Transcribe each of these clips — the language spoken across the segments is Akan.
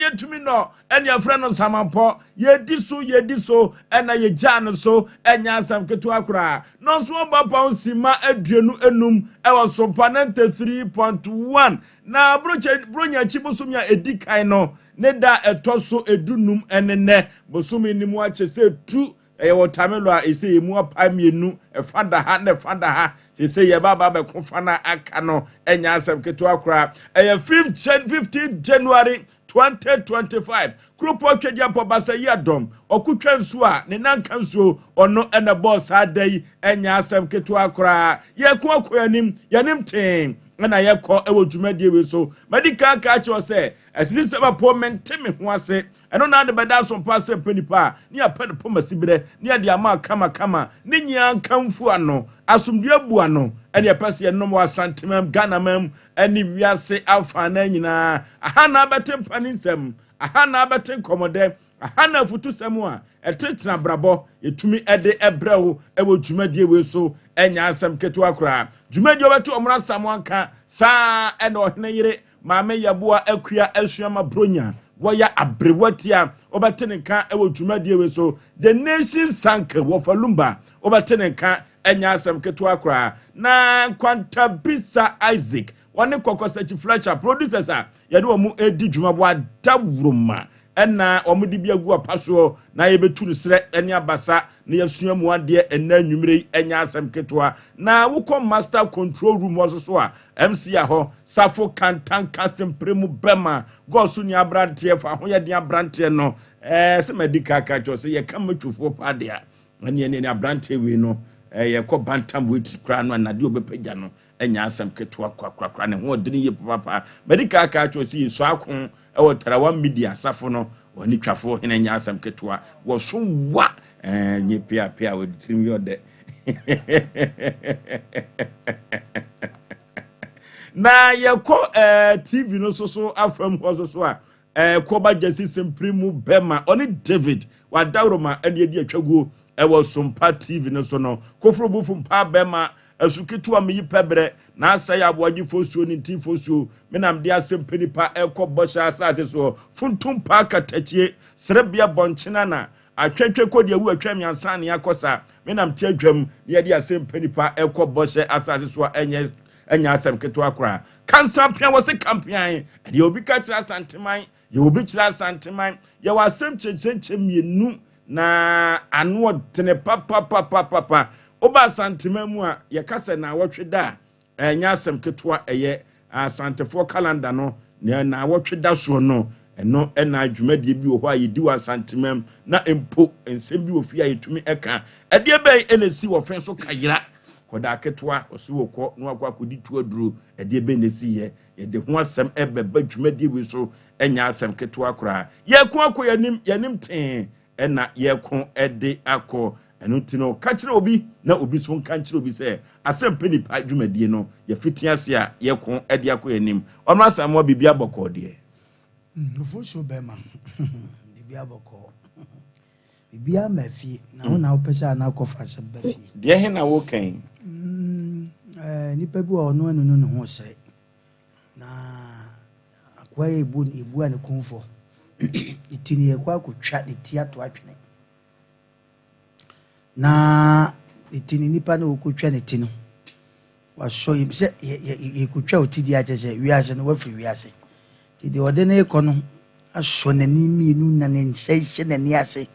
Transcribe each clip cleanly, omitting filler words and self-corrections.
Yɛtumi nɔ ɛne yɛfrɛ no Samampɔ. Yɛdi so, yɛdi so, ɛna yɛgyaa no so. Ɛnyɛ asɛm ketewa koraa. Na ɔnso ɔba pa sima 25 ɛwɔ Sompa 93.1. Na Buronya akyi bosom a ɛdi kan no ne da ɛtɔ so 15 ɛne nɛ. Bosom ni mu akyɛ sɛ tu ɛyɛ wɔtamelo a ɛsɛ yɛ mu apa mmienu, ɛfa da ha na ɛfa da ha. Sɛ yɛba aba bɛko fa no aka no, ɛnyɛ asɛm ketewa koraa. Ɛyɛ 15 January 2025. Kuropɔ Twɛdeɛ Basa yi adɔm ɔkotwa nsuo a ne nanka nsuo ɔno ɛna bɔɔ saa da yi. Ɛnyɛ asɛm ketewa koraa. Yɛko akɔ anim, yɛnim tee ɛna yɛkɔ ɛwɔ dwumadie wei so. Madi kan ka kyerɛ sɛ ɛsisi sɛ bɛpɔ mente me ho ase. Ɛno na ade bɛda so mpa sɛ mpɛ nipa a ne yɛpɛ no pɔma siberɛ ne yɛde ama kamakama ne nyinaa nkamfu ano asomdue bu ano. Ɛne yɛpɛ sɛ yɛnom wɔ Asantemam, Ghanamam ɛne wiase afa na nyinaa. Aha na abɛte mpa ne nsɛm, aha na abɛte nkɔmmɔdɛ, aha na afutusɛm a ɛtetena abrabɔ yɛtumi ɛde ɛbrɛ wo ɛwɔ dwumadie wei so. Ɛnyɛ asɛm ketewa koraa. Dwumadie wɔbɛto ɔmo asam anka saa ɛna ɔhene yere Maame Yɛboa Akua Asuama Bronya wɔyɛ aberewa a wɔbɛte ne nka ɛwɔ dwumadie wei so. The Nation Sank Wɔfa Lumba wɔbɛte ne nka. Ɛnyɛ asɛm ketewa koraa. Na Nkwantabisa Isaac wɔne Kɔkɔsakyi Fletcher, producers a yɛde wɔn edi dwuma bɔ adawuroma ɛna wɔn de bi agu apa soɔ na yɛbɛtu no serɛ ɛne abasa na yɛsua mu adeɛ ɛnna anwummerɛ yi. Ɛnyɛ asɛm ketewa. Na wokɔ master control room hɔ so a MC hɔ Safo Kantanka sempere mu bɛma gɔɔso ni aberanteɛ fa ho yɛde aberanteɛ no sɛ madi kaka kyerɛ sɛ yɛka matwofoɔ paa deɛ a ɛne aberanteɛ wei no yɛkɔ bantam weight koraa no anadeɛ ɔbɛpagya no ɛnyɛ asɛm ketewa korakorakora. Ne ho ɔdene yie papapa. Madi kaka kyerɛ sɛ yɛsu ako ɛwɔ Tarawa Media asafo no ɔne twafoɔ hene. Nyɛ asɛm ketewa. Wɔso wa nye piapia wɔde tirim yɛ ɔdɛ. Na yɛkɔ TV no so afam hɔ so a kɔba Gyasi Sempere mu bɛma ɔne David Wadaworoma ɛne yɛdi atwaguo ɛwɔ Sompa TV no so no. Koforo bufu mpa bɛma asu ketewa meyi pɛbrɛ na asɛe aboagye fosuo ne nti fosuo menam de asɛm pɛ nipa ɛkɔ bɔhyɛ asase soɔ. Funtum paa katakyie serebea bɔnkyena na atwɛtwɛ kɔ deɛ wu atwa mmiɛnsa ne akɔ sa menam te adwam ne yɛde asɛm pɛ nipa ɛkɔ bɔhyɛ asase soɔ. Ɛnyɛ asɛm ketewa koraa. Kansa pia wɔ se kampian ɛdeɛ obi ka kyerɛ Asanteman, yɛ obi kyerɛ Asanteman. Yɛwɔ asɛm kyɛnkyɛnkyɛn mmienu na ano ɔtene papapapapapa. Woba Asanteman mu a, yɛka sɛ na awɔtwe da a ɛnyɛ asɛm ketewa. Ɛyɛ Asantefoɔ calendar no na awɔtwe da soɔ no. Ɛno ɛna dwumadie bi wɔ hɔ a yɛdi wɔ Asanteman na mpo nsɛm bi wɔ fie a yɛtumi ɛka. Ɛdeɛ bɛn ɛna esi wɔ fɛn so kayera kɔdaa ketewa ɔsi wɔ kɔ na wakɔ akɔdi tu aduro? Ɛdeɛ bɛn na esi yɛ? Yɛde ho asɛm ɛbɛba dwumadie wei so. Ɛnyɛ asɛm ketewa koraa. Yɛko akɔ yɛnim, yɛnim tee ɛna yɛko ɛde akɔ. Ɛno nti no, ka kyerɛ obi na obi so nka nkyerɛ obi sɛ asɛm pɛ nipa dwumadie no yɛfiti ase a yɛko ɛde akɔ yɛnim. Ɔno asɛm biribi abɔkɔɔ deɛ. Ofosuo bɛma biribi abɔkɔɔ, biribi ama fie na wo na wopɛ sɛ ana akɔfa asɛm ba fie. Deɛ he na wokan? Nipa bi wɔ ɔno anunu ne ho sere na akoa yɛ ebu ebu a ne kɔnfɔ ne ti ne yɛkɔ akɔtwa ne ti ato atwene na ne ti ne nipa na wɔkɔtwa ne ti no wasɔ yi sɛ yɛkɔtwa o ti di akyɛ sɛ wiase no wafiri wiase nti deɛ ɔde ne kɔ no asɔ n'ani mmienu na ne nsa hyɛ n'ani ase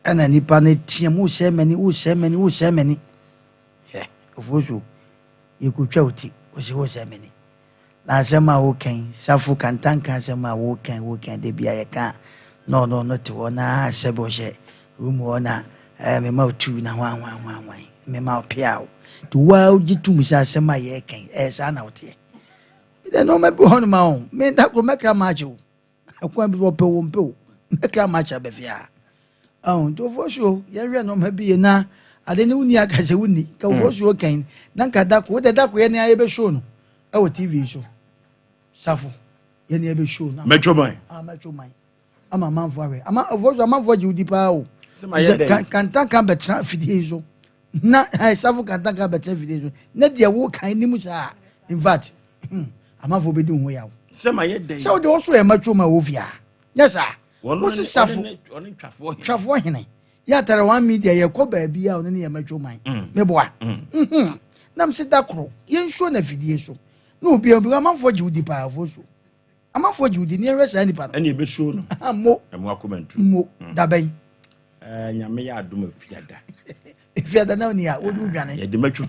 ɛna nipa no teɛ mu, "Wosɛe m'ani, wosɛe m'ani, wosɛe m'ani." Hwɛ, Ofosuo, yɛkɔtwa o ti wɔsɛ wosɛe m'ani na asɛm a wokan Safo Kantanka, asɛm a wokan de bia yɛka na ɔno ɔno te hɔ na sɛbi ɔhyɛ room hɔ na mema wo tu na hwan hwan hwan hwan mema wo pia wo nti woa wogye tom sɛ asɛm a yɛkan ɛyɛ saa na woteɛ ɛdɛ nɔɔma bi hɔ noma o. Meda koro mɛkra maakye wo ɛkwan bi wɔpɛ wo mpɛ o, mɛkra maakye abɛfie a ɔn nti Ofosuo, yɛhwɛ nɔɔma bi yɛ na ade ne wonni aka sɛ wonni ka Ofosuo kan na nka dako wode dako yɛ ne ayɛ bɛ show no ɛwɔ TV so. Safo, yɛ ne yɛ show no. Mɛtwo man. Ah, mɛtwo man ama amanfo ahwɛ ama Ofosuo, amanfo agye wodi paa o. Sɛ Kantanka bɛtena afidie yi so na Safo Kantanka bɛtena afidie so na deɛ wo kan nim saa, in fact, amanfo bɛdi ho yaw. Sɛ ma yɛ dɛn? Sɛ wode wo so yɛ matwo ma wɔ fie a, nyɛ saa. Wɔno Wo ne se safo. Ɔne twafoɔ hene. Twafoɔ hene. Yɛ atare one media yɛkɔ baabi a ɔno ne yɛ matwo man. Meboa. Nam se da koro yɛnsuo na afidie so. Na obi a amanfoɔ gye wo di paa foɔ suo. Amanfoɔ gye wo di ne yɛhwɛ saa nipa no. Ɛne ɛbɛsuo no. Mo. Ɛmo akoma ntu. Mo. Dabɛn. Nyame yɛ adom afiada. Efiada na oni a wode wodwane. Yɛde matwo.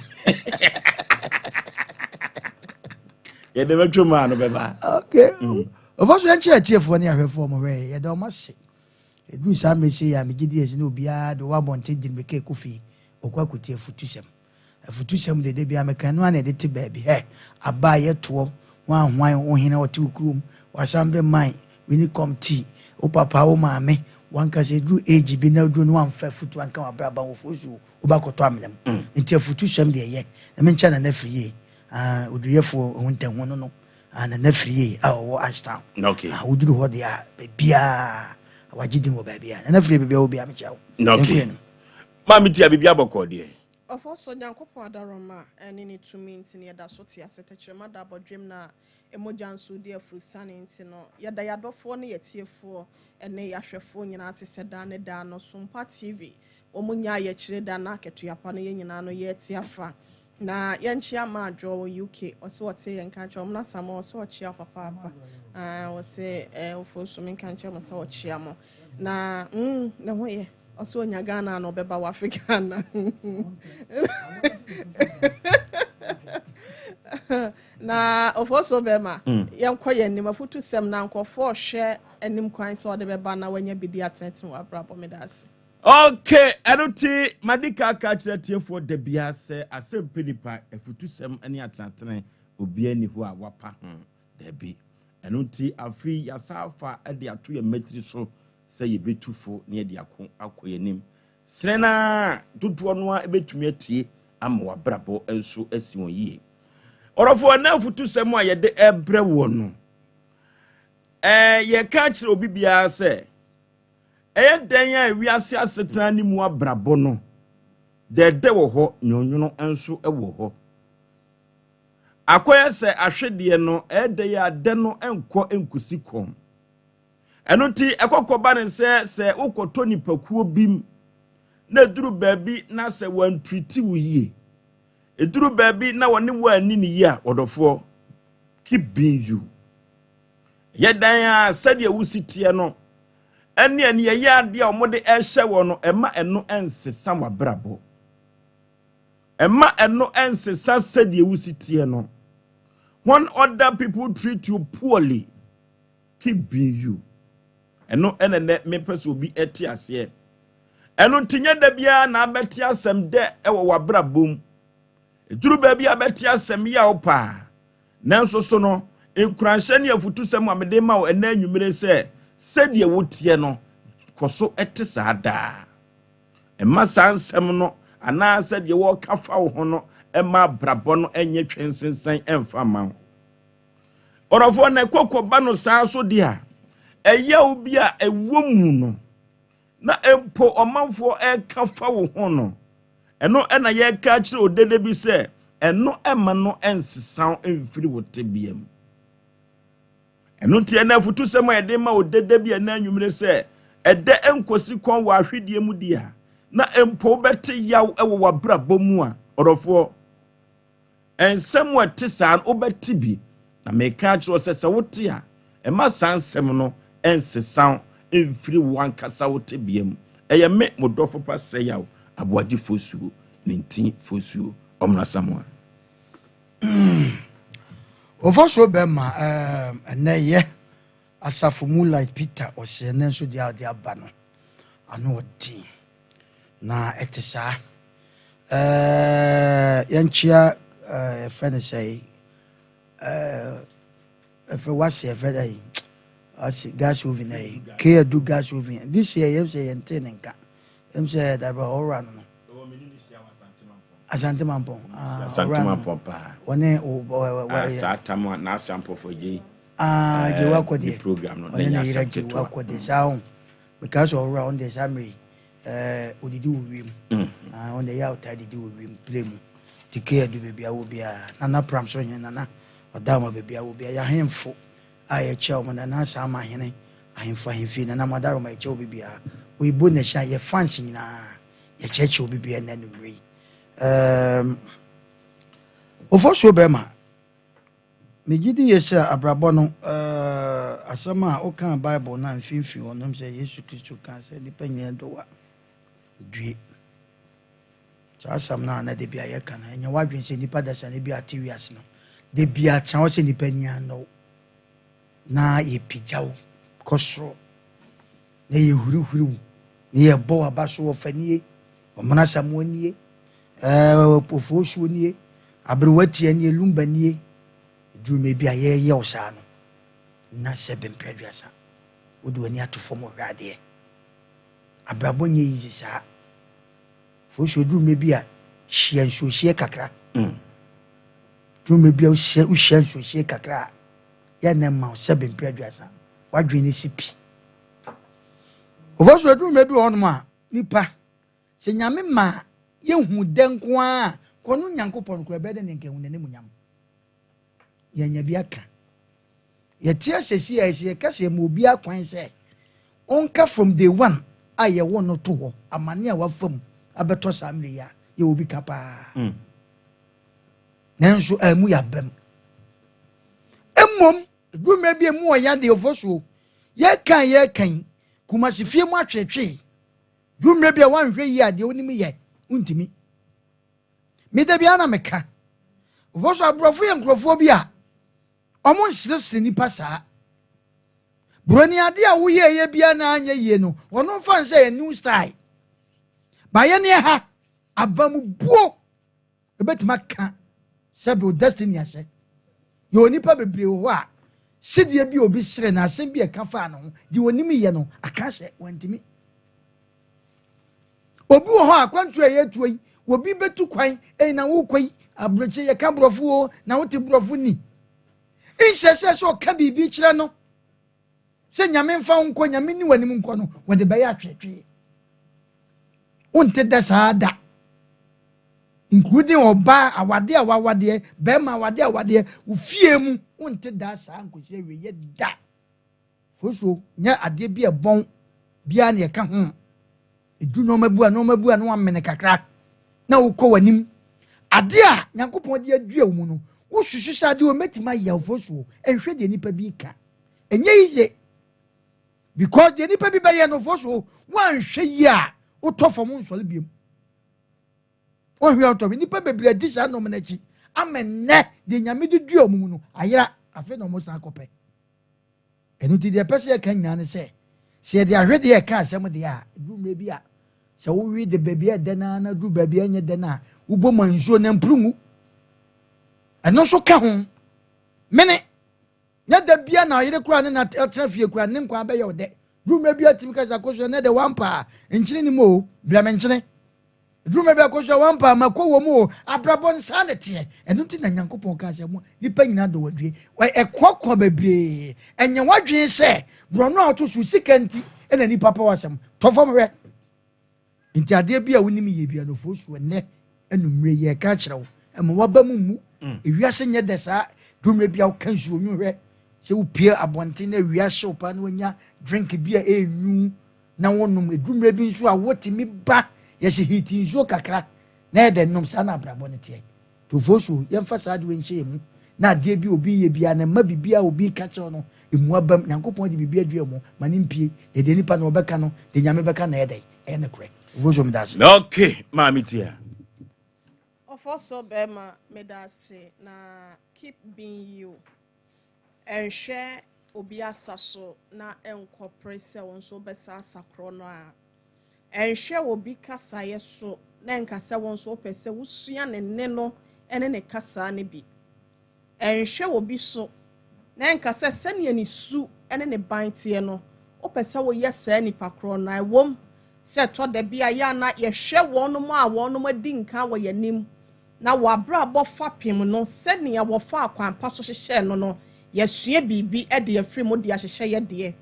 Yɛde matwo maa no bɛba. Okay. Ɔfɔ so yɛnkyerɛ atiefoɔ ne ahwɛfoɔ mo hwɛ yɛda ɔmo ase. Ɛduru saa mmerɛ sei a megye di ɛsɛ ne obiara de wɔ abɔnten di mmirika ɛkɔ fie ɔkɔ akɔtie afutusɛm. Afutusɛm de da biara meka no a na yɛde te baabi hɛ aba a yɛtoɔ hwan hwan wo hene ɔte wo kurom wasambre man winicom tea wo papa wo maame wankasa ɛduru age bi na woduru no wamfa afutu anka wabraba wɔfoɔ suo wobɛkɔtɔ amena mu. Nti afutusɛm deɛ ɛyɛ na menkyɛ Nana Firi yie oduruyɛfoɔ ohuntahu no no Nana Firi yie a ɔwɔ Ashtown. Okay. Woduru hɔ deɛ a baabiaa wagye din wɔ baabiaa. Nana Firi yie baabiaa wɔ biaa mekyia wo. Okay. Yɛnkɔ yɛn. Maame tia biribi abɔkɔ deɛ. Ɔfɔ so Nyankopɔn adarɔma ne ne tumi nti no yɛda so te ase tɛkyerɛma da abɔdwem na ɛmogya nso di afurusane nti no yɛda yɛadɔfoɔ ne yɛtiefoɔ ne yɛahwɛfoɔ nyinaa ase sɛ daa ne daa no Sompa TV wɔn nya yɛkyerɛ da na akatua pa no yɛn nyinaa no yɛte afa na yɛnkyea ma adwo wɔ UK ɔsɛ ɔte yɛn nka kyerɛ ɔmo na sama ɔsɛ ɔkyea papaapa ɔsɛ ɔfo so menka nkyerɛ mo sɛ ɔkyea mo na ne ho yɛ ɔsɛ onya Ghana na ɔbɛba wɔ afe Ghana na ɔfo so bɛma yɛnkɔ yɛn anim afutu sɛm na nkɔfoɔ ɔhwɛ anim kwan sɛ ɔde bɛba na wanya bi di atenetene wɔ abrabɔ meda ase. Okay, ɛno ti madi ka ka kyerɛ tiefoɔ da biara sɛ asɛm pɛ nipa afutusɛm ne atenatene obiara ni hɔ a wapa ho dabi. Ɛno nti afei yɛasa afa de ato yɛn mmatiri so sɛ yɛbɛtu fo na yɛde ako akɔ yɛn anim. Sene na dodoɔ no a ɛbɛtumi atie ama wabrabɔ nso asi wɔn yie. Ɔrɔfoɔ ɛna afutusɛm a yɛde ɛbrɛ wɔ no, yɛka kyerɛ obi biara sɛ ɛyɛ dɛn a wiase asetena ne mu abrabɔ no dɛdɛ wɔ hɔ, nwonwono nso wɔ hɔ. Akɔyɛ sɛ ahwedeɛ no ɛyɛ dɛ yɛ adɛ no nkɔ nkusi kɔn. Ɛno nti ɛkɔkɔ ba ne sɛ sɛ wokɔtɔ nipakuo bi mu na eduru baabi na sɛ wɔantriti wo yie, eduru baabi na wɔne wo anni ne yie a, wɔdɔfoɔ, keep being you. Yɛ dan a sɛdeɛ wosi teɛ no ɛne ɛne ɛyɛ adeɛ a wɔde ɛhyɛ wɔ no ɛma ɛno ɛnsesa w'abrabɔ. Ɛma ɛno ɛnsesa sɛdeɛ wosi teɛ no. When other people treat you poorly, keep being you. Ɛno ɛna nɛ mepɛ sɛ obi ɛte aseɛ. Ɛno nti nyɛ da biara na abɛte asɛm dɛ ɛwɔ w'abrabɔ mu. Eduru baabi a abɛte asɛm yaw paa. Nanso so no, nkuranhyɛ ne afutusɛm a mede ma wo ɛnɛ anwummere sɛ sɛdeɛ woteɛ no, kɔ so ɛte saa daa. Ɛmma saa nsɛm no anaasɛ deɛ wɔreka fa wo ho no ɛma abrabɔ no ɛnyɛ twɛnsensɛn ɛmfa ma wo. Ɔrɔfoɔ na ɛkɔkɔ ba no saa so deɛ a, ɛyɛ wo bi a ɛwɔ mu no, na mpo ɔmanfoɔ ɛreka fa wo ho no, ɛno ɛna yɛreka akyerɛ odede bi sɛ ɛno ɛma no ɛnsesa mfiri wo tebea mu. Ɛno nti ɛna afutusɛm a yɛde ma odede bi ɛna anwummere sɛ ɛdɛ nkosi kɔn wɔ ahwedeɛ mu di a, na mpo wobɛte yaw ɛwɔ w'abrabɔ mu a, ɔdɔfoɔ, nsɛm a ɛte saa no wobɛte bi. Na meka akyerɛ wo sɛ sɛ wote a, ɛma saa nsɛm no ɛnsesa mfiri wo ankasa wo tebea mu. Ɛyɛ me mo dɔfo pa sɛ yaw aboagye fosuo ne ntin fosuo ɔmra samoa. Ɔfɔ so bɛma ɛnɛ yɛ asafo Moonlight Peter ɔsɛ ɛnɛ nso deɛ a ɔde aba no ano ɔden na ɛte saa. Yɛnkyea yɛfrɛ no sɛ ɛfɛ wase ɛfɛ dɛ ase gas oven ɛyi keedu gas oven this year yɛm sɛ yɛnte ne nka yɛm sɛ dabɛ ɔwura no no Asante Mampɔn. Asante Mampɔn paa. Wɔne saa tam a n'ase ampɔfo gye. Gye wakɔ deɛ. Program no ɔne ne yere gye wakɔ deɛ saa ho. Because ɔwura ɔno deɛ saa mmiri odidi wɔ wiem. Ɔno deɛ yɛ a ɔtaa didi wɔ wiem play mu. Ti keedu baabi a wɔ biara. Nana pram so hɛn nana ɔda ama baabi a wɔ biara. Yɛahemfo. a yɛkyia wɔn, Nana Asaama Ahene, Ahemfo Ahemfie, Nana Madaroma yɛkyia obi biara, Oyibo Nation, yɛ fans nyinaa yɛkyerɛkyerɛ obi biara nnɛ anwummerɛ yi. Um, Ofosuo bɛrima, megye di yie sɛ abrabɔ no, uh, asɛm a wokaa Bible no a mfimfini hɔ nom sɛ Yesu Kristo kaa sɛ nnipa nyinaa dɔ wa due. Saa asɛm no a na da bi a yɛka no, ɛnyɛ w'adwene sɛ nnipa dasani bi a te wiase no, da bi a tena hɔ sɛ nnipa ani annɔ wo, na yɛpagya wo kɔ soro, na yɛhurihuri wo, na yɛbɔ w'aba so wɔfa nie, ɔmena samoa nie, ɛɛ ofosuo nie, aberewa tia nie, lumba nie, duru mmerɛ bi a yɛyɛ wo saa no, na sɛ bempɛ aduasa, wode w'ani ato fam hwɛ adeɛ. Abrabɔ nyɛ easy saa. Fosu duru mmerɛ bi a hyia nsuohyeɛ kakra. Duru mmerɛ bi a wohyia wohyia nsuohyeɛ kakra a yɛ na ɛma wo sɛbe mpere aduasa w'adwene no si pi. Ofosu duru mmerɛ bi wɔ hɔnom a nipa sɛ nyame ma yɛhu dɛ nko ara a kɔ no Nyankopɔn koraa ɛbɛyɛ dɛ ne nka ehu n'animuonyam. Yɛanya bi aka. Yɛte ase si a sɛ yɛka sɛ yɛma obiara kwan sɛ ɔnka from day one a yɛwɔ no to hɔ amane a wafa mu abɛtɔ saa mmerɛ yi a yɛwɔ bi ka paa. Nanso ɛmu yɛ abam. Mmom ɛduru mmerɛ bi emu ɔya deɛ ɔfɔ soɔ yɛka yɛka yi Kumasi fie mu atwetwe duru mmerɛ bi a wanhwɛ yie a deɛ wonim yɛ wontumi. Me da biara na meka. Ɔfɔ so aborɔfo yɛ nkurɔfoɔ bi a ɔmo nseresere nipa saa. Buroni ade a woyɛɛyɛ biara na anyɛ yie no, ɔno mfa nsɛ yɛ new style. Bayɛ ne ha abamubuo ebɛtumi aka sɛbi o destiny ahyɛ. Yɛ onipa bebree wɔ hɔ a sedeɛ bi obi sere na asɛm bi ɛka faa ne ho deɛ onim yɛ no aka hyɛ wantumi. Obi wɔ hɔ a akwantu a yɛtuo yi obi bɛtu kwan ɛyi na wokɔ yi aburokyi yɛka borɔfo o na wote borɔfo ni. Nhyɛ sɛ sɛ ɔka biribi kyerɛ no sɛ nyame mfa wo nkɔ nyame ni w'anim nkɔ no wɔde bɛyɛ atwetwe. Wonte da saa da. Including ɔbaa awade a wawadeɛ bɛrima awade a wadeɛ wo fie mu wonte da saa nkosi awie da. Fosuo nyɛ adeɛ bi a ɛbɔn biara na yɛka ho. Edu nneɛma bu a nneɛma bu a na wamene kakra na wokɔ w'anim. Adeɛ a Nyankopɔn de adua wo mu no wosusu sɛ adeɛ wɔ mɛtumi ayɛ wo fosuo nhwɛ deɛ nipa bi ka. Ɛnyɛ yiye because deɛ nipa bi bɛyɛ no fosuo woanhwɛ yie a wotɔ fam nsɔre biom. Wohwɛ ɔtɔ nipa bebree adi saa nneɛma n'akyi ama nnɛ deɛ nyame de dua mu no ayera afei na ɔmo san kɔpɛ. Ɛno nti deɛ ɛpɛ sɛ yɛka nyinaa ne sɛ sɛ yɛde ahwedeɛ ɛka asɛm deɛ a ɛduru mmerɛ bi a sɛ wowe de baabi a ɛdɛ naa na duru baabi a ɛnyɛ dɛ no a wobɔ ma nsuo na mpuru ngu. Ɛno nso ka ho. Mene nyɛ da bia na ɔyere koraa ne na ɔtena fie koraa ne nkwa bɛyɛ ɔdɛ. Duru mmerɛ bi a tumi kasa kosua ne de wampa a nkyene ni mu o brɛ me nkyene. Duru mmerɛ bi a kosua wampa a mako wɔ mu o abrabɔ nsa ne teɛ. Ɛno nti na Nyankopɔn kaa sɛ mo nipa nyinaa dɔ wadue. Ɛkoakoa bebree. Ɛnyɛ wadwene sɛ borɔno a ɔto so sika nti ɛna nipa pɛ w'asɛm. Tɔ fam hwɛ. Nti adeɛ bi a wonim yɛ bi anofo so ɛnɛ anummerɛ yi ɛka kyerɛ wo ɛma waba mu mmu. Ewiase nyɛ dɛ saa. Duru mmerɛ bi a woka nsuo nwu hwɛ sɛ wopie abɔnten na awia hyew paa na wanya drink bi a ɛnwu na wonom. Eduru mmerɛ bi nso a wotumi ba yɛsɛ heat nsuo kakra na yɛde nom saa na abrabɔ no teɛ. Tofoɔ so yɛmfa saa adeɛ nhyɛ yɛn mu na adeɛ bi obi yɛ biara na mma biribi a obi ka kyerɛ no emu abam. Nyankopɔn de biribi adua mu ma ne mpie na deɛ nipa na ɔbɛka no deɛ nyame bɛka na ɛyɛ dɛ ɛyɛ ne korɛ. Tofoɔ so meda ase. Okay, maame tia. Ɔfɔ so bɛrima meda ase na keep being you. Ɛnhwɛ obi asa so na ɛnkɔpere sɛ wɔn nso bɛsa asa korɔ no a. Ɛnhwɛ obi kasaeɛ so na ɛnka sɛ wɔn nso wopɛ sɛ wosua ne nne no ne ne kasa no bi. Ɛnhwɛ obi so na ɛnka sɛ sɛnea ne su ne ne ban teɛ no wopɛ sɛ woyɛ saa nipa korɔ no a ɛwom sɛ ɛtɔ da bi a yɛ ana yɛhwɛ wɔnom a wɔnom adi nka wɔ yɛn anim na wɔabrabɔ fapem no sɛnea wɔfa akwan so hyehyɛ no no yɛsua biribi de afiri mu de ahyehyɛ yɛ deɛ.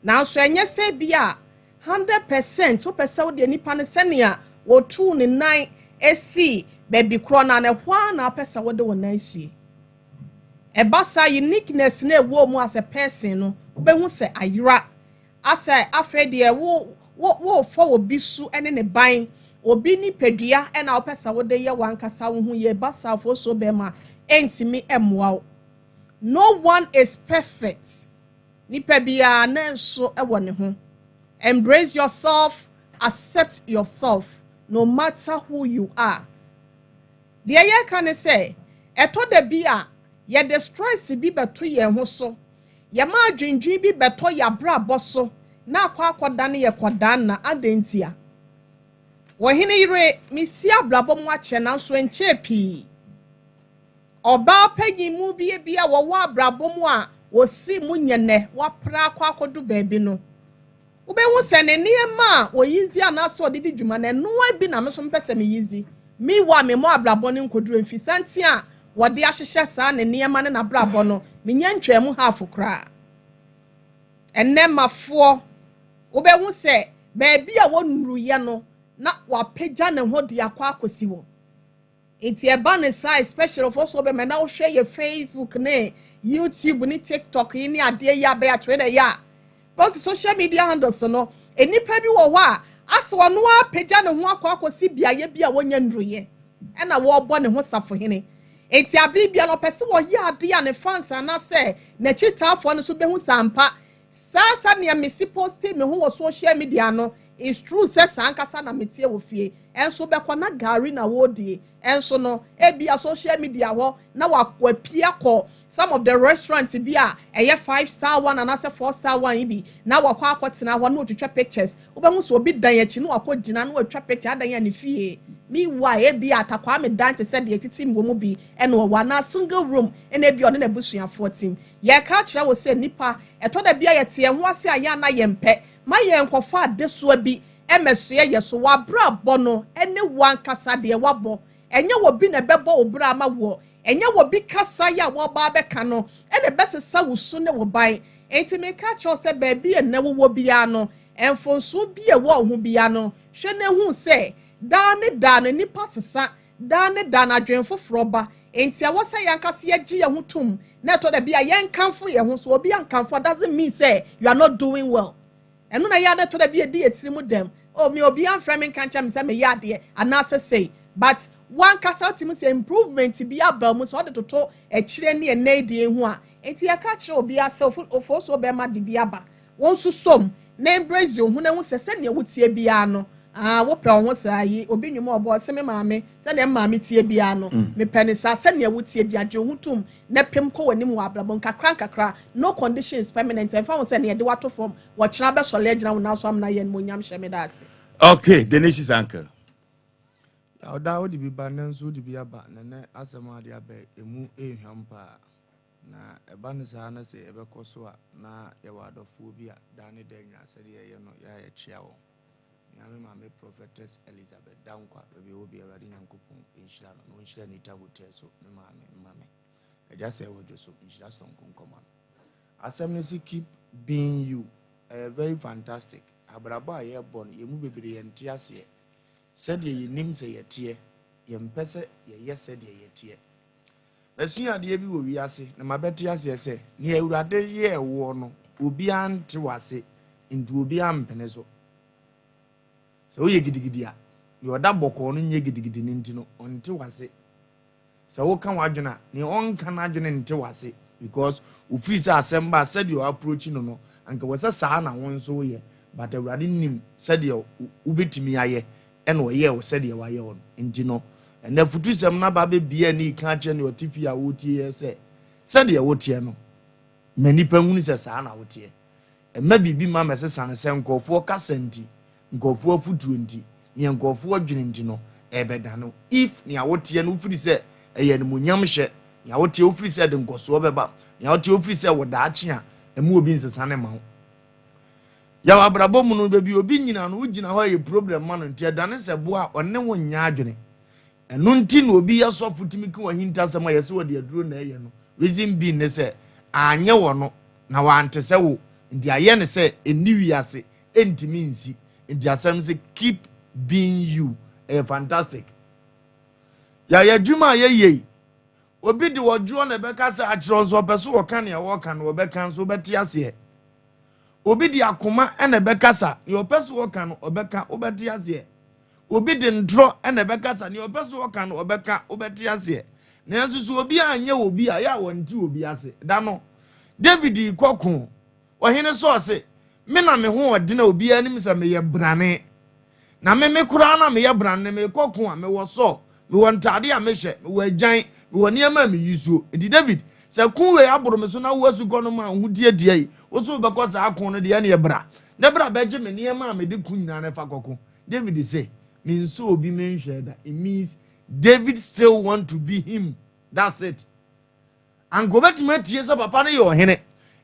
Nanso ɛnyɛ sɛ bi a 100% wopɛ sɛ wode nipa no sɛnea wɔtuu ne nan esi baabi korɔ na ɛhɔ ara na apɛ sɛ wode wo nan sie. Ɛba saa, uniqueness na ɛwɔ mu as a person no, wobɛhu sɛ ayera. Asɛ afei deɛ wo wo wɔrefa obi su ne ne ban, obi nipadua, ɛna wopɛ sɛ wode yɛ w'ankasa wo ho yie. Ba saa, Ofosuo Bɛrima, ɛntumi mmoa wo. No one is perfect. Nipa biara ne nso wɔ ne ho. Embrace yourself, accept yourself, no matter who you are. Deɛ yɛka ne sɛ, ɛtɔ da bi a yɛde stress bi bɛto yɛn ho so, yɛma adwendwen bi bɛtɔ yɛn abrabɔ so na akɔda ne yɛ kɔdaa na adantia. Wɔhene yere mesi abrabɔ mu akyɛ, nanso nkyɛn pii ɔbaa panyin mu bi a wɔwɔ abrabɔ mu a wɔsi mu nyɛnɛ wapra akɔdo baabi no, wobɛhu sɛ ne nneɛma a wɔyi zi anaasɛ ɔde di dwuma na ɛnoa bi na me nso mpɛ sɛ meyi zi meanwhile me mo abrabɔ no nkoduro mfisanti a wɔde ahyehyɛ saa ne nneɛma ne n'abrabɔ no, menyɛ ntwaa mu half koraa. Ɛnɛ mafoɔ, wobɛhu sɛ baabi a wɔnnuruyɛ no na wapagya ne ho de akɔ akɔsi hɔ. Nti ɛba ne saa, especially Ofosuo Bɛma, na wohwɛ yɛ Facebook ne YouTube ne TikTok yi ne adeɛ yi abɛyɛ atwerɛ dɛ yɛ a because social media handles no, nnipa bi wɔ hɔ a asɛ ɔno apagya ne ho akɔsi beaeɛ bi a wɔnyɛ nnuruyɛ, ɛna wɔrebɔ ne ho safohene. Nti abere bia no, ɔpɛ sɛ wɔyɛ adeɛ a ne fans anaasɛ n'akyitaafoɔ no nso bɛhu sampa saa sa nea mesi post me ho wɔ social media no is true, sɛ saa nkasa na metie wɔ fie. Ɛnso bɛkɔ na gari na wɔredie. Ɛnso no, ebia social media hɔ na wapia kɔ some of the restaurant bi a ɛyɛ five star one anaasɛ four star one yi bi na wakɔ akɔtena hɔ na otwitwa pictures. Wobɛhu sɛ obi dan akyi na wakɔ gyina na watwa picture adan yɛ ne fie. Meanwhile, ebi atakwaa mi dan te sɛ deɛ titi mu wɔ mu bi ɛna ɔwɔ anaa single room, ɛna ebi ɔne n'abusuafoɔ tim. Yɛka kyerɛ wɔ sɛ nipa ɛtɔ da bi a yɛte yɛn ho ase a yɛn ana yɛn pɛ ma yɛn nkɔfa adesoa bi ɛmɛsoɛ yɛ so. Wabrabɔ no ɛne wankasa deɛ wabɔ, ɛnyɛ wɔ bi na ɛbɛbɔ wo bra ama wɔ, ɛnyɛ wɔ bi kasa yɛ a wɔba abɛka no ɛna ɛbɛsesa wo su ne wo ban. Nti meka kyerɛw sɛ baabi a nnɛ wowɔ biara no, mfonso bi a ɛwɔ wo ho biara no, hwɛ na ehu sɛ daa ne daa no nipa sesa, daa ne daa no adwene foforɔ ba. Nti ɛwɔ sɛ yɛn ankasa yɛgye yɛn ho tom na ɛtɔ da bi a yɛnkamfo yɛn ho so. Obi ankamfo doesn't mean say you are not doing well. Ɛno na yɛ ade tɔ da bi edi etiri mu dɛm o, mi obi anfrɛ mi nka nkyɛn mi sɛ mi yɛ adeɛ anaasɛ sei, but wankasa wotumi sɛ improvement bi aba mu sɛ ɔde toto akyire ne ɛnɛ die ho a. Nti yɛka kyerɛ obi asɛ Ofosuo Bɛrima de bi aba wɔn nso som na embrace ohun na ehu sɛ sɛnea wotie biara no, aa, wopɛ wo ho saa yi. Obi nnwom a ɔbɔ ɔsɛ me maame, sɛnea maame tie biara no, mepɛ ne saa. Sɛnea wotie bi, agye wo ho tom na pem kɔ w'anim wɔ abrabɔ nkakra nkakra. No condition is permanent. Ɛmfa ho sɛ nea yɛde wato fam, wɔkyena bɛsɔre agyina wo nan so amena yɛn mo nyam hyɛ me da ase. Okay, the nation's uncle. Ɔda wode bi ba nnɛ nso, wode bi aba nɛnɛ. Asɛm a ade aba emu ehwam paa na ɛba no saa no sɛ yɛbɛkɔ so a, na yɛwɔ adɔfoɔ bi a daa ne da nyinaa sɛdeɛ yɛyɛ no, yɛa yɛkyea wɔn. Nyame maame Prophetess Elizabeth Dankwa, baabi ɛwɔ bi, Awurade Nyankopɔn nhyira no na ɔnhyira Nita Hotel so. Me maame mma me agya sɛ ɛwɔ dwo so nhyira sononko nkɔma no. Asɛm no sɛ "Keep being you" ɛyɛ very fantastic. Abrabɔ a yɛrebɔ no, yɛn mu bebree yɛnte aseɛ sɛdeɛ yɛnim sɛ yɛteɛ. Yɛmpɛ sɛ yɛyɛ sɛdeɛ yɛteɛ. Masua adeɛ bi wɔ wiase na mabɛte aseɛ sɛ nea Awurade yɛɛ woɔ no, obiara nte wase, nti obiara mpene so. Sɛ woyɛ gidigidi a, deɛ ɔda bɔkɔɔ no nyɛ gidigidi no nti no ɔnte wase. Sɛ woka w'adwene a, nea ɔnka n'adwene nte wase, because ofiri sɛ asɛm ba a, sɛdeɛ ɔapproach no, anka wɔ sɛ saa na wo nso woyɛ. But Awurade nim sɛdeɛ wobɛtumi ayɛ, ɛna ɔyɛɛ wo sɛdeɛ wayɛ wo no. Nti no, ɛnɛ futusɛm no aba bɛbia ne ka kyerɛ ne ɔte fie a wɔtie yɛ sɛ sɛdeɛ woteɛ no, ma nnipa hunu sɛ saa na woteɛ. Ɛma biribi ma mɛsesa no sɛ nkɔɔfoɔ kasa nti, nkɔɔfoɔ afotuo nti, nea nkɔɔfoɔ dwene nti no ɛbɛda no. If nea woteɛ no wofiri sɛ ɛyɛ animonyam hyɛ, nea woteɛ wofiri sɛ de nkɔsoɔ bɛba, nea woteɛ wofiri sɛ wɔ daakye a, ɛmu obi nsesa ne ma wo. Yɛwɔ abrabɔ mu no, baabi obi nyina no, wogyina hɔ yɛ problem ma no, nti ɛdane sɛ boa a ɔne wo nyɛ adwene. Ɛno nti na obi yɛ sɔfo tumi ka wahintasɛm a yɛsɛ wɔde aduro na ɛyɛ no. Reason being ne sɛ anyɛ wɔ no na wante sɛ wo nti ayɛ ne sɛ ɛnni wiase, ɛntumi nsi. Nti asɛm sɛ "Keep being you" ɛyɛ fantastic. Yɛayɛ adwuma a yɛyɛ yi. Obi de ɔdwoɔ na ɛbɛkasa akyerɛ wo nso ɔpɛ so ɔka nea wɔka no ɔbɛka nso wobɛte aseɛ. Obi de akoma na ɛbɛkasa, nea ɔpɛ so ɔka no ɔbɛka wobɛte aseɛ. Obi de ntorɔ na ɛbɛkasa, nea ɔpɛ so ɔka no ɔbɛka wobɛte aseɛ. Nanso sɛ obi anyɛ obi a, ɛyɛ a wɔnte obi ase. Da no, David rekɔ ko, ɔhene Saul se, Me na me ho ɔden a obiara nim sɛ meyɛ brane. Na me me koraa na meyɛ brane, merekɔ ko a, mewɔ Saul, mewɔ ntade a mehyɛ, mewɔ agyan, mewɔ nneɛma a meyi suo. Enti David, sɛ ko wei aboro me so na wo asukɔ no ma wo ho tiatia yi, wo so wobɛkɔ saa ko no deɛ, ɛneɛ bra. Na bra bɛgye me nneɛma a mede ko nyinaa na fa kɔko. David se, Mensɔ obi menhwɛɛ da. It means David still want to be him. That's it. Anka obetumi atie sɛ papa no yɛ ɔhene,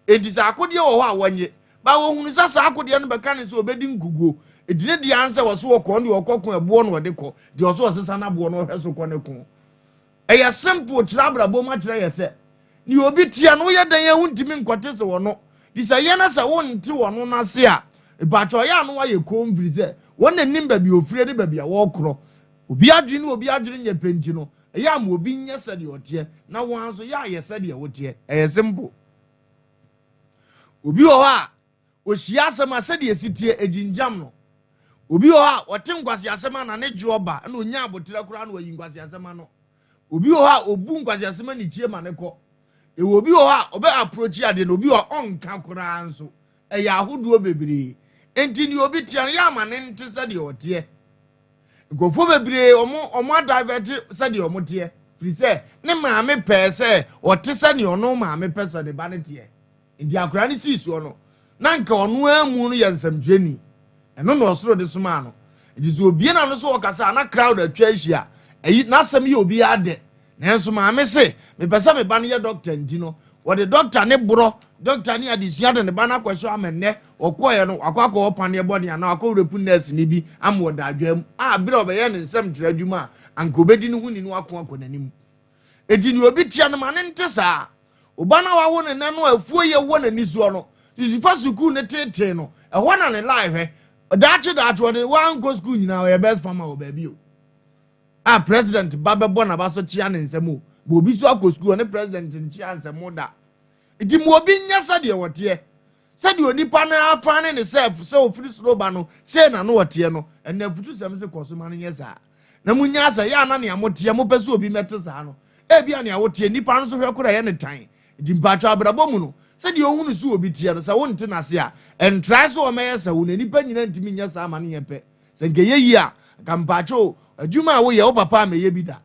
enti sɛ akodeɛ wɔ hɔ a wɔnnye. Ba wɔhunu sɛ saa akodeɛ no bɛka ne sɛ obedi nkuguo. Enti ne deɛ ara ne sɛ wɔso ɔkɔ, ɔno deɛ ɔkɔ ko ɛboɔ na ɔde kɔ, deɛ ɔso ɔsesa n'aboɔ no ɔhwɛ so kɔ ne ko. Ɛyɛ simple kyerɛ abrabɔ mu akyerɛ yɛ sɛ, nea obi teɛ no woyɛ dɛn a wontumi nkɔte sɛ ɔno. Nti sɛ yɛ na sɛ wonte ɔno no ase a, mpakyɛ ɔyɛ a na woayɛ komm firi sɛ wɔn na nim baabi a ofire ne baabi a wɔrekorɔ. Obi adwene ne obi adwene nyɛ pɛ nti no, Ɛyɛ a ma obi nyɛ sɛdeɛ ɔteɛ na wo ara nso yɛ a yɛ sɛdeɛ woteɛ. Ɛyɛ simple. Obi wɔ hɔ a, ɔhyia asɛm a sɛdeɛ ɛsi teɛ ɛgyingyam no. Obi wɔ hɔ a, ɔte nkwaseasɛm a na ne dwoɔ ba na ɔnya aboterɛ koraa na wayi nkwaseasɛm ano. Obi wɔ hɔ a, ɔbu nkwaseasɛm anikyie ma ne kɔ. Ɛwɔ obi wɔ hɔ a, ɔbɛ approach adeɛ na obi wɔ hɔ a ɔnka koraa nso. Ɛyɛ ahodoɔ bebree. Enti deɛ obi teɛ no, yɛ ama ne nte sɛdeɛ ɔteɛ. Nkurɔfoɔ bebree wɔn wɔn adivɛte sɛdeɛ wɔn teɛ firi sɛ ne maame pɛɛ sɛ ɔte sɛdeɛ ɔno maame pɛ sɛ ne ba no teɛ. Nti akwadaa no sii soɔ no, na nka ɔno ara mu no yɛ nsɛmtwerɛni. Ɛno na ɔsoro de somaa no. Nti sɛ obie n'ano sɛ ɔkasa a na crowd atwa ahyia. Ɛyi n'asɛm yɛ obiara dɛ. Nanso maame se, mepɛ sɛ me ba no yɛ dɔkta nti no, wɔde dɔkta ne borɔ, dɔkta ne adesua de ne ba no akɔhyɛ ama nnɛ ɔkɔeɛ no, wakɔ akɔwɔ paneɛ bɔne anaa wakɔ repu nɛɛseni bi ama ɔda adwaa mu a berɛ a ɔbɛyɛ ne nsɛmtwerɛ adwuma a anka ɔbɛdi ne ho ni no ako akɔ n'anim. Enti deɛ obi tia no ma no nte saa. Wo ba no a wawo no nnɛ no a afuo yɛ wɔ n'ani soɔ no, susu fa sukuu no teetee no, ɛhɔ na ne lie hwɛ. Daakye daakye ɔde wankɔ sukuu nyinaa ɔyɛ best farmer wɔ baabi o. A president ba bɛbɔ n'aba so kyea ne nsam o, ma obi so akɔ sukuu ɔne president nkyea nsam da. Nti ma obi nyɛ sɛdeɛ ɔteɛ. Sɛdeɛ onipa no afa ne ne sɛ sɛ ɔfiri soro ba no, sei na no ɔteɛ no, ɛnna afutusɛm se kɔ so ma no nyɛ saa. Na munya sɛ, yɛ a na nea moteɛ, mopɛ sɛ obi mmɛte saa no. Ebia nea woteɛ, nnipa no nso hwɛ koro a ɛyɛ no tan. Enti mpakyɛw, abrabɔ mu no, sɛdeɛ wohunu sɛ obi teɛ no, sɛ wonte no ase a, ɛntrae sɛ ɔmmɛyɛ sɛ wo, na nnipa nyinaa ntumi nyɛ saa ma no nyɛ pɛ. Sɛ anka ɛyɛ yie a, anka mpakyɛw, adwuma a woyɛ, wo papa ammɛyɛ bi da.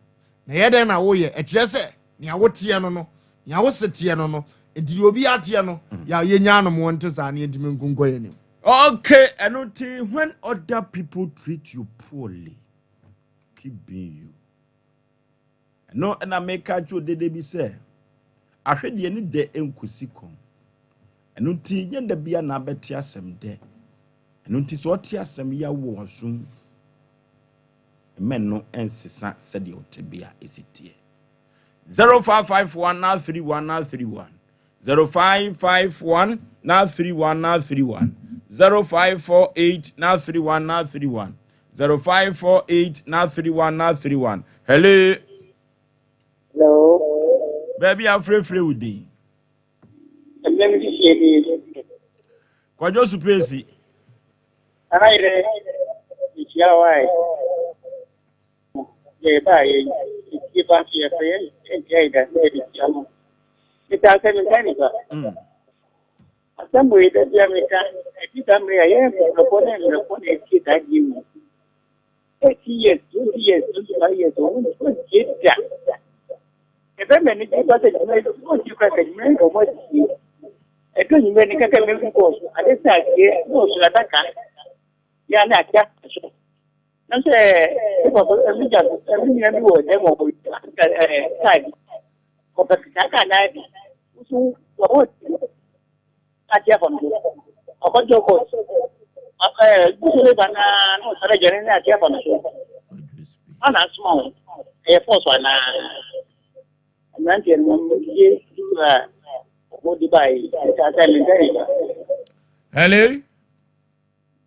Na ɛyɛ dɛn na woyɛ? Ɛkyerɛ sɛ nea woteɛ no no, nea wose teɛ no no, enti deɛ obiara teɛ no, yɛ a yɛnyaa no mo nte saa na yɛntumi nko nkɔ yɛn anim. Okay, ɛno nti when other people treat you poorly, keep being you. Ɛno na meka kyerɛ dede bi sɛ ahwedeɛ ne dɛ nkosi kɔn. Ɛno nti nyɛ da bia na abɛte asɛm dɛ. Ɛno nti sɛ ɔte asɛm yaw wɔ w'asom, mma ɛno nsesa sɛdeɛ wo tebea si teɛ. 0551 931 931 0551 931 931 0548 931 931 0548 931 931 Hello. Hello. Baabi a wofrɛfrɛ wo din. Ɛmɛ mi sisi ebi. Kwadwo Supeesi. Nana yere mekyia wo ae. Deɛ yɛbaa yɛ yi, yɛtie ba nso yɛfrɛ yɛn ntia yi da sɛ yɛde tia mo. Metaa sɛ mentaa nipa. Asɛm wei da bia meka, ɛdi saa mmerɛ a yɛn mmerɛfoɔ ne mmerɛfoɔ na ɛtie saa deɛ wei. 30 years, 20 years, 25 years, wɔn ntie da. Ɛbɛma ani gye ba sɛ dwuma yi, wɔn ntie kora sɛ dwuma yi wɔn atie. Ɛdɔ nwummerɛ ne kɛkɛ mɛfu kɔɔ so, ade sɛ adeɛ na ɔsoro adaka, yɛ a na ate asa so. Na sɛ me papa me gya me nua bi wɔ dɛm wɔ ɛɛ kaa bi, ɔpɛ saa kaa naa bi, nso wɔwɔ ate afa no so, ɔkɔgye ɔkɔ ɛɛ guso ne ba naa na ɔsare gya ne ne ate afa no so, ana asoma wo, ɛyɛ fɔɔso anaa? Mmeranteɛ no wɔn yie a wɔde baeɛ yi, ntaata ne ntaata. Hello.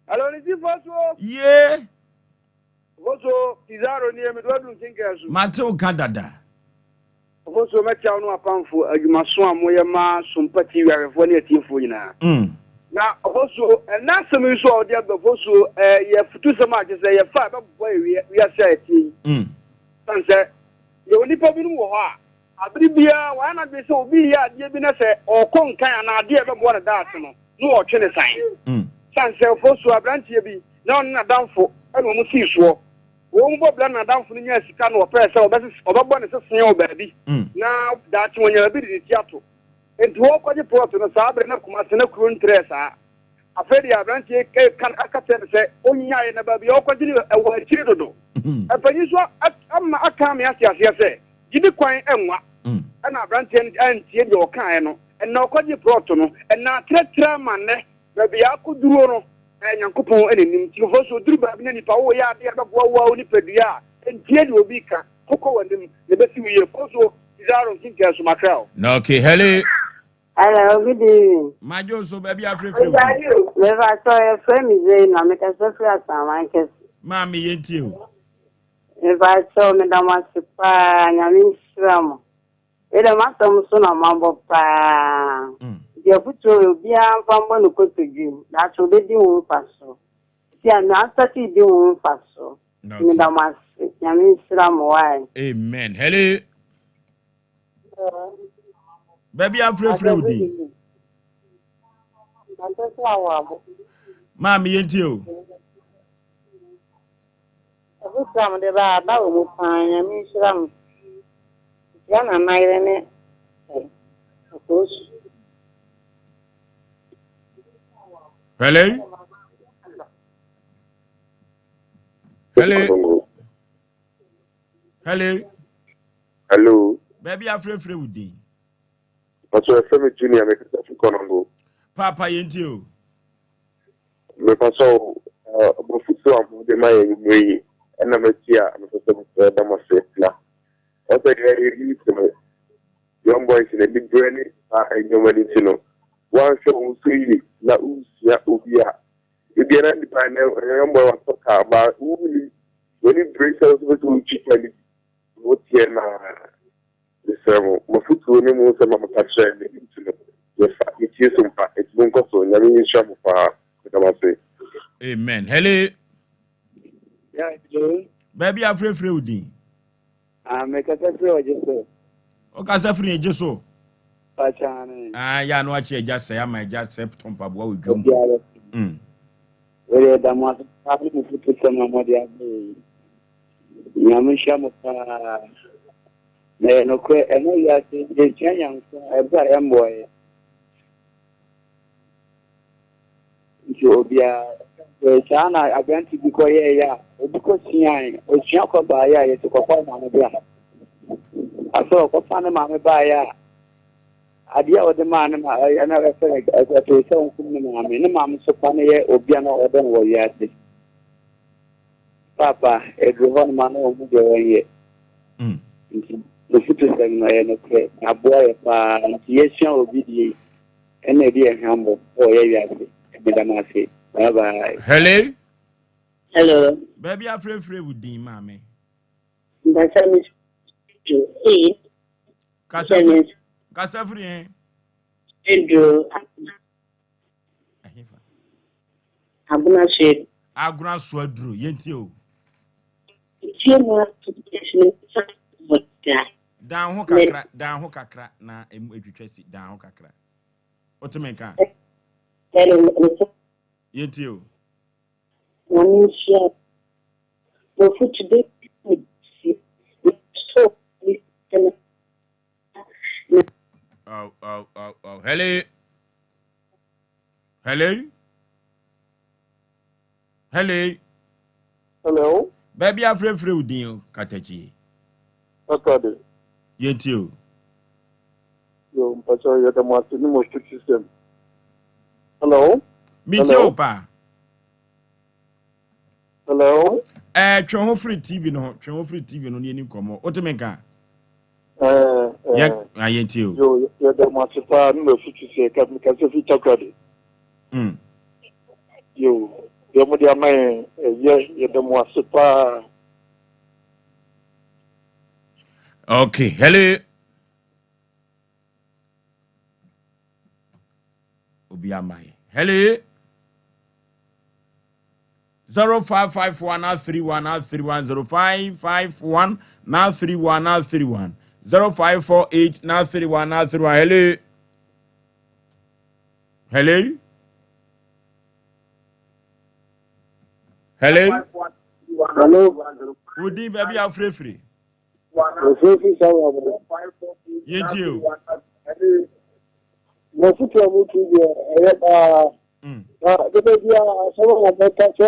Hello, ne ti fosuo. Yee. Fosuo, Pizarro nie, mede waduru nkenkɛn so. Mate wo ka dada. Ofosuo, mɛkyia wo ne w'apamfo adwumaso a moyɛ ma Sompa TV ahwɛfoɔ ne atiefoɔ nyinaa. Na Ofosuo, ɛnnɛ asɛm yi so a wode aba Ofosuo, ɛyɛ afutusɛm a kyerɛ sɛ yɛfa a ɛbɛboa yɛ wiase a yɛteɛ yi. Ɛsiane sɛ yɛwɔ nnipa binom wɔ hɔ a, abere biara wɔayɛ n'adwene sɛ obi reyɛ adeɛ bi na sɛ ɔrekɔ nkan anaa adeɛ a ɛbɛboa no daakye no, na wɔretwe no san. Ɛsiane sɛ Ofosuo, aberanteɛ bi, na ɔne n'adamfo na wɔn sii soɔ. Wɔn bɔ bra na n'adamfo no nyaa sika na ɔpɛɛ sɛ ɔbɛbɔ ne sesee wɔ baabi na daakye wanya baabi de ne ti ato. Enti wɔrekɔgye plɔt no, saa bere na Kumasi na kuro ntrɛɛ saa. Afei deɛ aberanteɛ yi reka aka kyerɛ no sɛ ɔnnyae na baabi a ɔrekɔgye no ɛwɔ akyiri dodo. Mpanyin nso ama aka ame ate aseɛ sɛ gyidi kwan nwa. Ɛna aberanteɛ no antie deɛ ɔkaeɛ no, ɛna ɔkɔgye plɔt no, ɛna atrɛtrɛ ama nnɛ baabi a akɔduro no. Ɛɛ, Nyankopɔn na nim. Nti mfomso duru baabi na nipa woyɛ adeɛ a ɛbɛboa wo ara wo nipadua a, ntie deɛ obi ka, ko kɔ w'anim, na ɛbɛsi wo yie. Kɔ so, Cesaro Nkinkaɛ so, Mackerel. Na okay, hello. Hello, good evening. Madwo so baabi afrɛfrɛ wo din. Mepakyɛw yɛfrɛ me Zainab, mekasa firi Asaman kɛse. Maame yɛntie o. Mepakyɛw meda mo ase paa, Nyame nhyira mo. Wei deɛ m'asɛm so na mabɔ paa. Nti afutuo wei obiara mfa mmɔ ne kotodwe mu. Daakye obɛdi ho mfasoɔ. Nti a m'asɛte di ho mfasoɔ. Nti meda mo ase. Nyame nhyira mo wai. Amen. Hello. Baabi afrɛfrɛ wo din. Maame yɛntie o. Afotuo a mode ba aba wɔ mu paa nyame nhyira mo. Mekyia nana yere ne Akoosu. Hello? Hello? Hello? Hello. Baabi afrɛfrɛ wo din. Pastor ɛfrɛ me Junior mekasa fi Kɔnɔngo. Paapa yɛntie o. Mepa kyɛw, mo afotuo a mode ma yɛn anwummerɛ yi ɛna mati a mepɛ sɛ mesrɛ da mo ase na ɔsɛ yɛ youth no young boys no ani berɛ ne saa nneɛma no nti no woanhwɛ wo so yie na wosua obi a ebia na nipa no young boy watɔ kaa ba wonim w'ani bere sɛ wo so bɛsɛ wotwi kaa no bi woteɛ na Mesrɛ mo, mo afotuo ne mo nsɛm a moka kyerɛɛ me nti no, yɛfa, yɛtie so mpa, enti monkɔ so, Nyame nhyira mo paa, meda mo ase. Amen. Hello. Yeah, hello. Baabi afrɛfrɛ wo din. Ah, mekasa firi ɔgye so. Ɔkasa firi egye so. Pakyane. Ah, ya no akyi agya sɛ ama agya sɛ tɔn mpaboa wɔ dwom. Wode da mo ase paa ne mo foto sɛm a mode abɛyɛ yi. Nyame nhyira mo paa. Na ɛyɛ nokorɛ, ɛnnɛ wiase yi, yɛsua nyamesom a, ɛberɛ a ɛmmoa yɛn. Nti obiara, sɛ saa na aberante bi kɔ yɛɛyɛ a, obi kɔ suae, osua kɔ baeɛ a, yɛsi kɔfa wo maame bra. Afei ɔkɔfa ne maame baeɛ a, adeɛ a ɔde maa ne ma ɛna ɛfɛ ɛfɛ sɛ ɔnkum ne maame. Ne maame nso pa no yɛ obi a na ɔdɔ no wɔ wiase. Paapa, ɛduru hɔ nom a na wɔhu deɛ wɔnyɛ. Nti n'afutusɛm no ɛyɛ nokorɛ, na aboa yɛ paa. Nti yɛsua wɔ video yi, ɛna ɛdi yɛn hwammɔ wɔ yɛ wiase. Meda mo ase. Bye bye. Hello. Hello. Baabi afrɛfrɛ wo din maame. Mpakyɛ me duro. Ee. Kasa firi. Kasa firi yɛn. Duro. Agona so aduro. Agona so aduro yɛntie o. Tie mu da. Dan ho kakra, dan ho kakra na emu etwitwa si dan ho kakra. Wote me nka? Yɛntie o. Nyame nhyira. Mofutu bɛ si. So Oh, oh, oh, oh. Hello. Hello. Hello. Hello. Baabi afrɛfrɛ wo din o, katakyi. Saturday. Yɛntie o. Yo, mpakyɛ yɛda mo ase ne mo afutusɛm. Hello. Metie o paa. Hello. Ɛɛ twe ho firi TV no ho, twe ho firi TV no ne yɛni nkɔmmɔ. Wote me nka? Ɛɛ Yɛn a yɛntie o. Yo, yɛda mo ase paa ne mo afutusɛm. Ka mekasa firi Takoradi. Yo, deɛ mode ama yɛn ɛyɛ, yɛda mo ase paa. Okay, hello. Obi ama yɛ. Hello. 0551 31 31 0551 31 31 0548 31 31. Hello. Hello. Hello. Hello. Wodin baabi a wofirefiri. Ofirefiri sáwọ abúlé. Yɛntie o. Mọ̀fútù ọmọ tu deɛ ɛyɛ paa. Na bɛbɛ biara asɛm a wɔbɛka sɛ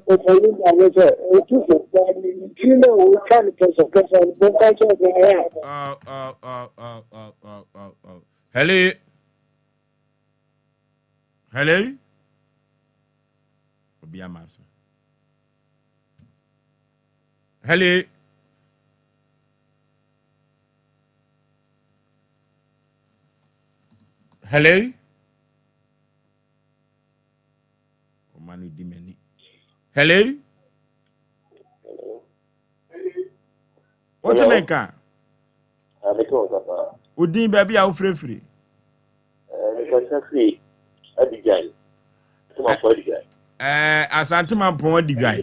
ɔfɔyi maame sɛ otu fo na ne tiri na ɔtwa no kɛsɛkɛsɛ no bɛka kyerɛ sɛ ɛyɛ a. Oh, oh, oh, oh, oh, oh, oh. Hello. Hello. Obi ama so. Hello. Hello. Ɔma no di m'ani. Hello. Wote me nka? Wo din baabi a wofirefiri? Mekasa firi Abidjan. Asemafo Abidjan. Asante Mampɔn Adidwan.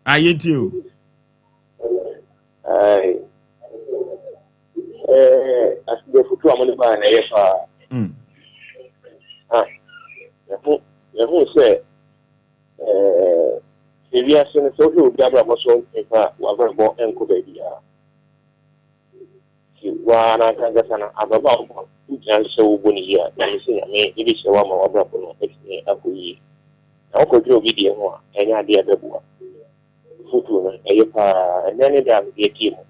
A yɛntie o. Asedefoto a mode baa na ɛyɛ paa. Ah, yɛho sɛ ewiase no sɛ wohwɛ obi abrabɔ so mfa w'abrabɔ nkɔ baabiara. Nti waa n'ankankasa no abrabɔ a wobɔ no wogyina so sɛ wobɔ no yie a, Nyame sɛ Nyame ɛbɛhyira wo ama w'abrabɔ no atumi akɔ yie. Na wokɔdwene obi deɛ ho a, ɛnyɛ adeɛ a ɛbɛboa. Fotuo no ɛyɛ paa. Ɛnnɛ ne da a mede atie mo.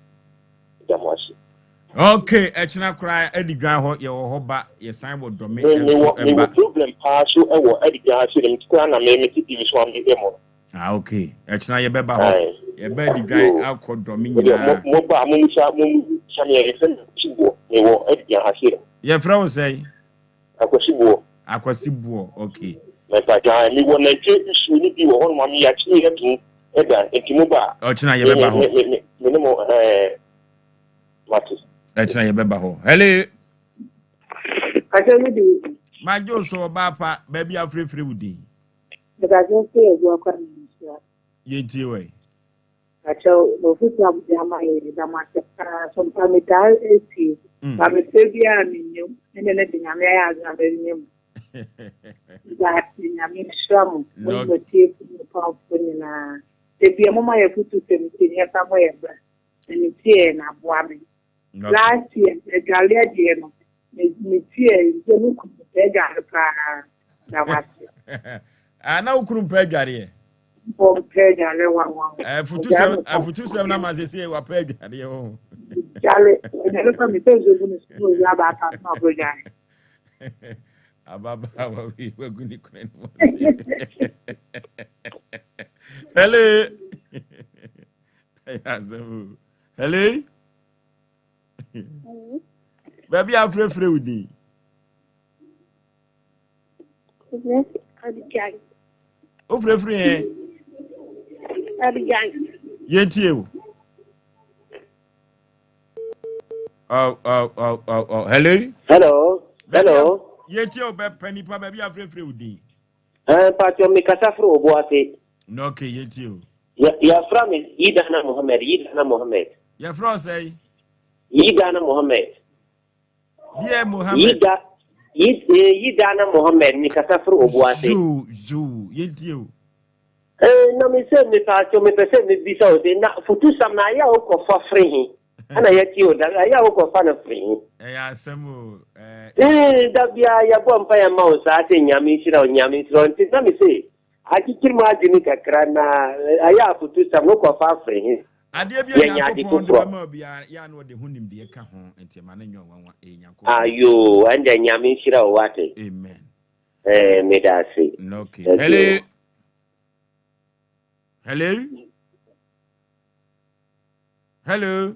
Meda mo ase. Ok, ɛkyena koraa Adidwan hɔ yɛwɔ hɔ ba yɛsan wɔ Dɔme nso ba. Mewɔ problem paa so wɔ Adidwan ha sei no, mete koraa na me mete TV so a mehwɛ mo no. Ah ok, ɛkyena yɛbɛba hɔ. Yɛba Adidwan akɔ Dɔme nyinaa. Mo ba a mommisa mommisa me a yɛfrɛ me Akwasi Boɔ, mewɔ Adidwan ha sei no. Yɛfrɛ wo sɛn? Akwasi Boɔ. Akwasi Boɔ, ok. Mepakyɛ ae, mewɔ nantwie nsuo no bi wɔ hɔnom a meyɛ akyere atum da, nti mo ba a. Ɔkyena yɛbɛba hɔ. Me ne mo ɛɛ mate. Ɛkyena yɛbɛba hɔ. Hello. Pakyɛ me de wo din. Magye wo so ɔbaa pa, baabi a wofrɛfrɛ wo din. Mekasa firi Abuakwa Manhyia. Yɛntie wo ɛ. Pakyɛw m'afotu a mode ama yɛ meda mo ase paa so mpa metaa tie ba mefrɛ biara mennya mu ɛnɛ ne de Nyame ayɛ adom a manya mu meda ase Nyame nhyira mo mo ne mo atiefo ne mo pamfo nyinaa da bia moma yɛ afotu sɛm nti ne yɛfa mmɔ yɛ bra na metie na aboa me last year adwareɛ deɛ no metie sɛ me kunu pɛ adware paa da mo ase. Ah, na wo kunu mpɛ adwareɛ? Ɔmpɛ adwareɛ wanwa. Afutusɛm na ma sese wapɛ adwareɛ ho. Dware, adware fa mi sɛ nso gu ne so na owi aba ata so na ɔkɔ dware. Ababaawa wei wagu ne kunu anim ase. Hello. Ɛyɛ asɛm o. Hello. Baabi a afrɛfrɛ wo din. Abidjan. Wofrɛfrɛ yɛn? Abidjan. Yɛntie o. Oh, oh, oh, oh, oh. Hello? Hello. Hello. Yɛntie o bɛpɛ nipa baabi a afrɛfrɛ wo din. Eh, Patio, mi kasa firi Obuasi. No, okay, yɛntie o. Yɛfrɛ me Yidana Mohammed, Yidana Mohammed. Yɛfrɛ wo sɛn? Yidana Mohammed. Deɛ Mohammed. Yida, Yidana Mohammed, mi kasa firi Obuasi. Zoo, zoo, yɛntie o. Eh, na me sɛ me paatwo mepɛ sɛ mebisa wo sɛ na futusam na ayɛ a wokɔfa firi he? Ɛna yɛtie o da ayɛ a wokɔfa no firi he? Ɛyɛ asɛm o. Eh, da biara yɛbɔ mpa yɛ ma wo saa sɛ Nyame nhyira wo, Nyame nhyira wo. Nti na me se akyekyere mu adwene kakra na ayɛ a futusam no wokɔfa firi he? Adeɛ bi a Yɛnyɛ ade Nyankopɔn de foforɔ. bɛma obiara, yɛ a na ɔde ho nimdeɛ ka ho, nti ɛma no nyɛ ɔnwanwa, ɛyɛ Nyankopɔn. Ayoo, ɛndeɛ Nyame nhyira wo wate. Amen. Eh, meda ase. Okay. Hello. Hello. Hello.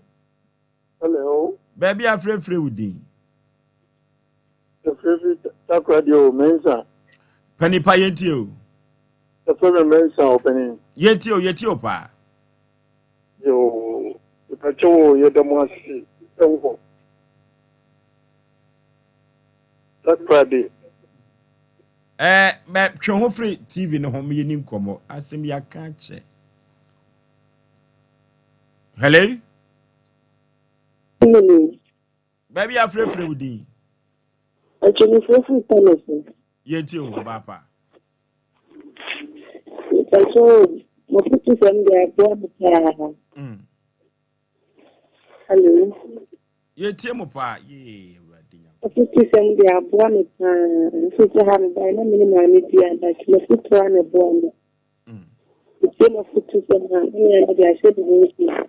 Hello. Baabi a frɛfrɛ wo din. Frɛfrɛ Takoradi o, Mensa. Panipa yɛntie o. Yɛfrɛ me Mensa o, panin. Yɛntie o, yɛtie o paa. Yoo, mepakyɛ wo yɛda mo ase ɛwɔ. Takoradi. Ɛɛ mɛ twe ho firi TV no ho meyɛ ni nkɔmmɔ. Asɛm yi aka akyɛ. Hello? Hello. Baabi afrɛfrɛ wo din. Ɔtwɛnifoɔ firi Tɛnɛse. Yɛntie wo ɔbaa pa. Mpakyɛ o, mo fotusɛm deɛ aboa me paa. Hello. Yɛtie mo paa. Yee, Awurade Nyankopɔn. Mo fotusɛm deɛ aboa me paa. Mfiri sɛ ha mebae na me ne maame dua but mo fotuo a na ɛboa me. Metie mo fotusɛm a na me a mede ahyɛ me ho nkuran.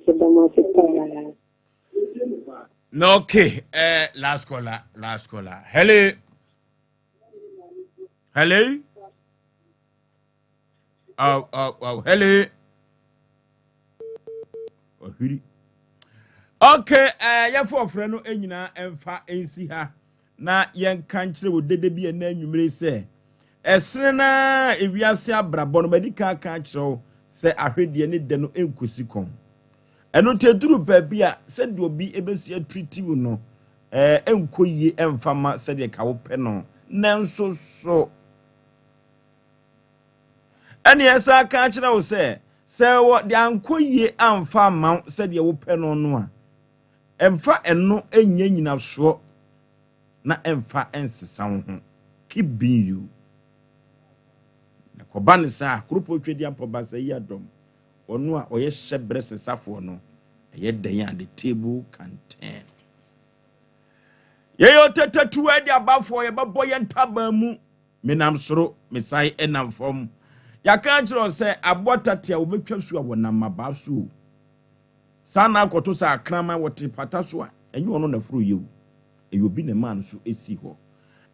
Meda mo ase paa. No, okay. Last caller, last caller. Hello. Hello. Oh, oh, oh, hello. Ɔhwiri. Okay, yɛfo ɔfrɛ no nyinaa ɛmfa nsi ha na yɛnka nkyerɛ wɔ dede bi ɛnɛ anwummere sɛ ɛsene na ewiase abrabɔ no madi kan aka akyerɛ wo sɛ ahwedeɛ ne dɛ no nkosi kɔn. Ɛno nti ɛduru baabi a sɛdeɛ obi ɛbɛsi atiritiw no ɛnkɔ yie ɛmfa ma sɛdeɛ ka wopɛ no nanso so ɛne ɛsan ka akyerɛ wo sɛ sɛ wɔde ankɔ yie amfa amma wo sɛdeɛ wopɛ no no a ɛmfa ɛno nyɛ nyinasoɔ na ɛmfa nsesa wo ho. Keep being you. Na kɔba ne saa kuropɔn twɛdi ampɔ basa yi adɔm ɔno a ɔyɛ hyɛbrɛ sesafoɔ no ɛyɛ dɛn a the table can turn. Yɛyɛ ɔtɛtɛtuo de abafoɔ yɛbɛbɔ yɛn ntaban mu. Menam soro mesan ɛnam fam. Yɛaka akyerɛ wo sɛ aboa tate a wɔbɛtwa su a wɔnam mmabaa so o. Saa na akɔto sɛ akraman wɔte pata so a ɛnyɛ ɔno na foro yɛ o. Ɛyɛ obi na ɛmaa no so ɛsi hɔ.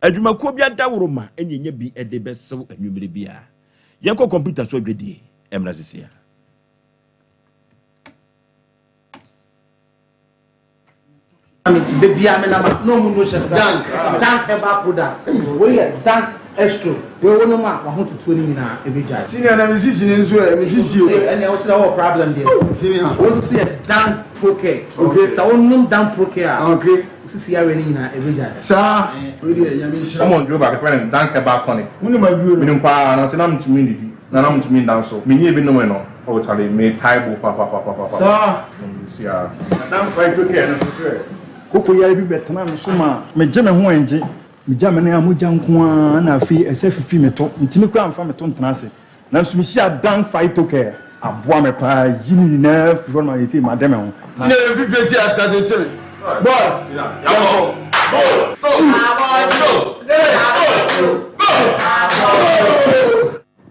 Adwumakuo bi adaworo ma ɛne ɛnya bi ɛde bɛsew anwummere biara. Yɛnkɔ kɔmputa so adwadie ɛmmra sisi a. Nti da biara me nam a na ɔmo no hyɛ dank dank herbal product wei yɛ dank estro wei wo nom a wahotutuo no nyinaa ebi gyae. Senior na me sisi ne nso ɛ me sisi o. Ɛnna ɛwɔ sɛ ɔwɔ problem deɛ. Senior. Wo nso yɛ dank procare. Okay. Sɛ wo nom dank procare a. Okay. Sisi awie ne nyinaa ebi gyae. Saa wei deɛ Nyame nhyira. Ɔmɔ nduro baako yɛfrɛ no dank herbal tonic. Wo nim aduro no? Menim paa nanso na mentumi ndidi na na mentumi nda nso. Menyɛɛ bi nomee no oh chale metae bo papapapapa. Saa. Sia. Na dank phyto care no nso so ɛ? Koko yare bi bɛtenaa me so maa megye me ho ɛngye. Megya me nan a mogya nko ara na afei ɛsɛ fifi me to. Mentumi koraa mfa me to ntena ase. Nanso mehyiaa Dank Phytocare. Aboa me paa yi ne nyinaa firi hɔ no ma seesei made me ho. Na. Senior yɛ fifie ti asase ti me boy yɛnkɔ.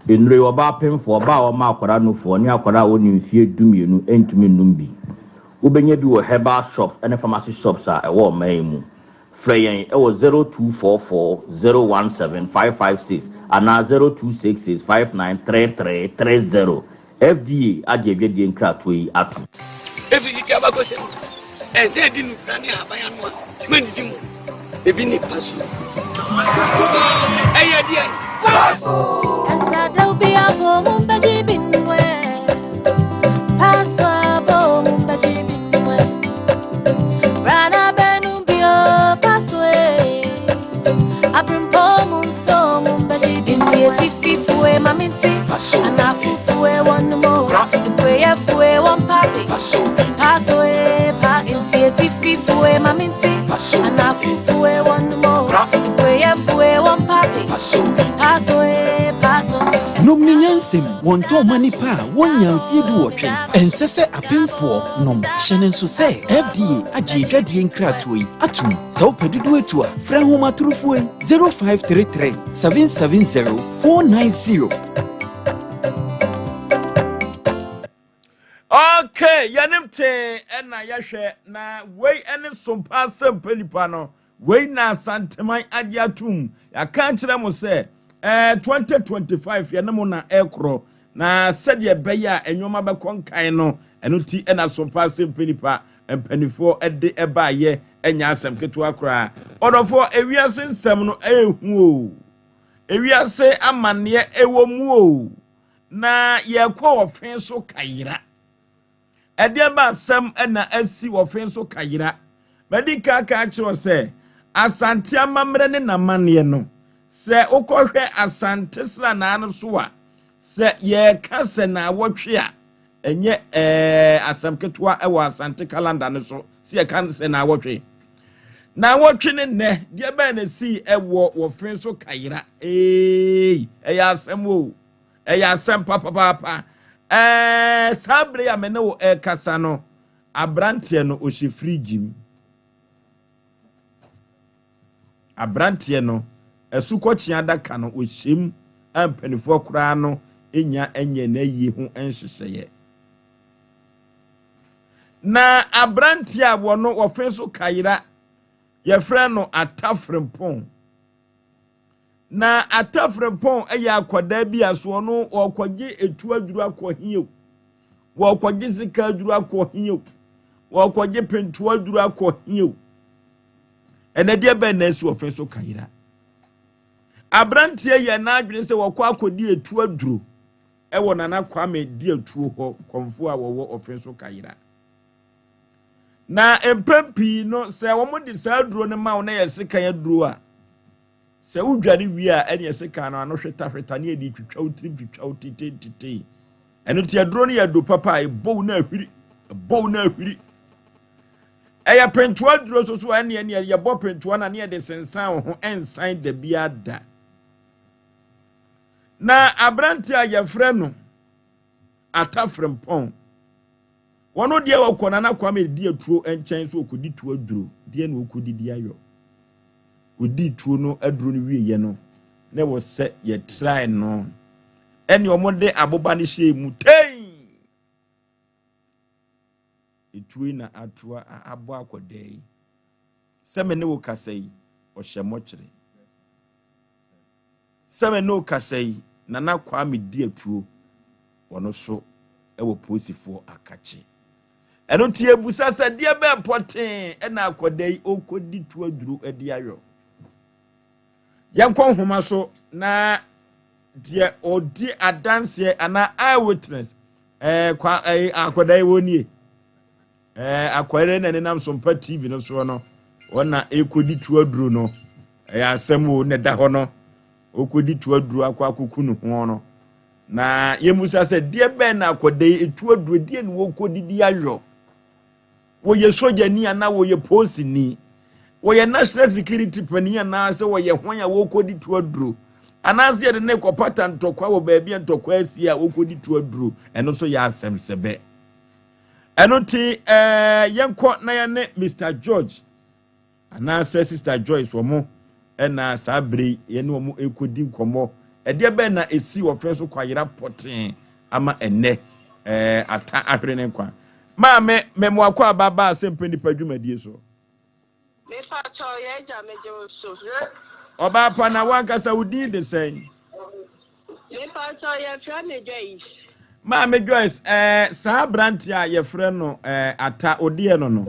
Nnuro yi, ɔbaa pemfoɔ, ɔbaa a ɔma akwadaa nufoɔ, ne akwadaa a ɔnni mfeɛ dumienu ntumi nnom bi. Wobɛnya bi wɔ herbal shops ne pharmacy shops a ɛwɔ ɔman yi mu. Frɛ yɛn wɔ 0244 017 556 anaa 0266 593330. FDA agye adwadie nkratoɔ yi ato. Efi tete abakɔsɛm mu, ɛsɛ edi nnubra ne ahaban ano a mannidi mu. Ebi ne paso. Ɛyɛ deɛn? Paso! Nom ne nyansam wɔntɔn ma nnipa a wɔnnya mfeɛ 18. Ɛnsɛ sɛ apemfoɔ nom. Hyɛ no nso sɛ FDA agye adwadie nkratoɔ yi atom. Sɛ wopɛ dodoɔ atu a, frɛ ahomatorofoɔ yi 0533 770 490. Okay, yɛnim tee ɛna yɛhwɛ na wei ɛne sompa asɛmpa nipa no wei na Asanteman agye atum. Yɛaka akyerɛ mo sɛ 2025 yɛne mo na ɛkorɔ na sɛdeɛ ɛbɛyɛ a nneɛma bɛkɔ nkan no ɛno ti ɛna sompa asɛmpa nipa mpanimfoɔ ɛde ɛbaayɛ ɛnyɛ asɛm ketewa koraa. Ɔdɔfoɔ, ewiase nsɛm no ɛyɛ hu o. Ewiase amanneɛ ɛwɔ mu o. Na yɛkɔ ɔfe so kayera. Ɛdeɛ ba asɛm ɛna asi ɔfe so kayera. Mɛdi kan ka akyerɛ sɛ Asante amammerɛ ne n'amanneɛ no, sɛ wokɔhwɛ Asante sranaa no so a, sɛ yɛreka sɛ naawɔtwe a, ɛnyɛ ɛɛ asɛm ketewa wɔ Asante kalanda no so sɛ yɛka sɛ naawɔtwe. Naawɔtwe ne nnɛ, deɛ bɛn na ɛsii ɛwɔ wɔfe so kayera? Eei, ɛyɛ asɛm o. Ɛyɛ asɛm papapaapa. Ɛɛ saa bere a me ne wo ɛrekasa no, aberanteɛ no ɔhyɛ firigye mu. Aberanteɛ no, asukɔkyea adaka no, ɔhyɛ mu a mpanimfoɔ koraa no nya nyɛ n'ayie ho nhyehyɛeɛ. Na aberanteɛ a wɔno wɔfe so kayera, yɛfrɛ no Atta Frimpong. Na Atta Frimpong yɛ akwadaa bi a so ɔno ɔrekɔgye etu aduru akɔ he o, wɔrekɔgye sika aduru akɔ he o, wɔrekɔgye pentoa aduru akɔ he o. Ɛnɛ deɛ bɛn na asi ɔfe so kayera. Aberanteɛ yɛ n'adwene sɛ wɔkɔ akɔdi etu aduro ɛwɔ Nana Kwame di atuo hɔ kɔmfoɔ a wɔwɔ ɔfe so kayera. Na mpɛn pii no sɛ wɔde saa aduro no ma wo na yɛ sekan aduro a, sɛ wodware wie a ɛne sekan no ano hwetahweta ne yɛde twitwa wo tirim twitwa wo tetei. Ɛno nti aduro no yɛ aduro papa a ɛbɔ wo na ahwiri, ɛbɔ wo na ahwiri. Ɛyɛ pentoa aduro nso so a ɛne ɛne yɛbɔ pentoa na ne yɛde sensan wo ho ɛnsan da biara da. Na aberante a yɛfrɛ no Atta Frimpong, wɔn deɛ wɔkɔ Nana Kwame di atuo nkyɛn so ɔkɔdi tuo aduro deɛ na ɔkɔdidi ayɔ. Ɔdii tuo no aduro no wieɛ no na ɛwɔ sɛ yɛtrae no ɛne wɔde aboba no hyɛɛ mu tei. Etuo yi na atoa abɔ akɔdaa yi. Sɛ me ne wo kasa yi, ɔhyɛ mɔkyere. Sɛ me ne wo kasa yi, Nana Kwame di atuo, ɔno so wɔ polisifoɔ akakye. Ɛno nti yɛbusa sɛ deɛ bɛn pɔtee ɛna akɔdaa yi ɔkɔdi tuo aduro de ayɔ. Yɛnkɔ nhoma so na deɛ ɔdi adanseɛ anaa eye witness ɛɛ kwa ɛɛ akwadaa yi wɔn nie ɛɛ akwadaa yi na nenam Sompa TV no soɔ no wɔn na ɛkɔdi tuo aduro no ɛyɛ asɛm o na ɛda hɔ no ɔkɔdi tuo aduro akɔ akɔku ne ho no na yɛmusa sɛ deɛ bɛn na akwadaa yi etuo aduro deɛ na wɔkɔdidi ayɔ. Wɔyɛ sogyani anaa wɔyɛ polisini? Wɔyɛ national security panin anaasɛ wɔyɛ hwan a wɔrekɔdi to aduro? Anaasɛ yɛde ne kɔpata ntɔkwa wɔ baabi a ntɔkwa asi a wɔkɔdi to aduro? Ɛno nso yɛ asɛm sɛbɛ. Ɛno nti ɛɛ yɛnkɔ na yɛne Mr. George Anaasɛ Sista Joyce wɔn na saa bere yi yɛne wɔn rekɔdi nkɔmmɔ. Ɛdeɛ bɛn na ɛsii wɔ fɛn so kwayera pɔtee ama ɛnnɛ ɛɛ ata ahwere ne nkwa? Maame, mɛmoakɔ aba ba asɛmpa nipa dwumadie so. Mepa kyɛw, yɛ agya megye wo so. Ɔbaa pa na wankasa wo din de sɛn? Mepakyɛw yɛfrɛ me Joyce. Maame Joyce, ɛɛ eh, saa aberanteɛ a yɛfrɛ no ɛɛ eh, Ata odeɛ no no.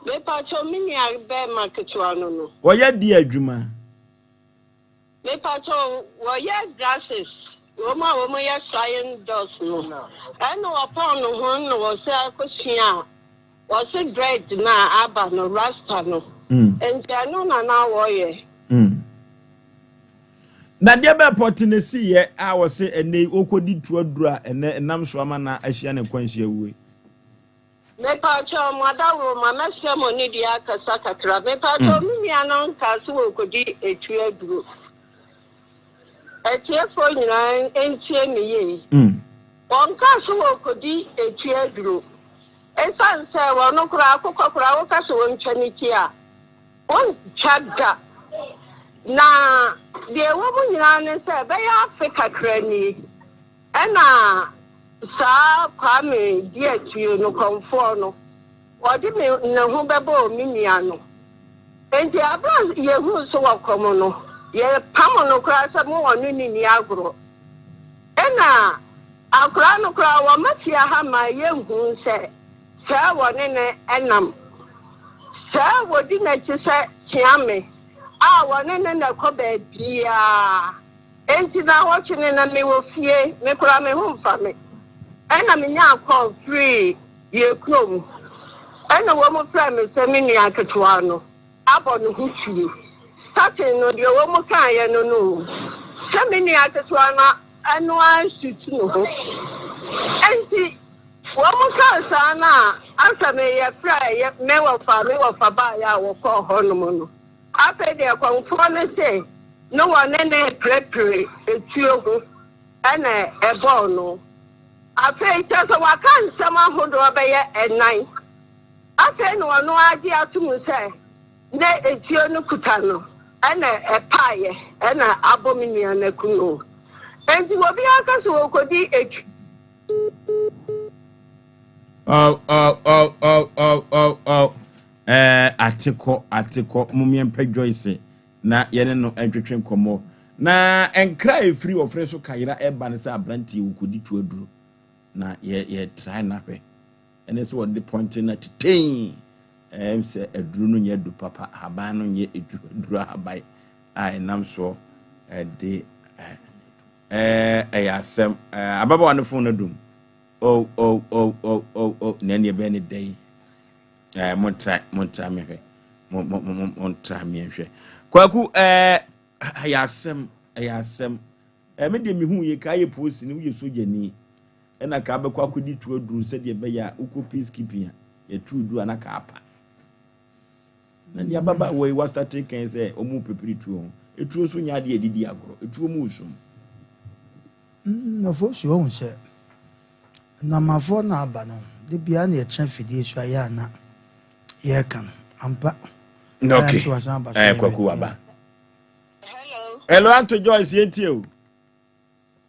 Mepakyɛw me nua bɛrima ketewa no no. Wɔyɛ deɛ adwuma? Mepakyɛw wɔyɛ grasses wɔn a wɔn yɛ flying dogs no ɛna wɔpɔn no ho na wɔsɛ akosua a wɔse dread na aba no rasta no nti ɛno na na wɔyɛ. Na deɛ bɛn pɔte na esiiɛ a wɔse ɛnnɛ yi ɔrekɔdi tuo aduro a ɛnnɛ ɛnam so ama no ahyia ne nkwanhyia wuo yi? Mepaakyɛw mo adaworo ma mɛsrɛ mo ne deɛ akasa kakra mepaakyɛw me nua no nkaa se wɔrekɔdi etuo aduro atiefoɔ nyinaa ntie me yie wɔnkaa se wɔrekɔdi etuo aduro ɛsiane sɛ wɔno koraa akokɔ koraa woka se wɔntwa ne ti a Wɔntwa da. Na deɛ ɛwɔ mu nyinaa ne sɛ, ɛbɛyɛ afe kakra nie, ɛna saa Kwame Diatue no, kɔmfoɔ no, ɔde me ne ho bɛbɔɔ me nua no. Enti aberɛ a yɛhuu sɛ wɔkɔm no, yɛpam no koraa sɛ mo ɔne no nni agorɔ. Ɛna akwadaa no koraa wɔma fie ha ma yɛhuu sɛ Sɛ wɔne no nam. Sɛ wɔdi n'akyi sɛ kyeame a wɔne no na ɛkɔ baabiara. Enti naawɔtwe no na mewɔ fie, me koraa me ho mfa me. Ɛna menyaa call firii yɛn kurom. Ɛna wɔn frɛɛ me sɛ me nua ketewa no. abɔ ne ho tuo. Starting no deɛ wɔn kaeɛ no no o, sɛ me nua ketewa no ɛno ara suit ne ho. Enti wɔn kaa saa no a, ansa meyɛ frɛ me wɔfa, me wɔfa baeɛ a wɔkɔɔ hɔnom no. Afei deɛ kɔmfoɔ no se ne wɔne no reperepere etuo ho na ɛbɔɔ no. Afei kyerɛ sɛ waka nsɛm ahodoɔ bɛyɛ ɛnan. Afei na ɔno ara gye ato mu sɛ na etuo no kuta no na ɛpaeɛ na abɔ me nua no aku no. Enti obiara ka sɛ ɔrekɔdi etuo. Oh, oh, oh, oh, oh, oh, oh. Eh, atekɔ, atekɔ, mom yɛmpɛ Joyce na yɛne no ntwetwe nkɔmmɔ. Na nkra a ɛfiri ɔfrɛ so kayera ɛba no sɛ aberanteɛ wɔkɔdi tu aduro na yɛ yɛ try na hwɛ. Ɛne sɛ wɔde pɔnkye na tetɛn ɛm sɛ aduro no nyɛ adu papa, ahaban no nyɛ aduro, aduro ahaban a ɛnam soɔ ɛde ɛɛ ɛyɛ asɛm. Ɛɛ ababaawa no fon no dum. Oh, oh, oh, oh, oh, oh, na ɛne ɛbɛyɛ ne dɛ yi. Ɛɛ mo ntra mo ntra me hwɛ mo mo mo mo ntra me nhwɛ. Kwaku ɛɛ ɛyɛ asɛm ɛyɛ asɛm. Ɛɛ me deɛ mehu yɛ kaa yɛ polisi ni woyɛ sogyani ɛna kaa bɛkɔ akɔdi tu aduru sɛdeɛ ɛbɛyɛ a wokɔ peace keeping a yɛtu duru a na kaa pa. Na deɛ ababaawa yi wasate kan sɛ ɔmo pepere tuo ho. Etuo nso nyɛ adeɛ yɛde di agorɔ. Etuo mu sum. Nkurɔfoɔ su ɔhu sɛ nnwammafoɔ no aba no, da biara na yɛtena afidie so a yɛ a na yɛreka no. Ampa. Na okay. Ɛyɛ wasan aba so. Eh, Kwaku waba. Hello. Hello, Auntie Joyce, yɛntie o.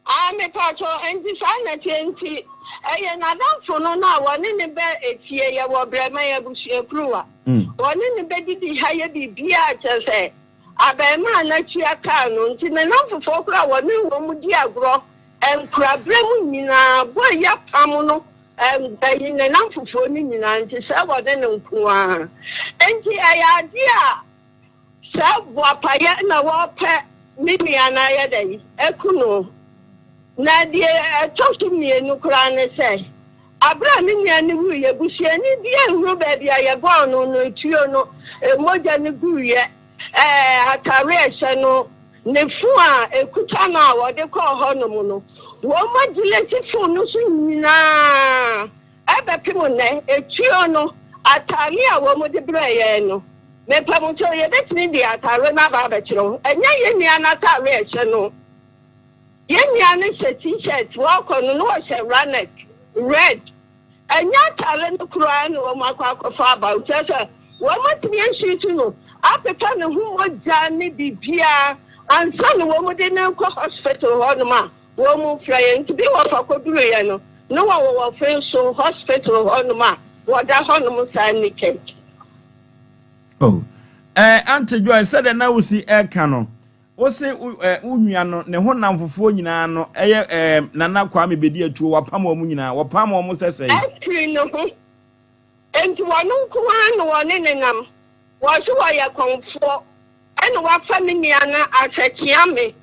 Ah, mepatɔ, nti saa na ɛteɛ nti, ɛyɛ n'adamfo no na wɔne ne bɛ etie yɛ wɔ Brɛman abusuakuruwa. Wɔne ne bɛdidi ha yɛ biribiara kyerɛ sɛ Abarimaa no atua kaa no nti ne nnamfofoɔ koraa a wɔne wɔn di agorɔ nkoraberɛ mu nyinaa bɔ ayi apam no ayi ne nnamfofoɔ no nyinaa nti sɛ wɔne no nko ara nti ɛyɛ adeɛ a sɛ boapayɛ na wɔpɛ me nua no ayɛ dɛn aku no. Na deɛ ɛtɔ so mmienu koraa ne sɛ Bere a me nua no wuiɛ, busuani biara nhunu baabi a yɛbɔɔ no no tuo no, mogya no guiɛ, atare a ɛhyɛ no, ne fon a ɛkuta no a wɔde kɔɔ hɔnom no. Wɔadelete fon no so nyinaa bɛpem nnɛ. Etuo no, atare a wɔde brɛɛ yɛn no, mepa mo kyɛw, yɛbɛtumi de atare no aba abɛkyerɛ wo. Ɛnyɛ yɛn nua no atare a ɛhyɛ no. Yɛn nua no hyɛ T-shirt, wɔkɔ no na ɔhyɛ runneck, red. Ɛnyɛ atare no koraa na wɔn akɔ akɔfa aba o, kyerɛ sɛ wɔn atumi asuitu no apepa ne ho mogya ne biribiara ansa na wɔn de no rekɔ hospital hɔnom a wɔn frɛ yɛn. Nti bi wɔfa kɔduruiɛ no na wɔwɔ wɔfe nso hospital hɔnom a wɔda hɔnom saa naked. Oh, eh, Auntie Joy, sɛdeɛ na wosi ɛka no, Wo se wo eh, wo nua no, ne ho nnamfofoɔ nyinaa no, ɛyɛ eh, Nana Kwame Bedi Atuo, wapam wɔn nyinaa, wɔpam wɔn sɛ sɛn? Afiri ne ho. Enti wɔno nko ara na wɔne no nam. Wɔse wɔyɛ kɔmfoɔ, ɛna wafa me nua no asɛ me.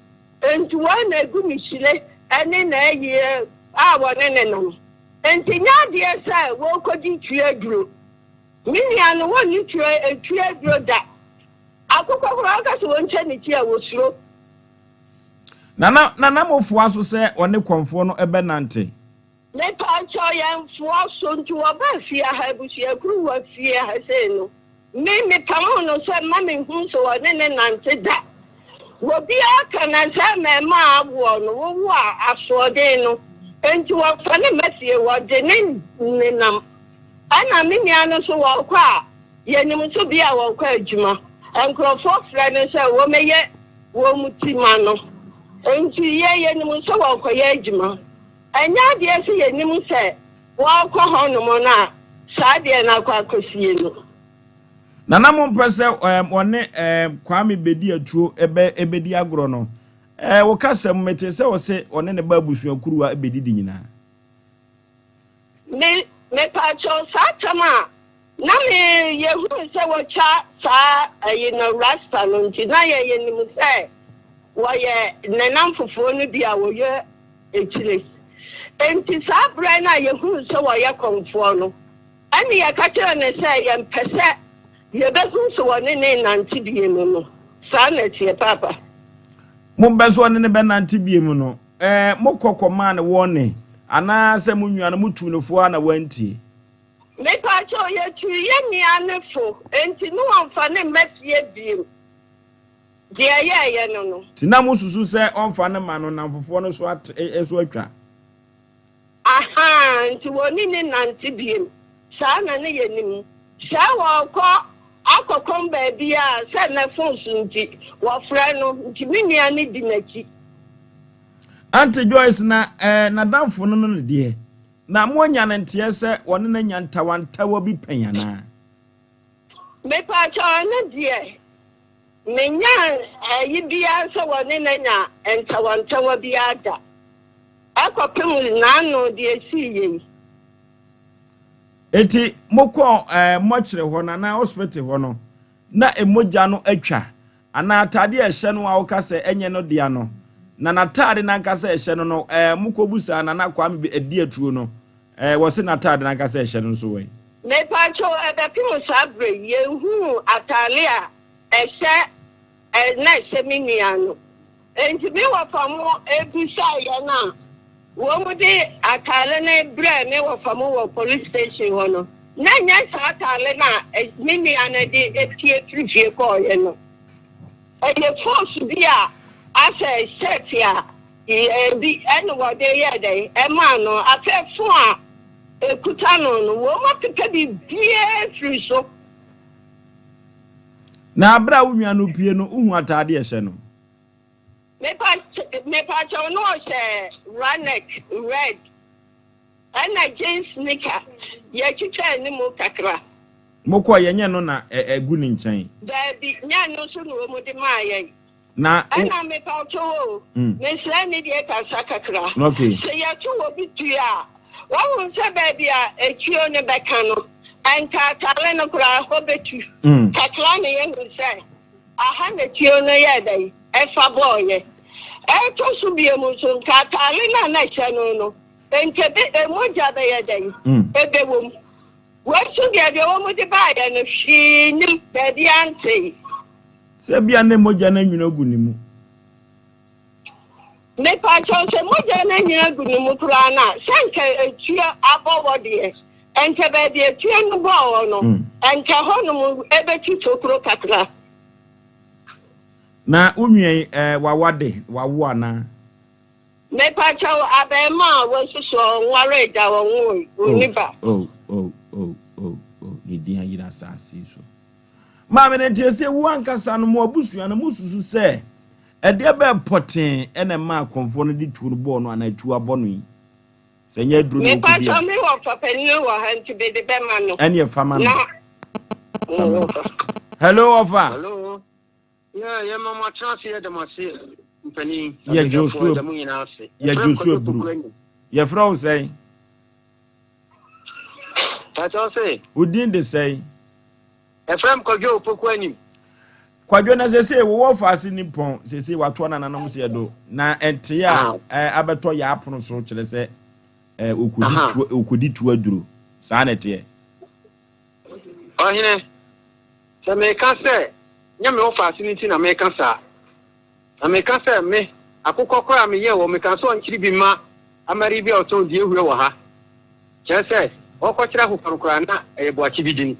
Enti wɔn na egu ne hyire ne n'ayie a wɔne no nam. Enti nyɛ adeɛ sɛ wɔrekɔdi tue aduro. Me nua no, wɔnni tue tue aduro da. Akokɔ koraa ka sɛ wɔntwa ne ti a, wɔsuro. Nana Nana mo foa so sɛ ɔne kɔmfoɔ no bɛnante. Mepakyɛw yɛn foa so nti wɔbaa fie ha abusuakuru wɔ fie ha sei no me mepamoo no sɛ mma me nhu sɛ ɔne ne nante da wɔbiaa ka na sɛ mmɛɛmaa awoɔ no wowo a asoɔden no nti wɔfa ne mma fie wɔde ne nenam ɛna me nua no nso wɔkɔ a Yɛnim nso bia wɔkɔ adwuma, nkurɔfoɔ frɛ no sɛ wɔmmɛyɛ wɔn ti ma no. Nti yɛ yɛnim sɛ wɔkɔyɛ adwuma. Ɛnyɛ adeɛ sɛ yɛnim sɛ wɔkɔ hɔnom no a saa adeɛ no akɔ akɔsie no. Nana mompɛ sɛ wɔne Kwame bɛdi atuo bɛdi agorɔ no. Wo kasa mu metee sɛ ɔse ɔne ne ba abusuakuruwa bɛdidi nyinaa. Me, mepaakyɛw saa tam a Na me yɛhuu sɛ wɔtwa saa ayi no rasta no nti na yɛ yɛnim sɛ wɔyɛ ne namfofoɔ no bi a wɔyɛ akyire. Enti saa berɛ no a yɛhuu sɛ wɔyɛ kɔmfoɔ no, ɛne yɛka kyerɛɛ no sɛ yɛmpɛ sɛ. Yɛbɛhu sɛ wɔne no renante bio no, saa na ɛteɛ, Paapa. Mobɛ sɛ ɔne no bɛnante bio no, ɛɛ, mokɔ kɔmaa no wɔne, anaasɛ mo nua no motuu no fo ara na wantie? Mepaakyɛw, yɛtuu yɛn nua no fo, enti ne wɔmfa no mma fie bio. Deɛ ɛyɛeɛ no no. Nti na mosusu sɛ ɔmfa no ma no nnamfofoɔ no so ate, so atwa? Ahaa, nti wɔne no nnante biom. Saa na ne yɛnim. Sɛ wɔrekɔ akɔkɔm baabi a, sɛ nnɛ fon so nti, wɔfrɛ no, nti me nua no di n'akyi. Auntie Joyce na eh, n'adamfo no no deɛ, na moanya no nteɛ sɛ wɔne no anya ntawantawa bi pɛn anaa? Mepaakyɛw, ɛno deɛ, menyaa ayi biara sɛ wɔne no anya ntawantawa biara da. Ɛkɔpem n'ano deɛ esii yei. Enti mokɔɔ ɛɛ mɔkyere hɔ no anaa hospital hɔ no, na mogya no atwa anaa ataade a ɛhyɛ no a woka sɛ ɛnyɛ no dea no, na n'ataade no ankasa a ɛhyɛ no no, ɛɛ mokɔbusaa Nana Kwame bi adi atuo no, ɛɛ wɔse n'ataade no ankasa a ɛhyɛ no nso wɛn? Mepakyɛw, ɛbɛpem saa berɛ yi, yɛnhuu ataade a ɛhyɛ na ɛhyɛ me nua no. Enti me wɔfa mo bisaa yɛn a wɔde ataare no brɛɛ me wɔfa mo wɔ police station hɔ no, na ɛnyɛ saa ataare no a me nua no de pue firi fie kɔeɛ no. Ɛyɛ force bi a asɛ shirt a bi ɛna wɔde yɛɛ dɛn ɛmaa no. Afei fon a ɛkuta no no, wɔapepa biribiara firi so. Na bere a wo nua no pue no, wuhu ataade a ɛhyɛ no? Mepakyɛw, na ɔhyɛ runneck red ɛna jeans nika, yɛtwitwa anim kakra. Mokɔe, ɛnyɛ ɛno na ɛgu ne nkyɛn? Daabi, nyɛ ɛno nso na wɔde maa yɛn. Na wo. Ɛna mepakyɛw o, mesrɛ ne deɛ kasa kakra. Okay. Sɛ yɛto obi tuo a, wahu sɛ baabi a etuo no bɛka no, ɛnka atare no koraa hɔ bɛtu. Kakra na yɛhu sɛ aha na tuo no yɛɛ dɛn, ɛfa bɔɔyɛ. Ɛtɔ so biom nso, nka atare no a na ɛhyɛ no no, nka ebe, mogya bɛyɛ dɛn, ɛbɛwɔ mu. Wei nso deɛ, deɛ wɔde baeɛ no, hwee nnim, baabiara ntee. Sɛ ebia na mogya no anwini agu ne mu. Mepakyɛw, sɛ mogya no anwini agu ne mu koraa no a, sɛ anka etuo abɔ hɔ deɛ, anka baabi a etuo no bɔɔ hɔ no, anka ɛhɔnom bɛtu tokuro kakra. Na wo nua yi, eh, wawa de, wawo anaa? Mepakyɛw, abarimaa a wasusu a ɔnwaree da, ɔnwoe, onni ba. Oh, oh, oh, oh, oh, ne din ayera asase yi so. Maame no, nti ese wo ankasa no, mo abusua no, mosusu sɛ ɛdeɛ bɛɛ pɔtee na ɛmaa akɔmfoɔ no de tuo no bɔɔ no anaa tuo abɔ no yi? Sɛ ɛnyɛ aduro na ɔkɔdi a. Mepakyɛw, me wɔfa panin wɔ ha nti mede bɛma no. Ɛneɛ fa ma no. Na Fa ma no. Hello wɔfa. Hello. Yeah, yɛ ma mo atena ase yɛda mo ase mpanin. Yɛ gye osu Yɛda mo nyinaa ase. Yɛ gye osu aburu. Yɛfrɛ wo sɛn? Pakyɛ ɔse. Wo din de sɛn? Yɛfrɛ me Kwadwo Opoku Anim. Kwadwo na sese wowɔ faase ni pɔn sese watoa nananom seɛ do na ɛnte a abɛtɔ yɛ apono so kyerɛ sɛ okodi tu okodi tu aduro saa na ɛteɛ. Ɔhene, sɛ meka sɛ nyɛ me wɔ faase no nti na meka saa. Na meka sɛ me, akokɔ koraa a meyɛɛ wɔ, mekaa sɛ ɔnkyere bi mma amare bi a ɔtɔn dua hura wɔ ha. Kyerɛ sɛ, ɔrekɔkyere akokɔ no koraa na ɛyɛ boakye bi din.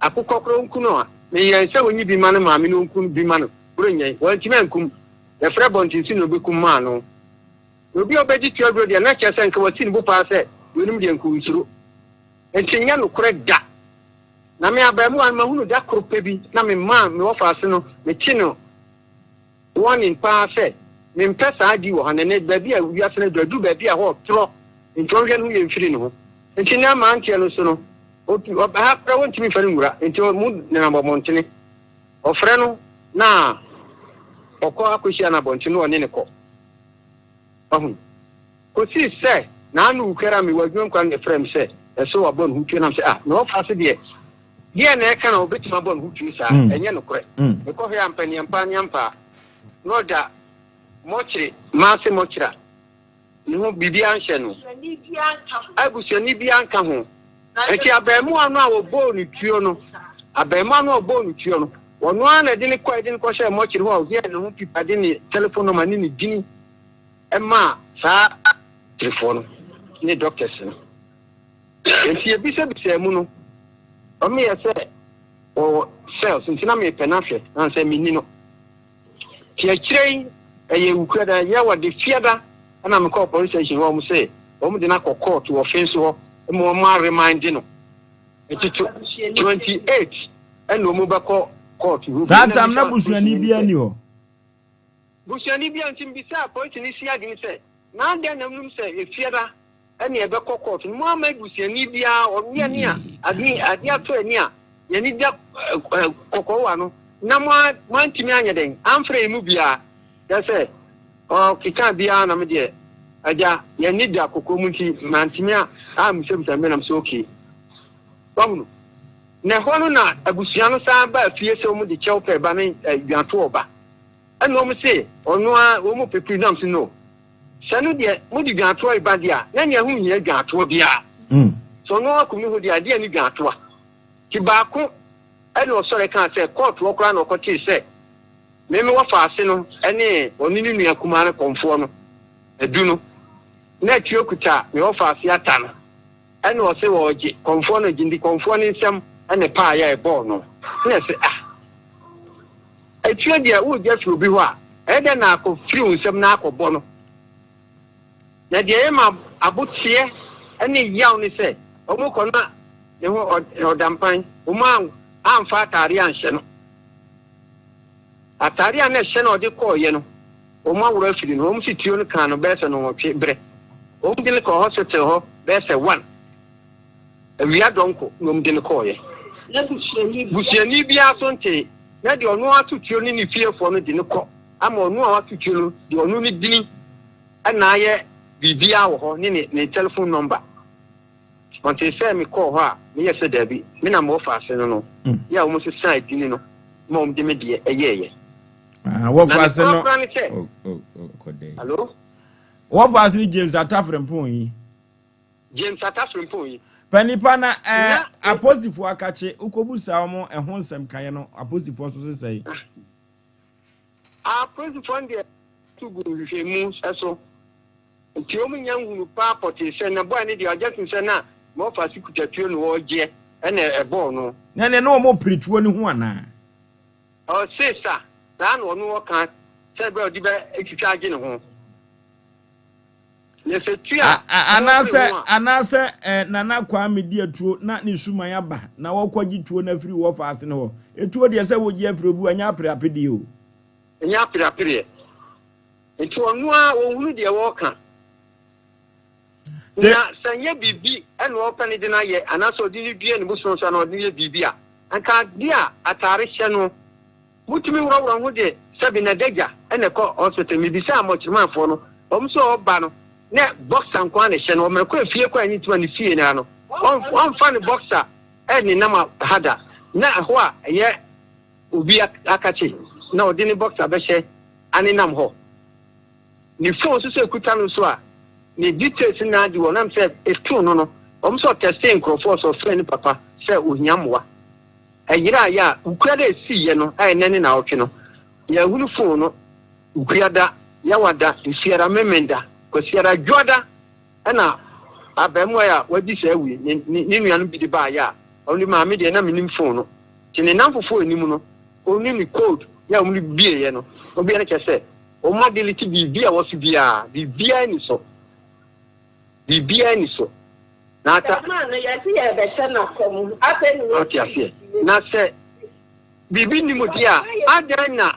Akokɔ koraa ɔnku no a, meyɛɛ sɛ ɔnyi bi mma ne maame na ɔnku bi mma no, Buronya yi, wantumi ankum. Yɛfrɛ bɔntensi na ɔbɛkum maa no. Na obi a ɔbɛgye tuaduro deɛ, na kyerɛ sɛ nka wasi ne bo paa sɛ weinom deɛ nka ɔnsuro. Enti ɛnyɛ nokorɛ da. Na me abarimaa no, mahunu da koro pɛ bi na me maa me wɔfaase no, mete no warning paa sɛ mempɛ saa ade wɔ ha, na ɛnɛ baabi a wiase no aduru, aduru baabi a ɛhɔ retorɔ, nti ɔnhwɛ ne ho yie mfiri ne ho. Nti nnɛ mmeranteɛ no nso no, otu, ɛha koraa wɔntumi mfa no nwura, nti wɔn nenam abɔntene. Ɔfrɛ no na ɔkɔ akɔhyia no abɔntene na ɔne no kɔ. Wahu? Kosii sɛ n'ano wu kɛrɛ a mewɔ adwuma mu koraa no na ɛfrɛɛ me sɛ ɛsɛ wabɔ ne ho tuo na mesɛ ah me wɔfa ase deɛ deɛn na ɛka na ɔbɛtumi abɔ ne ho tuo saa ɛnyɛ nokorɛ. Mekɔhwɛɛ ampa ni ampa ni ampa na ɔda mɔkyere maase mɔkyere a ne ho biribiara nhyɛ no a busuani biara nka ho. Nti abarimaa no a wɔbɔɔ no tuo no. Abarimaa no a ɔbɔɔ no tuo no, ɔno ara na ɛde no kɔe de no kɔhyɛɛ mɔkyere hɔ a ɔyɛɛ ne ho pipa de ne telephone number ne ne dini maa saa akyirifoɔ no ne doctors no. Enti yɛbisabisaa mu no, wɔyɛɛ sɛ wɔwɔ cells nti na mepɛ no ahwɛ na sɛ menni no. Nti akyire yi ɛyɛ Wukuada, yɛ wɔde Fiada ɛna mekɔɔ police station hɔ wɔn se wɔn de no akɔ court wɔ Finso hɔ ma wɔn aremande no. Nti 28 ɛna wɔn bɛkɔ court hɔ. Saa tam na busuani biara nni hɔ. Busuani biara nti mebisaa polisini siadini sɛ, na adɛn na monim sɛ Efiada ɛne ɛbɛkɔ court no? Moamma busuani biara ɔne ani a ade ade atɔ ani a yɛn ani da kɔkɔɔ wɔ ano na moantumi anyɛ dɛn amfrɛ yɛn mu biara. Kyerɛ sɛ ɔkekaa biara na me deɛ agya yɛn ani da kɔkɔɔ mu nti mantumi ammisabisa me nam sɛ okay. Wahunu? Na ɛhɔ no na abusua no san baa fie sɛ wɔn de kyɛw pɛ ba ne dwantoɔ ba. Ɛna wɔn se ɔno ara wɔn pepiri nam se no. Sɛ no deɛ mo de dwantoɔ reba deɛ a na nea ɛho nhia dwantoɔ biara. Sɛ ɔno ara kum ne ho deɛ a deɛ ne dwantoa. Ti baako ɛna ɔsɔre kaa sɛ kɔɔto hɔ koraa na ɔkɔtee sɛ me me wɔfaase no ne ɔne ne nua kumaa no kɔmfoɔ no adu no na atuo kuta me wɔfaase ata no. Ɛna ɔse ɔɔgye kɔmfoɔ no gye nti kɔmfoɔ no nsam ne paeɛ a ɛbɔɔ no. Ɛna ɛse ah atuo deɛ woregye afiri obi hɔ a ɛyɛ dɛn na akɔ firi wo nsam na akɔ bɔ no. Na deɛ ɛyɛ ma aboteɛ ne yaw ne sɛ wɔn kɔ na ne ho ɔda mpan, wɔn amfa ataadeɛ anhyɛ no. Ataadeɛ a na ɛhyɛ no a ɔde kɔɔeɛ no Wɔn aworɔ afiri no, wɔn si tuo no kaa no bɛyɛ sɛ nnɔnwɔtwe berɛ. Wɔn de no kɔɔ hospital hɔ bɛyɛ sɛ one. Awia dɔnko na wɔn de no kɔɔeɛ. Busuani biara nso ntee. Na deɛ ɔno ato tuo no ne fiefoɔ no de no kɔ ama ɔno a wato tuo no deɛ ɔno ne dini na ayɛ biribiara wɔ hɔ ne ne ne telephone number. Ɔntee sɛ mekɔɔ hɔ a meyɛɛ sɛ daabi, me na mewɔ faase no no, yɛ a wɔn sesaa dini no ma wɔn de me deɛ ɛyɛɛyɛ. Ah, wɔfa ase no. Hello. Wɔfa ase no James Atafere Mpon yi. James Atafere Mpon yi. Pɛ nipa na ɛɛ eh, aposifoɔ akakye wokɔbu saa wɔn ɛho nsɛm kaeɛ no aposifoɔ nso sesɛe. Ah, aposifoɔ no deɛ to gu nhwehwɛmu so nti wɔn nya nhunu paa pɔtee sɛ na bɔɔ ne deɛ ɔgye tom sɛ na ma ɔfa ase kuta tuo no wɔregyeɛ ɛna ɛbɔɔ no. Na ɛnɛ na wɔn pere tuo no ho anaa? Ɔse sa saa na ɔno ɔka sɛ berɛ a ɔde bɛ twitwa agye ne ho. Na sɛ tu a Anaasɛ anaasɛ eh, Nana Kwame di atuo na ne suman aba na wɔkɔgye tuo no afiri wɔ faase no hɔ. Etuo deɛ sɛ wogye afiri obi hɔ ɛnyɛ apereapedeɛ o. Ɛnyɛ apereapereɛ. Nti ɔno ara ɔnhunu deɛ wɔreka. Sɛ. Na sɛ ɛnyɛ biribi na ɔrepɛ no de no ayɛ, anaasɛ ɔde no dua ne bosom so anaa ɔde no yɛ biribi a, anka adeɛ a ataare hyɛ no, motumi worɔworɔ ho de sɛbe n'adagya na ɛkɔ hospital. Mebisaa mɔkyerɛmanfoɔ no, wɔn sɛ ɔreba no, na boxer nko ara na ɛhyɛ no. Ɔmmerɛ kɔ efie kɔ a ɛne ntoma ne fie no ara no, ɔmfa ne boxer nenam ha da. Na ɛhɔ a ɛyɛ obi akakye na ɔde ne boxer bɛhyɛ anenam hɔ. Ne phone nso sɛ ekuta no nso a ne details nyinaa di hɔ nam sɛ etu no no wɔn sɛ ɔtɛstee nkorɔfoɔ sɛ ɔfrɛ ne papa sɛ ohia mmoa. Ɛyera yɛ a Wukuada esii yɛ no a ɛnɛ ne naawɔtwe no yɛahunu phone no Wukuada, Yawada, Esiada, Memenda, Kwasiada, Dwoada ɛna abɛɛmoa yi a wadi saa awu yi ne ne ne nuanom bi de baa yɛ a wɔn de maa me deɛ na menim phone no nti ne namfofoɔ anim no ɔnim ne code yɛ a wɔn de bie yɛ no obiara kyɛ sɛ Wɔn adelete biribi a ɛwɔ so biara, biribiara nni so. Biribiara nni so. Na ata. Bɛrima no, yɛse yɛrebɛhyɛ no akɔm, afei na Ɔte aseɛ. Na sɛ biribi nni mu deɛ a, adɛn na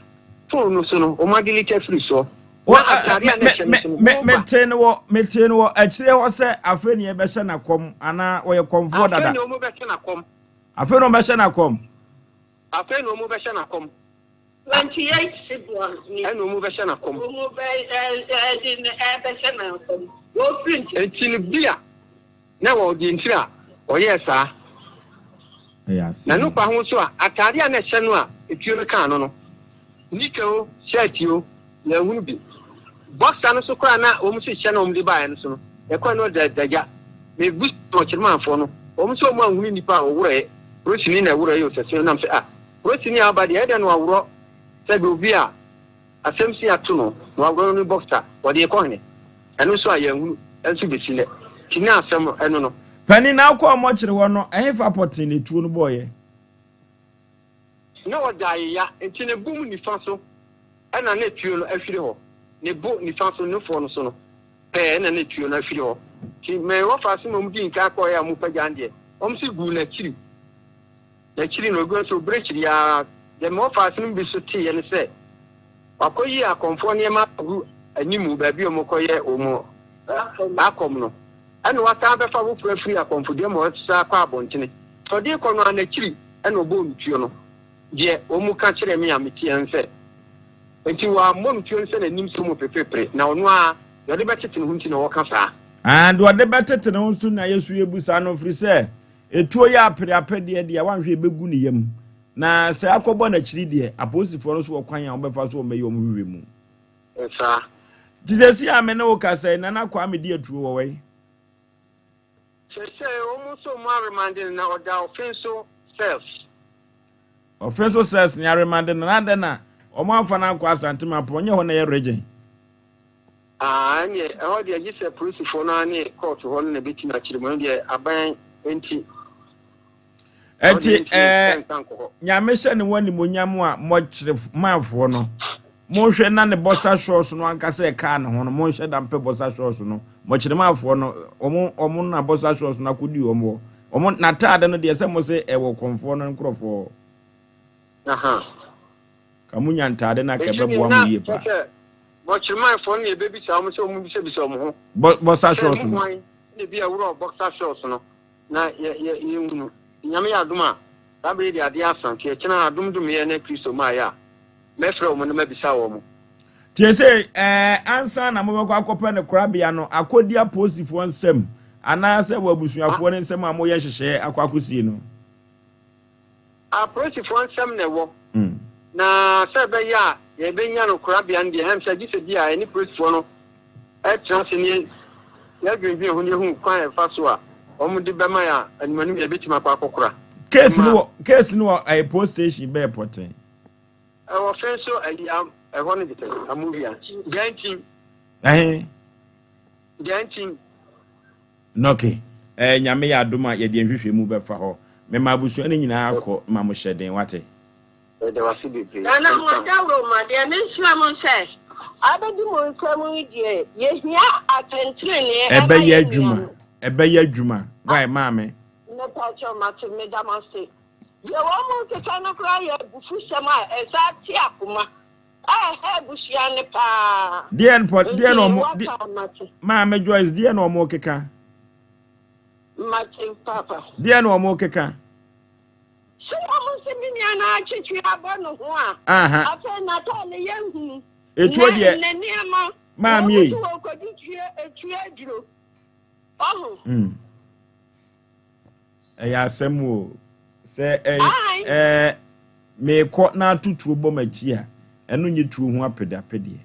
phone no so no, wɔn adelete afiri soɔ? Na atadeɛ a na ɛhyɛ no so no, wɔba. Metee no wɔ, metee no wɔ akyire hɔ sɛ afei na yɛbɛhyɛ no akɔm, anaa ɔyɛ kɔmfoɔ dada. Afei na wɔbɛhyɛ no akɔm. Afei na wɔbɛhyɛ no akɔm. Afei na wɔbɛhyɛ no akɔm. 28 boa ni. Ɛna ɔmu bɛhyɛ no akɔm. Ɔmu bɛ ɛde no ɛbɛhyɛ no akɔm. Wɔfiri nti. Nti no bi a na ɛwɔ deɛ ntiri a ɔyɛɛ saa. Na no pa ho nso a, ataade a na ɛhyɛ no a etuo no kaa no no, nika o, shirt o, yɛanhunu bi. Boxer no nso koraa na wɔn si hyɛ na wɔn de baeɛ no so no, yɛkɔɛ no ɔda adagya. Mebu ɔkyerɛmanfoɔ no, wɔn nso wɔn anhunu nipa a ɔworɔɛ. Polisini na ɛworɔ yi o sɛ sɛ nam sɛ ah polisini a aba deɛ ɛdɛn na waworɔ sɛbi obi a asɛm si ato no na waworɔ no ne boxer wɔde rekɔ hene ɛno nso a yɛnhunu nso bɛsi nnɛ nti na asɛm ɛno no. Panin na wokɔɔ mɔkyere hɔ no ɛhefa pɔtee na etuo no bɔɔyɛ? Na ɔda ayeya nti ne bo mu nifa so ɛna na etuo no ahwire hɔ ne bo nifa so nufoɔ no so no pɛɛ na na etuo no ahwire hɔ nti me wɔfa ase na wɔn dii nkan kɔɔɛ a wɔn pagya no deɛ wɔn nso guu n'akyiri n'akyiri na ogu nso obere kyiri ara deɛ me wɔfa ase no bi so teeɛ ne sɛ wakɔyi akɔmfoɔ nneɛma agu animu baabi a wɔkɔyɛ wɔn akɔm no ɛna wasan bɛfa foforɔ afiri akɔmfodeɛ mu a ɔsan akɔ abɔntene sɛ ɔde kɔ no a n'akyiri ɛna ɔbɔɔ no tuo no deɛ wɔn ka kyerɛ me a meteɛ ne sɛ nti wɔammɔ no tuo no sɛ n'anim sɛ mu peprepre na ɔno ara deɛ ɔde bɛtete ne ho nti na ɔka saa. Ah, deɛ ɔde bɛtete ne ho nso na yɛsu yɛbu saa no firi sɛ etuo yɛ apereapɛdeɛ deɛ wanhwɛ ɛbɛgu ne yam na sɛ akɔbɔ n'akyiri deɛ apolisifoɔ no so wɔ kwan a wɔbɛfa so wɔbɛyɛ wɔn hwehwɛ mu. Saa. Nti sɛsi a me ne wo kasa yi Nana Kwame di atuo wɔ wɛn? Sɛsɛɛ wɔn nso wɔn aremande no na ɔda Ɔfenso cells. Ɔfenso cells ne aremande no na adɛn na wɔn amfa no ankɔ Asante Mampɔn nyɛ hɔ na ɛyɛ region? Ah ɛneɛ ɛhɔ deɛ gye sɛ polisifoɔ no ara ne court hɔ no na ɛbɛtumi akyerɛ mu ɛno deɛ aban nti. Ɛnti ɛɛ Nyame hyɛ ne ho animonyam a mɔkyere manfoɔ no monhwɛ na ne bɔsa shorts no ankasa ɛkaa ne ho no monhyɛ da mpɛ bɔsa shorts no mɔkyere manfoɔ no wɔn wɔn na bɔsa shorts no akɔdi wɔn hɔ wɔn n'ataade no deɛ sɛ mo se ɛwɔ kɔnfoɔ no nkorɔfoɔ hɔ. Ka mo nya ntaade no aka ɛbɛboa mo yie paa. Mɔkyere manfoɔ no na yɛbɛbisa wɔn sɛ wɔn bisabisa wɔn ho. Bɔsa shorts no. Sɛ hwan na ebi a wura bɔsa shorts no. Na yɛ yɛ yɛnhunu. Nyame yɛ adom a, saa berɛ yi deɛ adeɛ asa, nti ɛkyena adom dom yɛn na Kristo maeɛ a, mɛfrɛ wɔn na mabisa wɔn. Tie sei, ɛɛ, ansa na mobɛkɔ akɔpɛ no korabea no, akɔdi apolisifoɔ nsam anaasɛ wɔ abusuafoɔ no nsam a moyɛ nhyehyɛeɛ akɔ akɔsie no? Apolisifoɔ nsam na ɛwɔ. Na sɛ ɛbɛyɛ a yɛbɛnya no korabea no deɛ, ɛm sɛ gye sɛ bi a yɛne polisifoɔ no tena ase ne yɛdwendwene ho na yɛhu kwan a yɛfa so a wɔde bɛma yɛn a animanim yɛbɛtumi akɔ akɔkora. Case no wɔ case no wɔ ɛyɛ police station bɛyɛ pɔtɛn. Ɛwɔ fɛn so ayi ɛhɔ no de sɛ Amovia. Gyantin. Ɛhe. Gyantin. Nɔke, ɛɛ Nyame yɛ adom a yɛde nhwehwɛmu bɛfa hɔ. Mema abusua no nyinaa kɔ ma mo hyɛ den, wate? Yɛda wo ase bebree. Nana mo adawuroma, deɛ mesrɛ mo sɛ abɛdi mo nsam yi deɛ, yɛhia atɛntenenee ɛma Ɛbɛyɛ yɛn adwuma, nua no. ɛbɛyɛ adwuma. Wai, maame? Mepakyɛw mate, meda mo ase. Deɛ wɔn rekeka no koraa yɛ abufusɛm a ɛsan te akoma. Ɛha abusua no paa. Deɛ pɔ deɛ Nti na ɔmo waka a mate. Maame Joyce deɛ na ɔmo keka. Mate papa. Deɛ na ɔmo keka. Sɛ ɔmo se me nua no atwetwe abɔ ne ho a. Aha. Afei n'ataade yɛ nhunu. Etuo deɛ. Ne ne nneɛma. Maame ei. Wɔn mo se wɔkɔdi tue etue aduro. Ɔho. Mm. Ɛyɛ asɛm o. Sɛ ɛ ɛ meekɔ na ato tuo bɔ m'akyi a, ɛno nyɛ tuo ho apedeapedeɛ.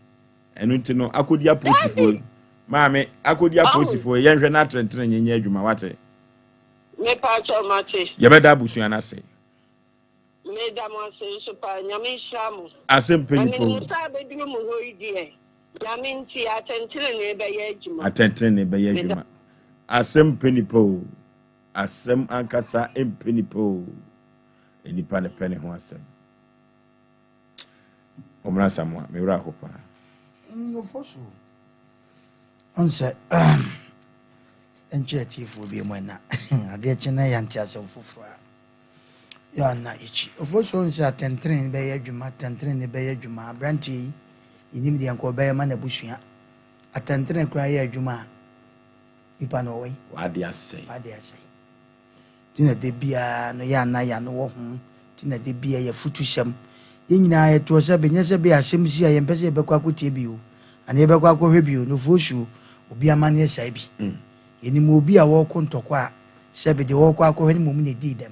Ɛno nti no, akɔdi apolisifoɔ yi. Maame, akɔdi apolisifoɔ yi, yɛnhwɛ na atenetene nyɛ nyɛ adwuma, wate? Mepaakyɛw mate. Yɛbɛda abusua no ase. Meda mo ase nso paa, Nyame nhyira mo. Asɛm pɛ Na nipa menim o. sɛ abɛduru mo hɔ yi deɛ, Nyame nti atɛntenenee bɛyɛ adwuma. Atɛntenenee bɛyɛ Meda. adwuma. Asɛm pɛ nipa o. Asɛm ankasa mpɛ nipa o. Nipa ne pɛ ne ho asɛm. Ɔmena Asamoah, me werɛ aho paa. Nkurɔfoɔ so ɔn sɛ nkyɛ atiefoɔ bi mu ɛna adeɛ kye na yɛante asɛm foforɔ a yɛ ana akyi ɔfoɔ so ɔn sɛ atɛntene bɛyɛ adwuma atɛntene bɛyɛ adwuma aberanteɛ yi yɛnim deɛ nka ɔbɛyɛ ma n'abusua atɛntene koraa yɛ adwuma a Nipa no ɔwɔ yi. W'ade asɛe. W'ade asɛe. Nti na da biara no yɛ ana yɛ ano wɔ ho. Nti na da biara yɛ futusɛm. Yɛn nyinaa yɛtoɔ sɛ bɛ nyɛ sɛ bɛ asɛm si a yɛmpɛ sɛ yɛbɛkɔ akɔtie bi o. Anaa yɛbɛkɔ akɔhwɛ bi o. Nofoɔ suo. Obi amaneɛ saa bi. Yɛnim obi a wɔɔko ntɔkwa a sɛ bɛ deɛ wɔɔkɔ akɔhwɛ no mmom na ɛdii dɛm.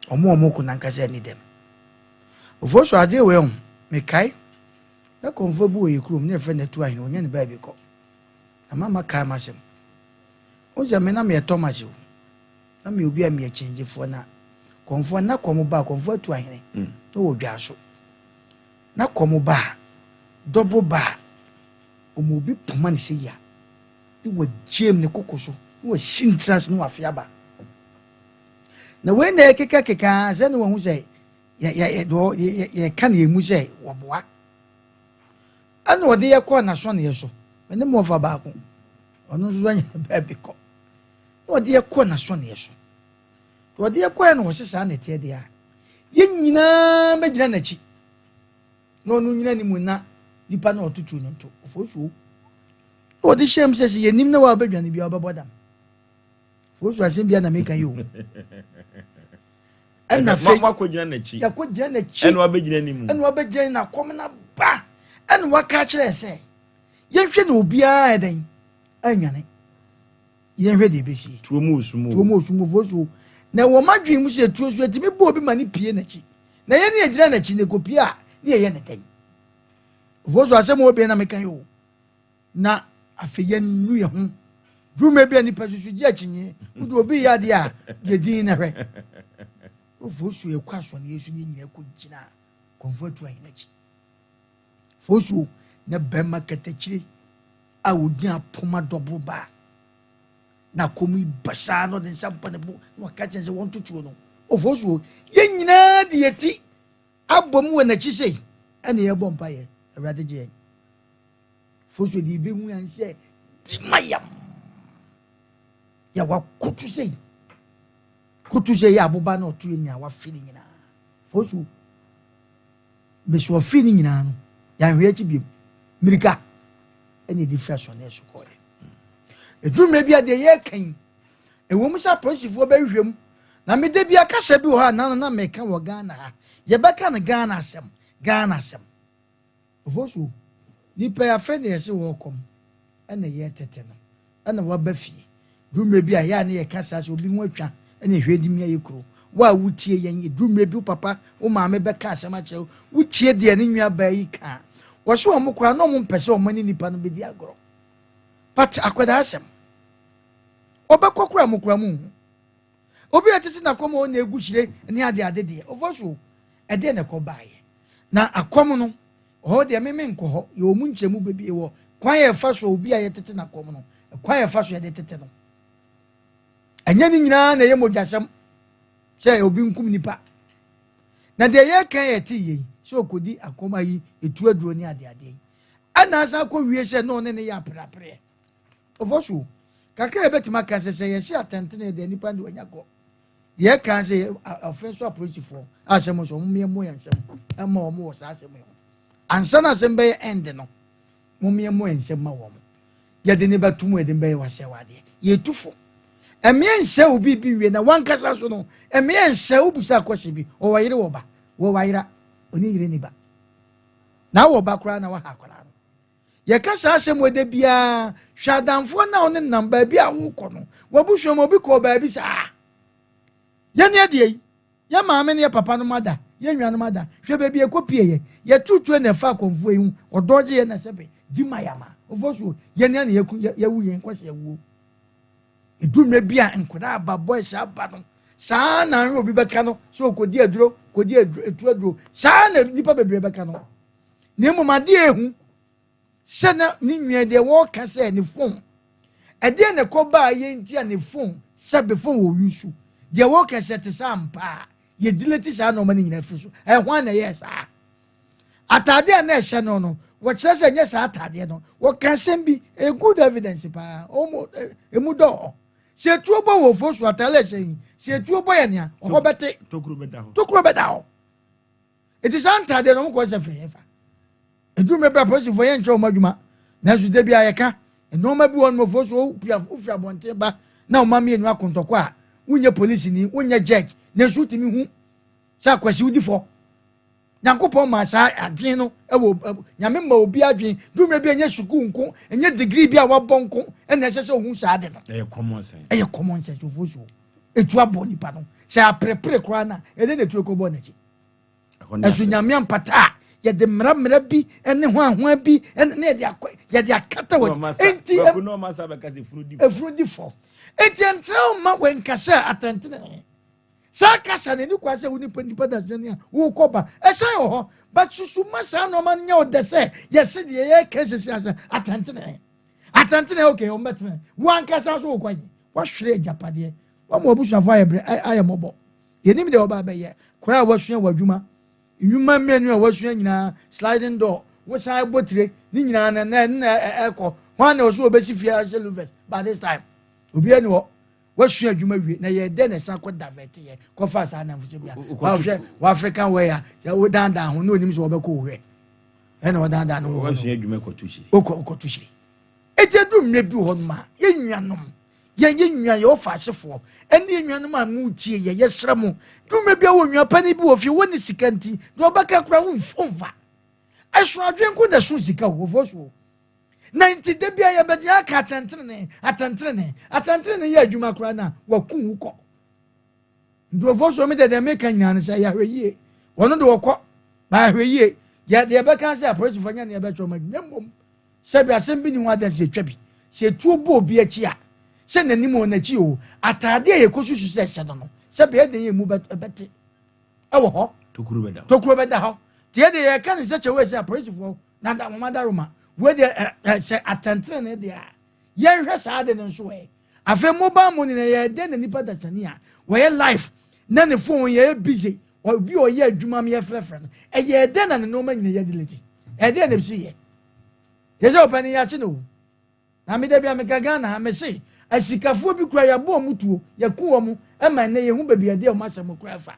Wɔn a wɔko no ankasa anni dɛm. Ofoɔ suo adeɛ wei ho. Mekae. Na kɔmfoɔ bi wɔ yɛ kurom na yɛfrɛ no Atuahene. Ɔnya ne baabi kɔ. Na mama kae m'asɛm. Wohu sɛ me na meyɛ Thomas o. Na meyɛ obi a meyɛ kyingyefoɔ na Kɔmfoɔ na kɔm ba a, kɔmfoɔ atu ahene na wɔ dwa so. Na kɔm ba a, dɔbo ba a, ɔma obi poma ne sɛ yia. Ne wagyam ne koko so, ne wasi ne tiri ase ne wafe aba. Na wei na ɛkekakeka sɛ ne wahu sɛ yɛka ne yɛn mu sɛ wɔboa. Ɛna ɔde yɛ kɔɔ n'asɔneɛ so. Me ne mmɔfa baako, ɔno nso anya ne baabi kɔ. Na ɔde yɛ kɔɔ n'asɔneɛ so. Na ɔde yɛ kɔɛ na ɔse saa na ɛteɛ deɛ a, yɛn nyinaa bɛgyina n'akyi. Na ɔno nyina ne mu na nipa na ɔto tuo no nto ɔfoosuo. Na ɔde hyɛm sɛ sɛ yɛnim na wɔabɛdwane biara ɔbɛbɔ dam. Fosu asɛm bia na meka yi o. Ɛna afei wakɔgyina n'akyi. Yɛkɔgyina n'akyi. Ɛna wabɛgyina ne mu. Ɛna wabɛgyina na kɔm na ba. Ɛna waka akyerɛ sɛ yɛnhwɛ na obiara ɛdɛn anwane. Yɛnhwɛ deɛ ɛbɛsie. Tuo mu osu mu. Tuo mu osu mu fosu. Na wɔ m'adwene mu sɛ tuo so ɛtumi bɔ obi ma ne pie n'akyi. Na yɛn ne yɛgyina n'akyi na ɛkɔpie a ne yɛyɛ ne dɛn. Fosu asɛm wɔ bia na meka yi o. Na afei yɛnnu yɛn ho. Dwuma bi a nipa susu gye akyinnye. Wode obi yɛ adeɛ a, yɛ din na hwɛ. Fosuo yɛkɔ asɔneɛ so ne yɛn nyinaa kɔ gyina kɔnfo atu ahene akyi. Fosuo na bɛrima katakyire a ogyina poma dɔboro baa na kɔm yi basaa na ɔde nsa bɔ ne bo na waka kyɛn sɛ wɔn totuo no. Ofosuo yɛn nyinaa de yɛ ti abɔ mu wɔ n'akyi sei ɛna yɛbɔ mpaeɛ Awurade gye yɛn. Fosuo deɛ yɛbɛhu yɛn sɛ di ma yam yɛ wakoto sɛ koto sɛ yɛ aboba na ɔto yɛ nyinaa wafe ne nyinaa fosuo bɛsi ɔfe ne nyinaa no yɛanhwɛ akyi biom mmirika ɛna ɛde firi asɔne so kɔɛ ɛduru bi a deɛ yɛreka yi ɛwɔ mu sɛ apolisifoɔ bɛhwehwɛ mu na meda bi akasa bi wɔ hɔ a nano na meka wɔ Ghana ha yɛbɛka no Ghana asɛm Ghana asɛm Ofosu, Nipa yi afei na yɛse wɔɔkɔm ɛna yɛɛtete no ɛna waba fie. Duru mmerɛ bi a yɛ a na yɛka saa sɛ obi ho atwa ɛna ɛhwɛ de mia yɛ kuro. Wo a wotie yɛn, ɛduru mmerɛ bi wo papa, wo maame bɛka asɛm akyerɛ wo, wotie deɛ ne nua baa yi ka a, wɔse wɔn koraa na wɔn mpɛ sɛ wɔn ne nipa no bɛdi agorɔ. But akwadaa asɛm. Ɔbɛkɔ koraa mo koraa mo nhu. Obi a ɛte sɛ n'akɔm a ɔna egu hyire ne ade ade deɛ, Ofosu, ɛdeɛ na ɛkɔ baeɛ. Na akɔm no, hɔ deɛ me menkɔ hɔ, yɛwɔ mu nkyɛmu bebree wɔ kwan a yɛfa so obi a yɛtete n'akɔm no, kwan a yɛfa so yɛde tete no. Ɛnyɛ ne nyinaa na ɛyɛ mogyasɛm sɛ obi nkum nipa. Na deɛ yɛka yɛ te yei sɛ ɔkɔdi akɔm ayi etu aduro ne adeadeɛ yi. Ɛna asan akɔ wie sɛ na ɔne ne yɛ apereapereɛ. Ɔfɔ so kakra yɛbɛtumi aka sɛ sɛ yɛsi atɛntene deɛ nipa de wanya kɔ. Deɛ ɛka sɛ ɔfɛn so apolisifoɔ a sɛ mo sɛ wɔn mmea mmɔ yɛn nsam ɛma wɔn wɔ saa asɛm yi ho ansa na asɛm bɛyɛ ɛnde no mo mmea mmɔ yɛn nsam ma wɔn yɛde ne bɛto mu yɛde bɛyɛ wasɛ wadeɛ yɛtu fo mmea nsɛ obi bi wie na wankasa so no mmea nsɛ obusa akɔhyɛ bi ɔwɔ yere wɔ ba wɔ wayera ɔne yere ni ba na wɔ ba koraa na waha akwaraa no Yɛka saa asɛm wɔ da biara. Hwɛ adamfoɔ no a wo ne nam baabi a wokɔ no. W'abusua mu obi kɔɔ baabi saa. Yɛne adeɛ yi, yɛn maame ne yɛn papa nom ada, yɛn nuanom ada. Hwɛ baabi ɛkɔ pie yɛ. Yɛtutuo na ɛfa akɔmfoɔ yi ho. Ɔdɔ gye yɛn na sɛbe di ma yama. Ɔfɔ so yɛne ana yɛku yɛwu yɛn kwasi awuo. Edu mmerɛ bi a nkwadaa aba boys aba no saa na ahwɛ obi bɛka no sɛ ɔkɔdi aduro kɔdi aduro etu aduro saa na nipa bebree bɛka no. Na mmom adeɛ a ehu sɛ na ne nua deɛ wɔreka sɛ ne phone ɛdeɛ na ɛkɔ baa yɛ nti a ne phone sɛbe phone wɔ wi so deɛ wɔreka sɛ te sɛ ampa a yɛ delete saa nneɛma no nyinaa firi so. Ɛho a na ɛyɛ saa ataadeɛ a na ɛhyɛ no no wɔkyerɛ sɛ nyɛ saa ataadeɛ no wɔka asɛm bi ɛyɛ good evidence paa ɔmo emu dɔɔ sɛ etuo bɔ wɔ fo so ataade ɛhyɛ yi sɛ etuo bɔ yɛ nea ɔhɔ bɛte tokuro bɛda hɔ tokuro bɛda hɔ. Eti saa ntaadeɛ no wɔn kɔ sɛ firi hefa? Eduru mmerɛ bi apolisifoɔ yɛn nkyɛn wɔn adwuma nanso da bi a yɛka nneɛma bi wɔ nom ofuo so wopia wofiri abɔnten ba na wɔn mmienu akontɔkɔ a wonyɛ polisini wonyɛ judge nanso wotumi hu sɛ akwasi wodi fɔ. Nyankopɔn maa saa adwene no ɛwɔ nyame ma obi adwene duru mmerɛ bi ɛnyɛ sukuu nko ɛnyɛ degree bi a wabɔ nko ɛna ɛsɛ sɛ ohun saa ade no. Ɛyɛ common sense. Ɛyɛ common sense ofuo so etu abɔ nipa no sɛ aperepere koraa na ɛde na etu ekɔ bɔ n'akyi. Ɛso nyame ampata a yɛde mmara mmara bi ne ho ahoa bi ne yɛde akɔ yɛde akata wɔ enti efunu di fɔ enti ɛntrɛw ma wɔnka sɛ atɛntene. Saa kasa no ɛni kwan sɛ wo nipa nipa dasani a wokɔ ba ɛsan wɔ hɔ but susu ma saa nneɛma no nyɛ wo dɛ sɛ yɛse deɛ yɛka sisi asɛ atɛntene atɛntene okay wɔn bɛtene wo ankasa nso wokɔ yi wahwere agyapadeɛ wɔn abusuafo ayɛ brɛ ayɛ mmɔbɔ yɛnim deɛ wɔba bɛyɛ koraa a wasua wɔ adwuma nnwuma mmienu a wasua nyinaa sliding door wosan bɔ tire ne nyinaa na na na ɛkɔ wɔn na wɔso wɔbɛsi fie ahyɛ louvers by this time obiara ni hɔ Wasua adwuma wie na yɛ dɛ na ɛsan kɔ divert yɛ kɔfa saa anamfosɛm bi a wahwɛ wɔ African way a sɛ wodandan ho na onim sɛ wɔbɛkɔ wo hwɛ ɛna wɔdandan no wɔ hɔ wasua adwuma kɔto hyire wokɔ wokɔto hyire eti edu mmerɛ bi wɔ hɔ nom a yɛn nuanom yɛn yɛn nua yɛ ɔfa asefoɔ ɛne yɛn nuanom a mo tie yɛ yɛsrɛ mo du mmerɛ bi a wɔ nua panin bi wɔ fie wɔ ne sika nti deɛ ɔbɛka kora womfa ɛso adwene nko na ɛso sika wɔ fo so. Na nti da bia yɛbɛgyina aka atɛntenene, atɛntenene, atɛntenene yɛ adwuma koraa na waku wo kɔ. Nkurɔfoɔ so me deɛ deɛ meka nyinaa no sɛ yɛahwɛ yie. Wɔn de wɔkɔ, ba ahwɛ yie. Yɛ deɛ yɛbɛka sɛ apolisifoɔ nyɛ ne yɛbɛkyɛ wɔn adwuma mmom sɛbi asɛm bi ni ho adanse atwa bi. Sɛ etuo bɔ obi akyi a, sɛ n'anim o n'akyi o, ataade a yɛkɔsusu sɛ ɛhyɛ no no, sɛbi ɛdɛn yɛ mu bɛte ɛwɔ hɔ. Tokuro bɛda hɔ. Tokuro bɛda hɔ. Deɛ deɛ yɛka ne sɛ kyɛwɛ sɛ apolisifoɔ Na da nwoma daroma wei deɛ ɛ ɛ sɛ atɛntenenee deɛ a yɛnhwɛ saa ade no nso ɛ. Afei mobile money na yɛ dɛn na nipa dasani a wɔyɛ life na ne phone yɛ busy obi a ɔyɛ adwuma mi yɛfrɛfrɛ no ɛyɛ dɛn na ne nneɛma nyina yɛ delete ɛdɛn na ɛsi yɛ yɛ sɛ ɔpɛ ne yɛakye no o. Na me da bi a meka Ghana ha mese asikafoɔ bi kura yɛabɔ wɔn tuo yɛku wɔn ma ɛnɛ yɛhu baabi yɛde wɔn asɛm kura fa.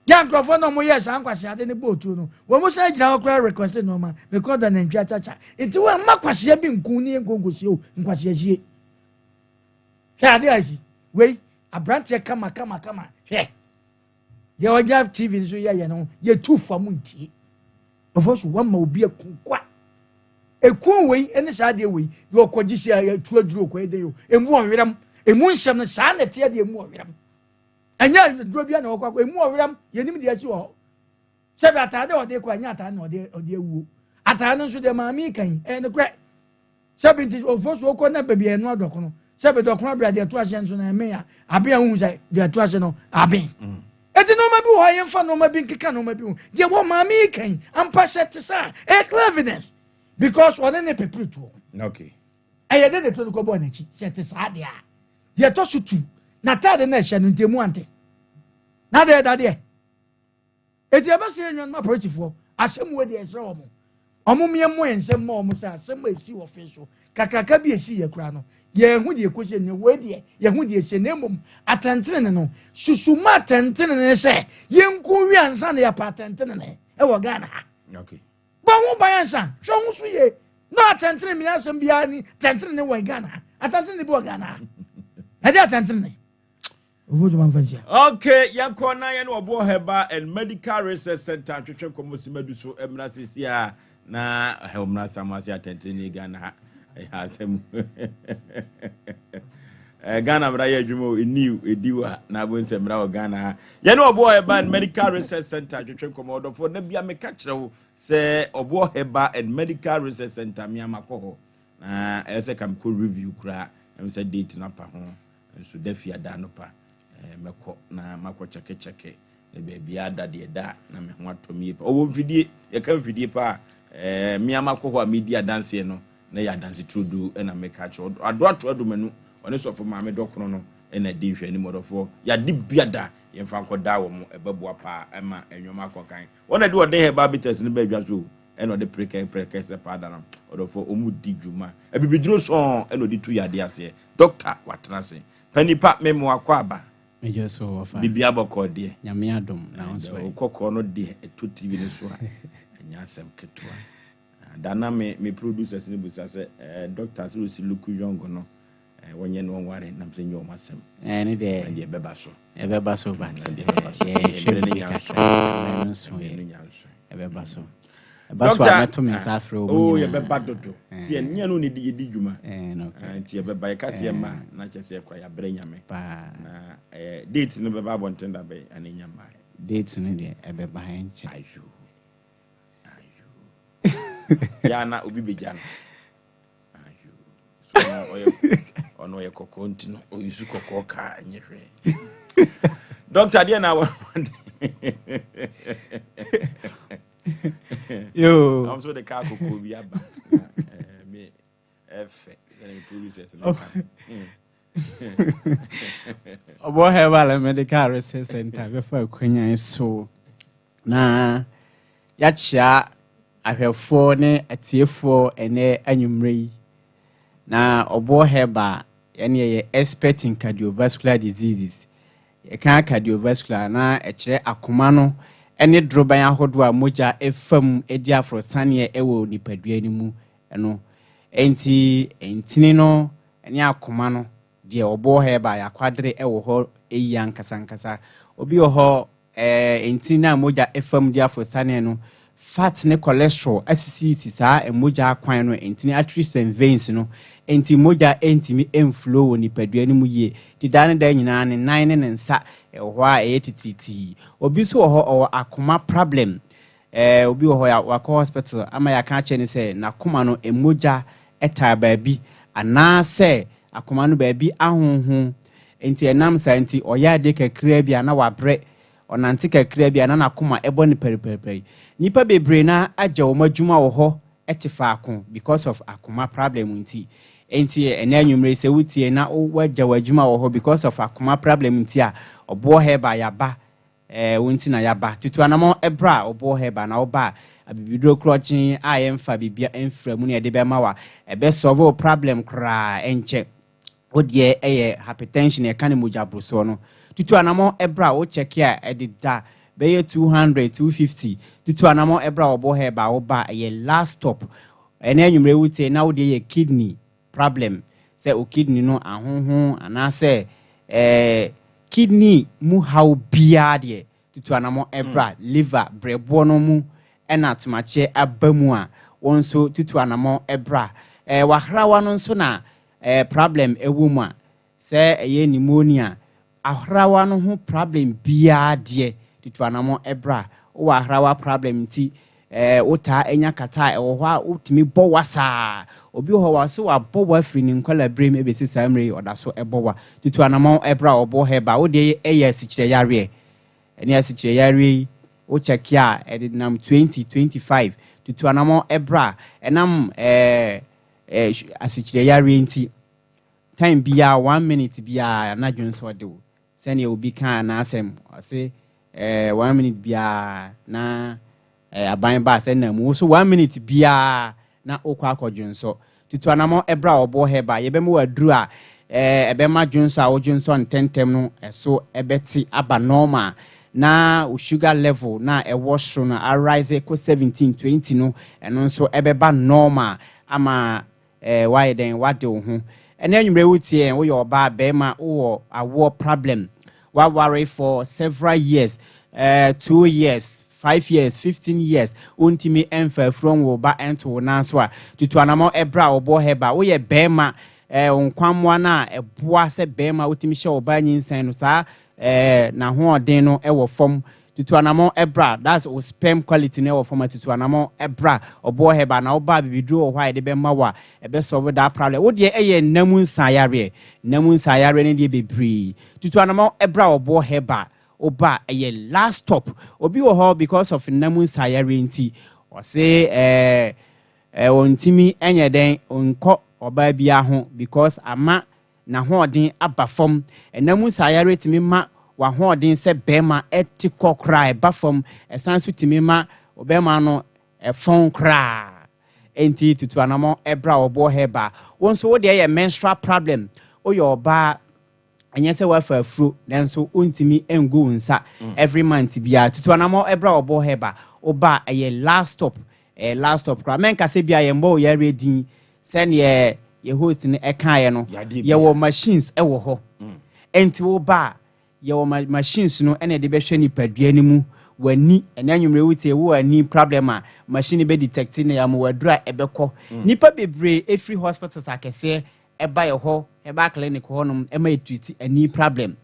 Yɛ nkurɔfoɔ na wɔyɛ saa nkwaseade ne bɔɔ tuo no wɔn san gyina hɔ koraa request nneɛma mekɔ da nantwi akyakya nti wɔn mma kwasea bi nku ne yɛn nkonkosie o nkwaseasie hwɛ ade a asi wei aberanteɛ kama kama kama hwɛ deɛ ɔgya tv nso yɛ yɛn ho yɛtu fam ntie ɔfɔ so wɔma obi aku kwa Ekuo wei ne saa adeɛ wei deɛ ɔkɔgye si a ɛtu aduro ɔkɔyɛ dɛn o emu ɔwerɛm emu nsɛm no saa na ɛteɛ deɛ emu ɔwerɛm ɛnyɛ aduro bi na ɔkɔ akɔ emu ɔwerɛm yɛnim deɛ asi wɔ hɔ sɛbi ataade a ɔde kɔ ɛnyɛ ataade na ɔde ɔde awuo ataade no nso deɛ maame yi kan ɛyɛ nokorɛ sɛbi nti ofo so ɔkɔ na baabi a ɛno adɔkono sɛbi dɔkono abira deɛ ɛto ahyɛ nso na ɛmɛ a aben a wohu sɛ deɛ ɛto ahyɛ no aben mm. Eti nneɛma bi wɔ hɔ a yɛmfa nneɛma bi nkeka nneɛma bi ho. Deɛ wɔ maame yi kan ampa sɛ te sɛ ɛyɛ clear evidence because ɔne ne pepere tuo. Okay. Ɛyɛ de ne to no kɔbɔɔ n'akyi sɛ te saa deɛ a. Deɛ ɛtɔ so tu n'ataade na ɛhyɛ no nti emu ante. Na deɛ ɛda deɛ. Eti ɛbɛsɛ yɛn nuanom apolisifoɔ asɛm wei deɛ ɛsrɛ wɔn. Wɔn mmea mmɔ yɛn nsam ma wɔn sɛ asɛm a esi wɔ fe so kakraka bi esi yɛ koraa no yɛn ho deɛ ekosi ne wei deɛ yɛn ho deɛ esi na mmom atɛntenene no susu ma atɛntenene sɛ yɛn nko wi ansa na yɛpɛ atɛntenene ɛwɔ Ghana ha. Okay. Bɔ ho ban ansa hwɛ ho so yie na atɛntenene mi asɛm biara ni atɛntenene wɔ Ghana ha atɛntenene bi wɔ Ghana ha ɛde atɛntenene. Okay, yɛnkɔ na yɛne ɔboɔ Herbal and Medical Research Center ntwetwe nkɔmmɔ si madu so mmra sisi a na ɛwɔ mmra samu ase atɛntene ne Ghana ha ɛyɛ asɛm eh, Ghana mmara yɛ adwuma o ɛniw ɛdiw a na abɔ nsɛ mmara wɔ Ghana ha yɛne ɔboɔ Herbal and Medical Research Center ntwetwe nkɔmmɔ ɔdɔfoɔ da bia meka kyerɛ wo sɛ ɔboɔ Herbal and Medical Research Center meamakɔ hɔ na ɛyɛ sɛ ka mekɔ review koraa ɛm sɛ date no apa ho Nso da fiada anɔpa mɛkɔ na makɔ kyɛkekyɛke na baabiara da deɛ da a na me ho atɔ me yie pa. Ɔwɔ mfidie, yɛka mfidie pa a, ɛɛ me ara makɔ hɔ a medi adanseɛ no na yɛ adanse turodoo na meka akyerɛ. Ado ato adomanu, ɔne sɔfo maame dɔkono no na di nhwɛanim ɔdɔfoɔ. Yɛade biada yɛmfa nkɔdaa wɔn, ɛbɛboa paa ɛma nneɛma akɔ kan. Wɔn na ɛde ɔden herbal bitters no ba adwa so o, ɛna ɔde prekɛ prɛkɛ sɛ paada no ɔdɔfoɔ wɔn di dwuma. Abibiduro sɔn ɛna ɔde tu yadeɛ aseɛ. Doctor watena ase. Pani pa me moa kɔ aba. Mejɔ so wɔfa. Bibia bɔkɔɔ deɛ. Nyame adom na wo nso ɛ. Wo kɔkɔɔ no deɛ ɛtɔ TV no so a ɛnyɛ asɛm ketewa. Da na me me producers no busa sɛ eh, doctor sɛ osi look young no eh, wɔnyɛ no ɔnware nam sɛ nyɛ wɔn asɛm. Ɛne deɛ. Ɛne deɛ ɛbɛba so. Ɛbɛba so but Ɛne deɛ ɛbɛba so. yɛhwɛ Mmerɛ no biribi nya nso. kakra. Mmerɛ no nso Mmerɛ yɛ no nya nso. ɛbɛba so. Ɛba so a mɛto me nsa afrɛ wɔn oh, nyinaa. yɛbɛba dodo. Sɛ yɛn nyɛ no ne di yɛdi dwuma. Nti yɛbɛba yɛka sɛ yɛma na kyerɛ sɛ yɛkɔ yɛabrɛ Nyame. Na eh, date no bɛba abɔnten da bɛn ana nya mmaeɛ? Date no deɛ ɛbɛba ɛnkyɛ. Ayo. Ayo. Yɛ ana obi bɛgya no. Ayo. So ɔno ɔyɛ ɔno ɔyɛ kɔkɔɔ nti no ɔyusu kɔkɔɔ kaa ɛnyɛ hwee. Doctor, deɛ na wɔ Yo. I'm so the car koko bi aba. Na, me ɛfɛ sɛne me producers no ka. Ɔbɔ Herbal and Medical Research Center bɛfa akwanyan so na yɛakyea ahwɛfoɔ ne atiefoɔ ɛnɛ anwummerɛ yi. Na Ɔbɔ Herbal, yɛne yɛyɛ expert in cardiovascular diseases. Yɛka cardiovascular na ɛkyerɛ akoma no ne doroban ahodoɔ a mogya ɛfam di aforɔsaneɛ ɛwɔ nipadua no mu no. Enti ntini no ne akoma no deɛ, Ɔbɔ Herbal yɛakwadere ɛwɔ hɔ ɛyi ankasa ankasa. Obi wɔ hɔ, ntini no a mogya ɛfam di aforɔsaneɛ no, fat ne cholesterol asisisi saa mogya akwan no, ntini, arteries and veins no, nti mogya ntumi mflow wɔ nipadua no mu yie. Nti daa ne daa nyinaa ne nan ne ne nsa ɛwɔ hɔ a ɛyɛ titiritii. Obi nso wɔ hɔ, ɔwɔ akoma problem. Obi wɔ hɔ a wakɔ hospital ama yɛaka akyerɛ no sɛ n'akoma no mogya ɛtaa baabi anaasɛ akoma no baabi ahoho, nti ɛnam saa nti ɔyɛ adeɛ kakraa bi a na wabrɛ, ɔnante kakraa bi a na n'akoma ɛbɔ ne pɛripɛripɛri. Nnipa bebree na agya wɔn adwuma wɔ hɔ ɛte faako because of akoma problem. Nti ɛnɛ anwummerɛ sɛ wotie na wagya wɔ adwuma wɔ hɔ because of akoma problem nti a, Ɔboɔ Herbal yaba wo nti na yaba. Tutu anamɔ ɛbrɛ a Ɔboɔ Herbal na woba a, abibiduro korɔkyen a yɛmfa biribia ɛmfira mu ne yɛde bɛma wa ɛbɛsolve wo problem koraa. Ɛnkyɛ wodeɛ ɛyɛ hypertension, yɛka ne mogya borosoɔ no, tutu anamɔ ɛbrɛ a wokyɛke a ɛde da bɛyɛ 200, 250. Tutu anamɔ ɛbrɛ a Ɔbɔ Herbal, woba ɛyɛ last stop. Ɛnɛ anwummerɛ wotie na wodeɛ yɛ kidney problem, sɛ o kidney no ahoho anaasɛ kidney mu haw biara deɛ, tutu anamɔ ɛbra. Liver, brɛboɔ no mu ɛna atomakyɛ aba mu a, wɔn nso tutu anamɔ ɛbra. Wahrawa no nso na problem ɛwɔ mu a, sɛ ɛyɛ pneumonia, ahrawa no ho problem biara deɛ, tutu anamɔ ɛbra. Wowɔ ahrawa problem nti wotaa anya kata a ɛwɔ hɔ a wotumi bɔ wa saa. Obi wɔ hɔ wa so wabɔ wa firi ne nkwala berɛ mu ɛbɛsi saa mmerɛ yi, ɔda so ɛbɔ wa. Tutu anamɔ ɛbra Ɔbɔ Herbal. Wodeɛ ɛyɛ asikyerɛ yareɛ, ɛne asikyerɛ yareɛ yi, wokyɛke a ɛde nam 20, 25, tutu anamɔ ɛbra. Ɛnam ɛɛ ɛɛ asikyerɛ yareɛ nti, time biara, one minute biara anadwo nso ɔde wo sɛnea obi kaa n'asɛm, ɔse one minute biara na aban ba sɛ nam wo so, one minute biara na wokɔ akɔdwo nsɔ. Tutu anamɔ ɛbrɛ a Ɔbɔ Herbal, yɛbɛma waduru a ɛbɛma dwonsɔ a wodwonsɔ ntɛntɛm no ɛso ɛbɛte aba normal, na wo sugar level na ɛwɔ soro no arise kɔ 17, 20 no, ɛno nso ɛbɛba normal ama wayɛ dɛn wade wo ho. Ɛnɛ anwummerɛ wotie, woyɛ ɔbaa, bɛrima, wowɔ awoɔ problem, waware for several years, 2 years, 5 years, 15 years, wontumi ɛmfa afuro wo ba ɛnto wo nan so a, tutu anamɔ ɛbrɛ a Ɔbɔ Herbal. Woyɛ bɛrima, nkwammoa no a ɛboa sɛ bɛrima wotumi hyɛ ɔbaa nyinsɛn no saa, n'ahoɔden no ɛwɔ fam, tutu anamɔ ɛbra. That's o sperm quality no ɛwɔ fam a, tutu anamɔ ɛbra Ɔbɔ Herbal na ɔba bibiduro wɔ hɔ a yɛde bɛma wo a ɛbɛsolve that problem. Wo deɛ ɛyɛ nnamu nsayareɛ, nnamu nsayareɛ no deɛ bebree, tutu anamɔ ɛbra Ɔbɔ Herbal. Ɔba ɛyɛ last stop. Obi wɔ hɔ, because of nnamu nsayareɛ nti, ɔse ɛɛ wɔntumi ɛnyɛ dɛn nkɔ ɔbaa biara ho because ama n'ahoɔden aba fam. Ɛnam nsayare tumi ma w'ahoɔden sɛ bɛrima ɛte kɔ koraa, ɛba fam. Ɛsan so tumi ma ɔbɛrima no ɛfɔn koraa. Nti tutu anamɔ ɛbra Ɔbɔ Herbal. Wɔn nso wo deɛ yɛ menstrual problem, woyɛ ɔbaa, ɛnyɛ sɛ wafa afuro nanso wontumi ngu wo nsa every month biara, tutu anamɔ ɛbra Ɔbɔ Herbal. Woba ɛyɛ last stop, ɛyɛ last stop koraa. Mɛnka sɛ bia yɛn bɔ wo yɛreɛ din sɛneɛ yɛ host no ɛkaeɛ no. Yadeɛ yɛwɔ machines ɛwɔ hɔ, ɛnti woba a yɛwɔ machines no ɛna yɛde bɛhwɛ nipadua no mu, w'ani. Ɛnɛ anwummerɛ wotie, wo ani problem a, machine bɛ detect na yɛama waduru a ɛbɛkɔ. Nipa bebree ɛfiri hospitals akɛseɛ ɛba yɛ hɔ, ɛba clinic hɔnom ɛma yɛtreat ani problem.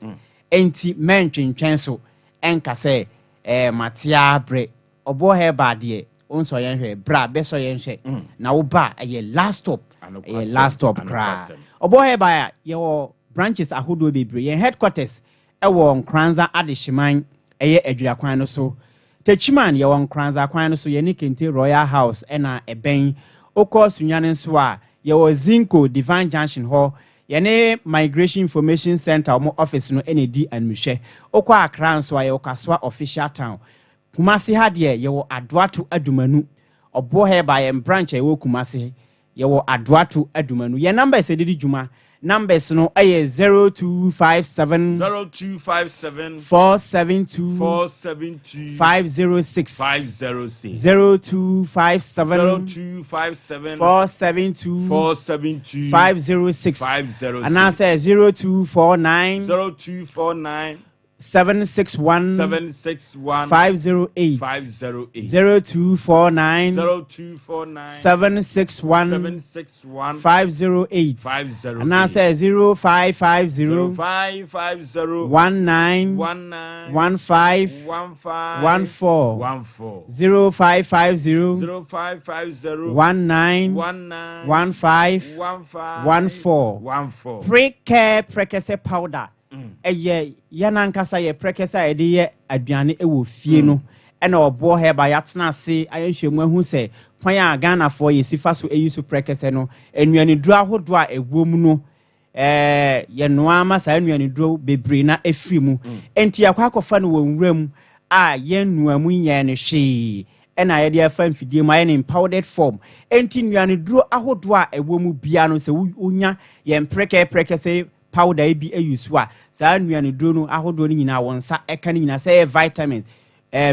Ɛnti mɛntwentwɛn so ɛnka sɛ matea berɛ. Ɔbɔ Herbal deɛ, wonsɔ yɛn hwɛ, bra bɛsɔ yɛn hwɛ. Na woba a, ɛyɛ last stop, ɛyɛ last stop koraa. Ɔbɔ Herbal a yɛwɔ branches ahodoɔ bebree. Yɛn headquarters Ɛwɔ Nkoranza Adehyeman ɛyɛ Adwira kwan no so. Techiman yɛwɔ Nkoranza kwan no so, yɛne Kente Royal House ɛna ɛbɛn. Wokɔ Sunyani nso a, yɛwɔ Zinco Divine Junction hɔ, yɛne Migration Information Centre wɔn office no ɛna ɛdi animhwɛ. Wokɔ Accra nso a, yɛwɔ Kasoa Official Town. Kumasi ha deɛ, yɛwɔ Adoato Adumanu. Ɔboɔ Herbal yɛn branch a ɛwɔ Kumasi, yɛwɔ Adoato Adumanu. Yɛn numbers a yɛde di dwuma, numbers no yɛ 0257. 0257. 472. 472. 506. 506. 0257. 0257. 472. 472. 506. 506. Anaasɛ 0249. 0249. 761. 761. 508. 508. 0249. 0249. 761. 761. 508. 508. Anaasɛ 0550. 0550. 19. 19. 15. 15. 14. 14. 0550. 0550. 19. 19. 15. 15. 14. 14. Prekɛ prɛkɛsɛ powder ɛyɛ yɛn ankasa yɛ prɛkɛsɛ a yɛde yɛ aduane wɔ fie no, ɛna Ɔboɔ Herbal yɛatena ase ayɛ nhwɛmu ahu sɛ kwan a Ghanafoɔ yɛsi fa so ayi so prɛkɛsɛ no, nnuaniduro ahodoɔ a ɛwɔ mu no, yɛnoa ama saa nnuaniduro bebree na ɛfiri mu. Nti yɛakɔ akɔfa no wɔ nwura mu a yɛn nua mu nyɛ no hwee, ɛna yɛde afa mfidie mu ayɛ no in powdered form. Nti nnuaniduro ahodoɔ a ɛwɔ mu bia no, sɛ wonya yɛn prɛkɛ prɛkɛsɛ powder yi bi ayi so a, saa nnuaniduro no ahodoɔ no nyinaa wɔn nsa ɛka no nyinaa, sɛ ɛyɛ vitamins,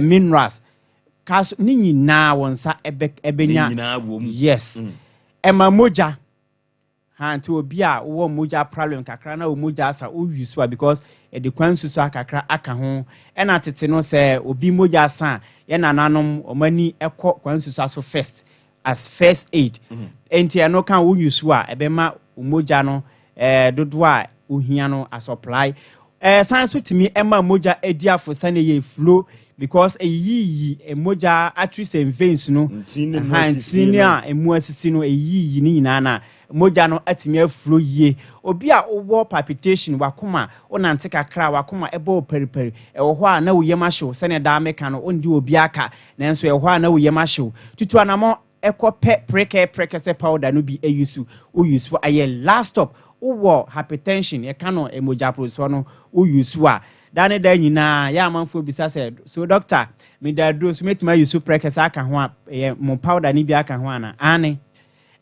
minerals, calcium ne nyinaa wɔn nsa ɛbɛnya. Ne nyinaa wɔ mu. Yes, ɛma mogya ha. Nti obi a wowɔ mogya problem kakra na wɔ mogya asa, woyi so a, because ɛde kwan susu akakra aka ho. Ɛna tete no, sɛ obi mogya asa a, yɛn nananom wɔn ani ɛkɔ kwan susu so first as first aid. Nti ɛno ka woyi so a, ɛbɛma mogya no dodoɔ a ohia no asupply. San so tumi ɛma mogya edi afo ne yɛ flow, because eyiyi mogya arteries and veins no. Ntini ne mu Aha, asisi ntini no. a emu asisi no, eyiyi ne nyinaa na mogya no atumi aflow yie. Obi a wowɔ palpitation, wakoma wonante kakra a wakoma ɛbɔ wo periperi, ɛwɔ hɔ a na wo yam ahyew, sɛnea daa meka no, wondi obi aka, nanso ɛwɔ hɔ a na wo yam ahyew, tutu anammɔ ɛkɔ pɛ prekɛ prɛkɛsɛ powder no bi ayi so. Woyi so ayɛ last stop. Wowɔ hypertension, yɛka no mogya no, woyi so a, daa ne daa nyinaa yɛ amanfoɔ bisa sɛ, "So doctor, meda aduro so, mɛtumi ayi so prɛkɛsɛ aka ho a, ɛyɛ mo powder no bi aka ho ana?" Ane,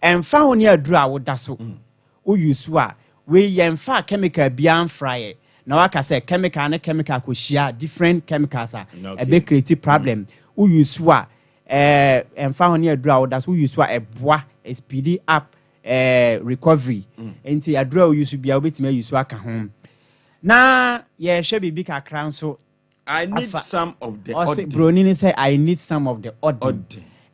ɛmfa ho ne aduro a woda so, woyi so a, wei yɛmfa chemical biara mfra yɛ na waka sɛ chemical ne chemical kɔhyia, different chemicals a ɛbɛ create problem. Woyi so a, ɛmfa ho ne aduro a woda so, woyi so a, ɛboa speed up recovery. Nti aduro a woyi so bia, wobɛtumi ayi so aka ho. Na yɛhwɛ biribi kakra nso. I need some of the ɔse ɔden. Broni ne sɛ, "I need some of the ɔden."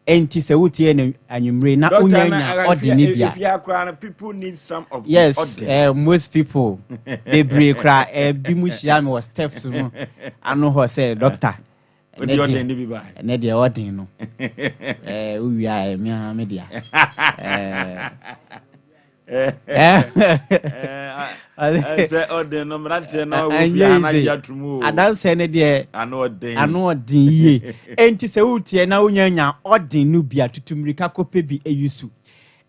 Enti sɛ wotie no anwummere na Doctor, wonya na nya ɔden ne bia. If you are people need some of Yes. the ɔden. Most people bebree kora, ebi mu hyia me wɔ steps no ano hɔ sɛ, "Doctor, Wode ɔden ne bi ba. Ɛnɛ deɛ ɔden no, wowie a, ɛme a me dea." Sɛ ɔden no, mmeranteɛ na wɔ fie ha na Ɛnyɛ easy. gye atom o. Adanseɛ no deɛ, ano ɔden. Ano ɔden yie. Enti sɛ wotie na wonya nya ɔden no bi a, tutu mmirika kɔpɛ bi ayi so.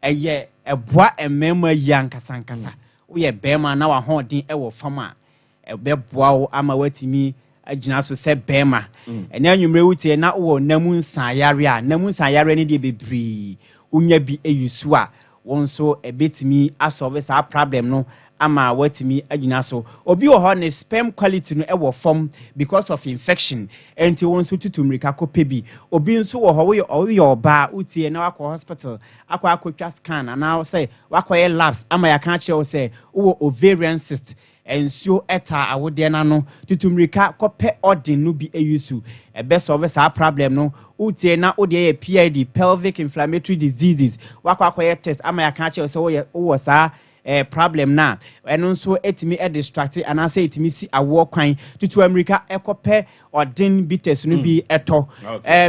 Ɛyɛ ɛboa mmarima yi ankasa ankasa. Woyɛ bɛrima na wahoɔden ɛwɔ fam a, ɛbɛboa wo ama woatumi agyina so sɛ bɛrima. Ɛnɛ anwummerɛ wotie na wowɔ namu nsanyare a, namu nsanyare no deɛ bebree, wonya bi ayi so a, wɔn nso ɛbɛtumi asolve saa problem no ama watumi agyina so. Obi wɔ hɔ, ne sperm quality no ɛwɔ fam because of infection, ɛnti wɔn nso tutu mmirika kɔpɛ bi. Obi nso wɔ hɔ, woyɛ ɔbaa, wotie na wakɔ hospital akɔtwa scan anaa sɛ wakɔyɛ labs ama yɛaka akyerɛ wo sɛ wowɔ ovarian cyst, nsuo ɛta awodeɛ n'ano, tutu mmirika kɔpɛ ɔden no bi ayi so, ɛbɛ solve saa problem no. Wotie na wodeɛ yɛ PID, pelvic inflammatory diseases, wakɔ akɔyɛ test ama yɛaka akyerɛ wo sɛ wowɔ saa problem na ɛno nso etumi ɛdistract anaasɛ etumi si awoɔ kwan, tutu mmirika ɛkɔpɛ ɔden bitters no bi ɛtɔ.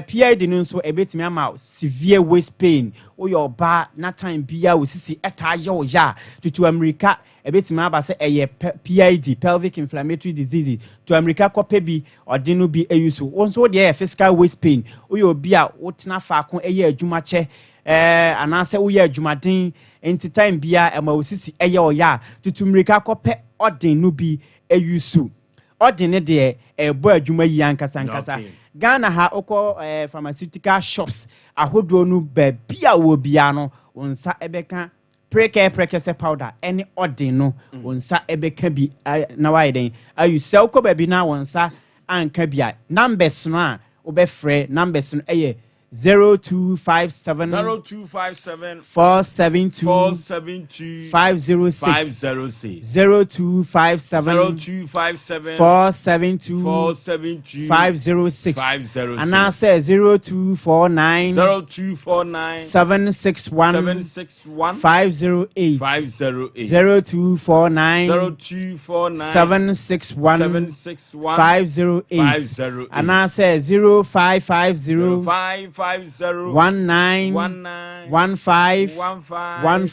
PID no nso ebetumi ama severe waist pain. Woyɛ ɔbaa na time bia wo sisi ɛtaa yɛ wo ya a, tutu mmirika. Ɛbɛtumi aba sɛ ɛyɛ PID, pelvic inflammatory disease. Tu ammirika kɔpɛ bi, ɔde no bi ayi so. Wo nso wo deɛ yɛ physical waist pain. Woyɛ obi a wotena faako yɛ adwuma kyɛ eh, anaasɛ woyɛ adwumaden nti time biara ɛma wo sisi yɛ ɔya a, tutu mmirika kɔpɛ ɔden no bi ayi so. Ɔden no deɛ ɛrebɔ adwuma yie ankasa ankasa. Ghana ha wokɔ eh, pharmaceutical shops ahodoɔ no baabi a wɔ biara no, wo nsa bɛka Prekɛ prɛkɛsɛ powder ɛne ɔden no wo nsa ɛbɛka bi na wayɛ dɛn ayi sɛ wokɔ baabi na wo nsa anka bi a numbers no a wobɛfrɛ numbers no ɛyɛ 0257 0257 472 472 506 506 0257 0257 472 472 506 506 anaasɛ 0249 0249 761 761 508 508 0249 0249 761 761 508 508 anaasɛ 0550 0550 19 19 15 15 14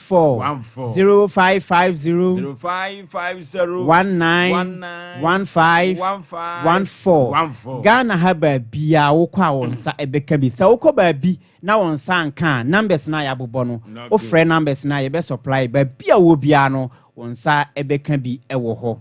14 0550 0550 19 19 15 15 14 14. Ghana ha baabiaa wokɔ a wo nsa ɛbɛka bi. Sɛ wokɔ baabi na wo nsa anka a, numbers no a yɛabobɔ no, wofrɛ numbers no a yɛbɛ supply baabi a wowɔ biara no wo nsa ɛbɛka bi ɛwɔ hɔ.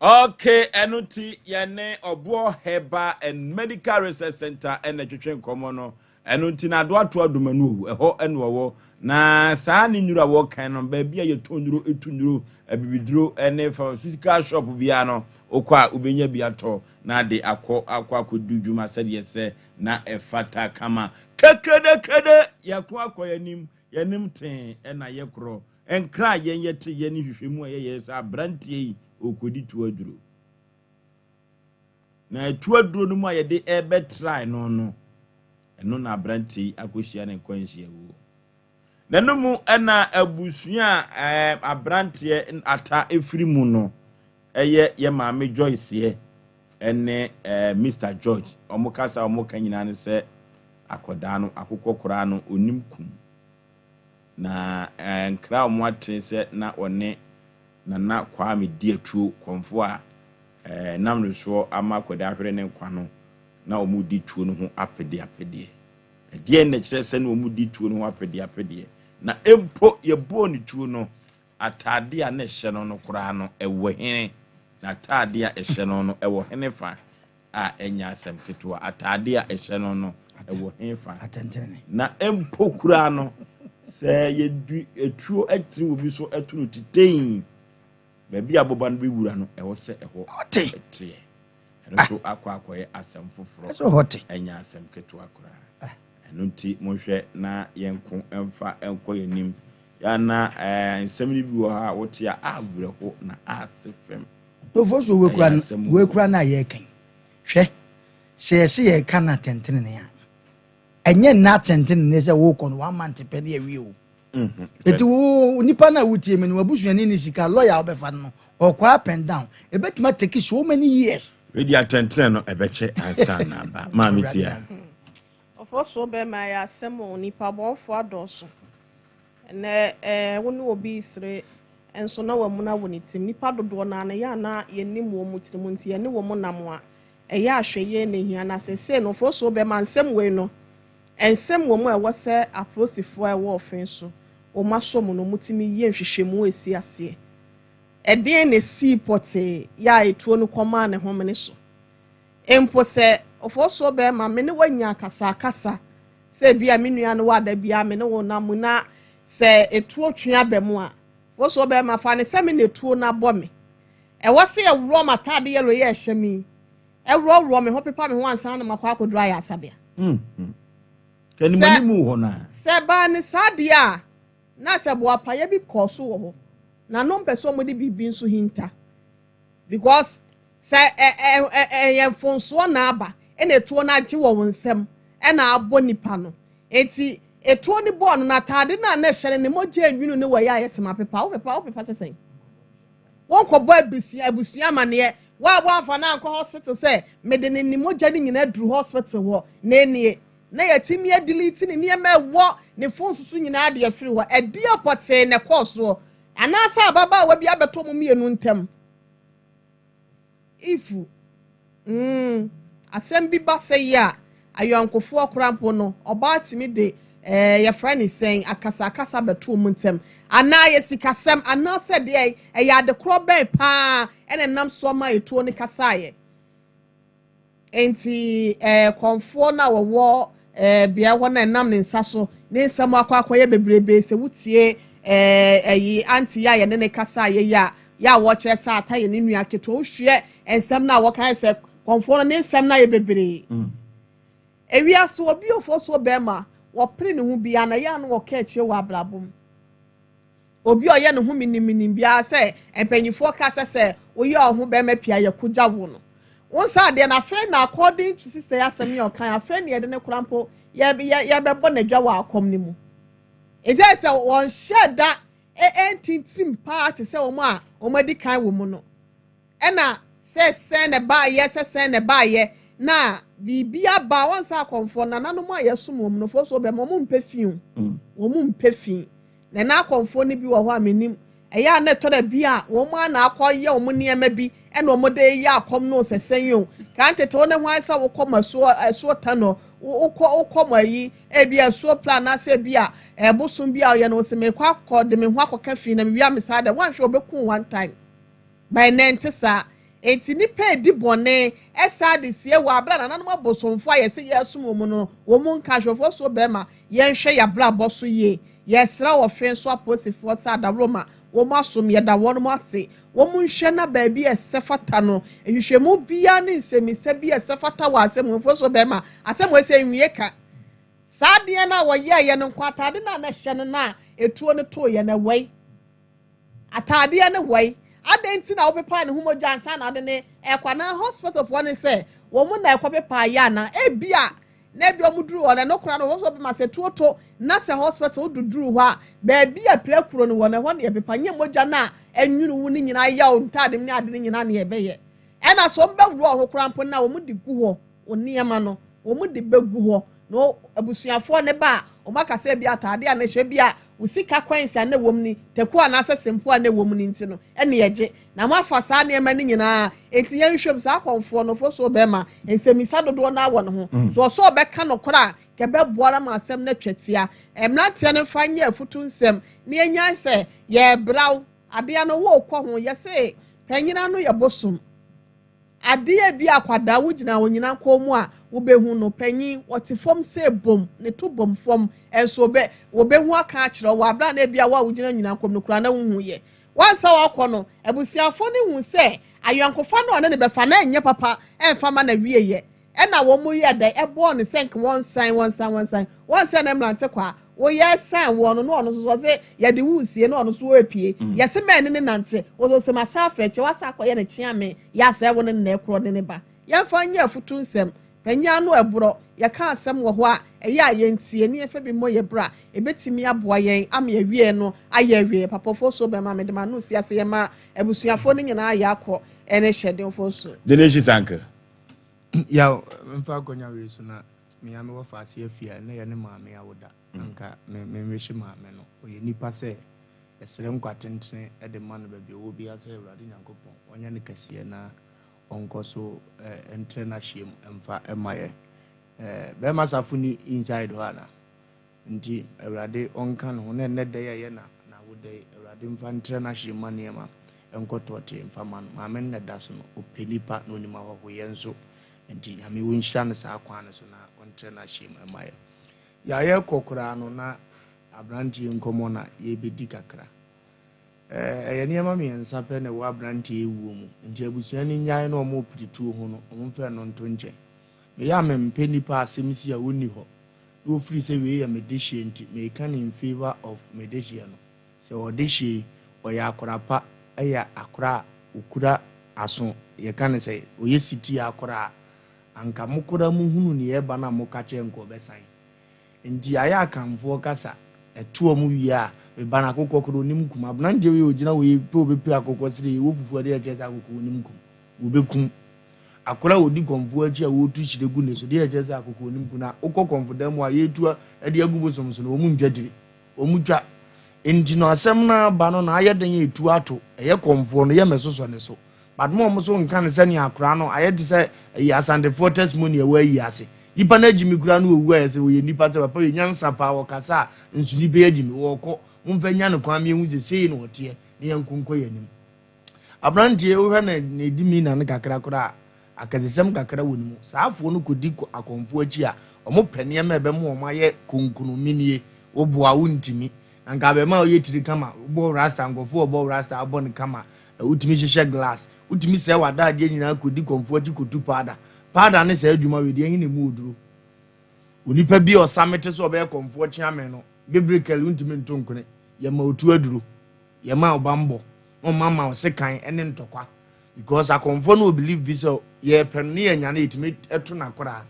Ok, ɛno nti yɛne Ɔboɔ Herbal and Medical Research Center ɛna ɛtwetwe nkɔmmɔ no. Ɛno nti na Adoato Adomanu owu, ɛhɔ ɛna ɔwɔ. Na saa ne nnuro a wɔkan no, baabi a yɛtɔn nnuro, ɛtu nnuro, abibiduro ɛne pharmaceutical shop biara no, wokɔ a wobɛnya bi atɔ na de akɔ akɔ akɔdi dwuma sɛdeɛ sɛ na ɛfata kama. Kekedekrede! Yɛko akɔ yɛn anim, yɛn anim tee ɛna yɛkorɔ. Nkra a yɛn yɛte yɛn ne hwehwɛmu a yɛyɛ sɛ aberanteɛ yi ɔrekɔdi tuo aduro. Na tuo aduro no mu a yɛde ɛrebɛtrae no no, ɛno na aberanteɛ yi akɔhyia ne nkwanhyia wuo. Na no mu ɛna abusua a aberanteɛ ata efiri mu no ɛyɛ yɛ maame Joyce ɛne Mr George. Wɔn kasa a wɔn ka nyinaa ne sɛ akwadaa no akokɔ koraa no onim kum. Na nkra a wɔn ate sɛ na ɔne Nana Kwame di atuo kɔmfo a nam ne soɔ ama akwadaa ahwere ne nkwa no, na wɔn di tuo no ho apedeapedeɛ. Ɛdeɛn na ɛkyerɛ sɛ na wɔn di tuo no ho apedeapedeɛ? Na mpo yɛbɔɔ ne tuo no, ataadeɛ a na ɛhyɛ no no koraa no ɛwɔ hene? Na ataadeɛ a ɛhyɛ no no ɛwɔ hene fa a ɛnyɛ asɛm ketewa? Ataadeɛ a ɛhyɛ no no ɛwɔ hene fa? Na mpo koraa no, sɛ yɛdu etuo atiri wɔ bi so ɛto no titein, baabi a aboba no bɛwura no ɛwɔ sɛ ɛhɔ teɛ. Ɛno nso akɔ akɔyɛ asɛm foforɔ, ɛnyɛ asɛm ketewa koraa. Ɛno nti monhwɛ na yɛnko mfa nkɔ yɛn anim. Yɛana nsɛm no bi wɔ hɔ a wote a awerɛho na ase fam. Nkurɔfoɔ so wekura no a yɛreka yi, hwɛ, sɛ yɛsɛ yɛreka no atɛntenene a, ɛnyɛ nna atɛntenene sɛ wokɔ no one month pɛ ne awie o. Eti wo nipa no a wotie mi no, wabusuani ne sika lawyer a wobɛfa no no, ɔkɔ up and down, ebɛtumi atake so many years. Wedi atɛntene no ɛbɛkyɛ ansa na aba. Maame tia. Ɔfɔ bɛrima yɛ asɛm o, nipa bɔnfo adɔɔso. Ɛnɛ wo ne obi sere nso na wamuna wɔ ne tirim. Nipa dodoɔ naa no yɛ ana yɛnim wɔn mu tirim nti yɛne wɔn mu nam a ɛyɛ ahwɛ yie na ehia. Na sese no ɔfɔ so bɛrima nsɛm wei no, nsɛm wɔ mu a ɛwɔ sɛ apolisifoɔ a ɛwɔ ɔfin so wɔn asɔ mu no wɔn tumi yie nhwehwɛmu esi aseɛ. Ɛdeɛn na esi pɔtee yɛ a etuo no kɔmaa ne homene so? Mpo sɛ ɔfɔ so bɛrima me ne wanya akasakasa sɛ ebi a me nua no wɔ ada bi a me ne wo nam mu na sɛ etuo twe aba mu a, ɔfɔ so bɛrima fa ne sɛ me na etuo no abɔ me, ɛwɔ sɛ ɛworɔ m'ataade yɛlò yɛ ɛhyɛ mi, ɛworɔworɔ me ho, pepa me ho ansa na makɔ akɔduru ayɛ asabea. Kɛnimanimu hɔ no a. Sɛ baa ne saa deɛ a, na sɛ boapayɛ bi kɔɔ so wɔ hɔ na no mpɛ sɛ wɔde biribi nso hinta, because sɛ ɛ ɛ ɛ ɛyɛ mfonsoɔ na aba ɛna etuo no agye wɔ wɔn nsam ɛna abɔ nipa no. Eti etuo ne bɔɔl no na ataade no a na ɛhyɛ no ne mogya enwunu ne wɔ yɛ a yɛsɛ ma pepa wo pepa wo pepa sɛsɛn wɔn kɔ bɔ abusua amaneɛ wa wɔamfa no ankɔ hospital sɛ mede ne mogya no nyinaa duru hospital hɔ na enie na yɛtumi adelete ne nneɛma ɛwɔ ne phone soso nyinaa de afiri hɔ. Ɛdeɛ pɔtee na ɛkɔɔ soɔ Anaasɛ ababaawa bi abɛtɔ mo mmienu ntam. If mm, asɛm bi ba sɛ yi a, ayɔnkofoɔ koraa mpo no, ɔbaa tumi de eh, yɛfrɛ ne sɛn, akasakasa bɛto wɔn ntam. Anaa yɛ sikasɛm, anaasɛ deɛ ɛyɛ adekorɔ bɛn paa ɛna ɛnam soɔ ma etuo no kasaeɛ. Enti ɛɛ kɔmfoɔ no a wɔwɔ ɛɛ beaɛ hɔ no a ɛnam ne nsa so ne nsɛm akɔ akɔyɛ bebrebe sɛ wotie ɛɛ ɛyi ante yi a yɛne ne kasa a yɛyi a yɛ a wɔkyerɛ sɛ ata yɛ ne nua ketewa wohwɛ nsɛm no a wɔka yɛ sɛ kɔmfoɔ no ne nsɛm no ayɛ bebree. Ewiase obi ofosuo bɛrima wɔpere ne ho biara na ɛyɛ a na wɔka akyire wɔ abrabɔ mu. Obi a ɔyɛ ne ho miniminim biara sɛ mpanyinfoɔ ka sɛ sɛ woyɛ wo ho bɛrima pii a yɛko gya wo no. Wo nsa adeɛ no afei na according to sister yi asɛm yi a ɔkan afei na yɛde ne kora mpo yɛ yɛ yɛbɛbɔ n'adwa wɔ akɔm no mu. Nti ayɛ sɛ wɔnhyɛ da ntintim paa te sɛ wɔn a wɔn adi kan wɔ mu no. Ɛna sɛ sɛn na ɛbaayɛ sɛ sɛn na ɛbaayɛ na biribi aba wɔn sɛ akɔmfoɔ nananom a yɛsom wɔn no foɔ so bɛma wɔn mpɛ fi o wɔn mpɛ fi. Na na akɔmfoɔ no bi wɔ hɔ a mennim. Ɛyɛ a na ɛtɔ da bi a wɔn ara na akɔyɛ wɔn nneɛma bi na wɔde reyɛ akɔm no sɛ sɛn o. Kan tete wo ne hwan sɛ wokɔ mo asuo asuo tanɔ, wokɔ wokɔ mo ayi, ebi asuo pra anaasɛ ebi a ɛbosom bi a ɔyɛ no sɛ mekɔ akɔ de me ho akɔka fi na mewia me saa dɛ woanhwɛ wɔbɛku one time. But ɛnnɛ ɛnte saa. Enti nnipa redi bɔne saa de sie wɔ abere a nananom abosomfoɔ a yɛse yɛresom wɔn no, wɔn nka ahwɛfoɔ so bɛrima, yɛnhwɛ yɛabrabɔ so yie. Yɛsrɛ ɔfe nso apolisifoɔ sɛ adaworoma wɔn asom, yɛda wɔn ase. Wɔn nhwɛ na baabi a ɛsɛ fata no, nhwehwɛmu biara ne nsɛmmisa bi a ɛsɛ fata wɔ asɛm mu, mfoɔ so bɛrima, asɛm wei sɛ nwie ka. Saa adeɛ no a wɔyɛeɛ no nko, ataade no a na ɛhyɛ no no a etuo no tooeɛ no, ɛwɔe. Ataadeɛ no wɔe. Adɛn nti na wopepaa ne ho mogya ansa na wode no rekɔ? Anaa hospitalfoɔ no sɛ wɔn na ɛkɔpepaa yɛ anaa? Ebia na ebia wɔn duru hɔ no, ɛno koraa no wɔn nso bɛma sɛ tuo to na sɛ hospital wodu duru hɔ a, baabi a pirakuro no wɔ no, ɛhɔ na yɛpepa. Nyɛ mogya no a ɛnwunu wo no nyinaa yɛ wo ntaade mu ne ade no nyinaa na yɛbɛyɛ. Ɛna sɛ wɔbɛworɔ ho koraa mpo no a, wɔde gu hɔ. Wo nneɛma no, wɔde bɛgu hɔ, na abusuafoɔ no ba a, wɔaka sɛ ebia ataadeɛ a na ɛhyɛ, ebia wo sika coins a na ɛwɔ mu ni, taku anaasɛ sempo a na ɛwɔ mu no nti no, ɛne ɛgye. Na moafa saa nneɛma no nyinaa. Enti yɛnhwɛ mu, saa akɔmfoɔ no, fosuo bɛrima, nsɛmmisa dodoɔ no ara wɔ ne ho. So ɔsɛ ɔbɛka nokorɛ a, nka ɛbɛboa ara ma asɛm no atwa tia. Mmeranteɛ no mfa nyɛ afutu nsɛm, na yɛnyae sɛ yɛrebra wo, adeɛ no worekɔ ho, yɛse panyin ano yɛ bosom. Adeɛ bi akwadaa wo gyina onyina kɔn mu a wo bɛ hu no panyin ɔte fam sɛ bom ne to bom fam nso ɔbɛ wɔ bɛ hu aka akyerɛ wo wɔ abere a na ebia wo a wo gyina onyina kɔn mu no koraa na wo hu yɛ wansa wakɔ no abusuafoɔ no hu sɛ ayɔnkofa no ɔne ne bɛfa na ɛnyɛ papa ɛnfa ma na wie yɛ Ɛna wɔn yɛ dɛn ɛbɔɔ no sɛ nka wɔnsan wɔnsan wɔnsan wɔnsɛ ne mmerante kwa woyɛ san wɔn no na ɔno nso so ɔse yɛde wo nsie na ɔno nso ɔrepie yɛse mɛn ne ne nante wɔsɛ ɔsɛ masa afɛ kyɛ wasa akɔyɛ ne kyeame yɛ asɛ wo ne nnɛ korɔ ne ne ba yɛmfa nyɛ afutu nsɛm panyin ano ɛborɔ yɛka asɛm wɔ hɔ a ɛyɛ a yɛntie ne yɛmfa bi mmɔ yɛ bra ɛbɛtumi aboa yɛn ama yɛawie no ayɛ awie papafoɔ so bɛma mede m'ano si ase yɛma abusuafoɔ no nyinaa yɛ akɔ ɛne hyɛdenfoɔ so. Deneshi Sanke. Yaw, memfa akɔnya wei so na me ara mewɔ faase afie a ɛnɛ yɛ ne maame awoda. Anka me menwehye maame no. Ɔyɛ nipa sɛ yɛsrɛ nkwa tentene de ma no baabi ɔwɔ biara sɛ Awurade Nyankopɔn ɔnyɛ no kɛseɛ na ɔnkɔ so ntrɛ n'ahyeɛ mu mfa mma yɛ. Bɛrima safo ni inside hɔ ana? Nti Awurade ɔnka ne ho na ɛnnɛ da yi a ɛyɛ na n'awoda yi, Awurade mfa ntrɛ n'ahyeɛ mma nneɛma nkɔ tɔɔtee mfa mma no. Maame no na ɛda so no, ɔpɛ nnipa na ɔnim ahɔhoyɛ nso. Nti Nyame ɔnhyira no saa kwan no so na ɔntrɛ n'ahyeɛ mu mma yɛn. Yɛ a yɛrekɔ koraa no na abranteɛ yi nkɔmmɔ na yɛrebɛdi kakra. Ɛɛ, ɛyɛ nneɛma mmiɛnsa pɛ na ɛwɔ abranteɛ yi wuo mu. Nti abusua no nnyae na wɔrepere tuo ho no, wɔmfa ɛno nto nkyɛn. Meyɛ a mempɛ nnipa asɛm si a wɔnni hɔ. Na ofiri sɛ wei yɛ me dehyeɛ nti meka no in favour of me dehyeɛ no. Sɛ ɔdehyeɛ yi ɔyɛ akora pa, ɛyɛ akora a ɔkura aso, yɛka no sɛ ɔyɛ sitie akora a, anka mo koraa mo hunu neɛ ɛba no a moka kyerɛ nka ɔbɛsan. Nti ayɛ Akanfoɔ kasa, ɛto ɔmo wie a, me ba no akokɔ koraa ɔnim kum. Aberanteɛ wei a ɔgyina hɔ yi pɛ ɔbɛpue akokɔ sere yi, ɛwɔ fufuo a ɛdeɛ ɛkyerɛ sɛ akokɔ ɔnim kum. Wɔbɛkum. Akwadaa a ɔdi kɔmfoɔ akyi a wɔretu hyire gu ne so, deɛ ɛkyerɛ sɛ akokoɔnim ku no a, wokɔ kɔmfodan mu a, yɛretu de agu bosom so no, wɔntwa tiri. Wɔtwa. Nti no asɛm no aba no na ayɛ den a etu ato ɛyɛ kɔmfoɔ no yɛ mɛsosɔ ne so but mo a ɔmo so nka no sɛnea akora no ayɛ te sɛ ɛyi asantefoɔ testimony ɛwɔ ayi ase nipa no agyimi koraa no owu ayɛ sɛ ɔyɛ nipa sɛ papa yɛ nyansa paa ɔkasa a nso nipa yi agyimi wɔkɔ momfa nya no kwan mmiɛhu sɛ sei na ɔteɛ na yɛnko nkɔ yɛn anim. Aberanteɛ wohwɛ ne ne demeanor no kakra koraa a, akɛsesɛm kakra wɔ ne mu. Saa afoɔ no kɔdi akɔmfoɔ akyi a, wɔpɛ nneɛma a ɛbɛma wɔn ayɛ konkonomenie. Woboa a wontumi. Na nka abarimaa a ɔyɛ tiri kama, wobɔ rasta, nkurɔfoɔ a wɔbɔ rasta abɔ no kama, wotumi hyehyɛ glass, wotumi sɛe w'adaadeɛ nyinaa kɔdi kɔmfoɔ akyi kɔtu powder. Powder ne saa adwuma wei deɛ ɛhe na ɛmu wɔ duro? Onipa bi a ɔsame te sɛ ɔbɛyɛ kɔmfoɔ kyeame no, biblically wontumi nto nkone. Yɛma otu aduro. Yɛma wo banbɔ na ɔma ma wo sekan ne ntɔkwa because akɔmfoɔ no wɔ belief bi sɛ yɛpɛ no ne yɛnya no yɛtumi to no akoraa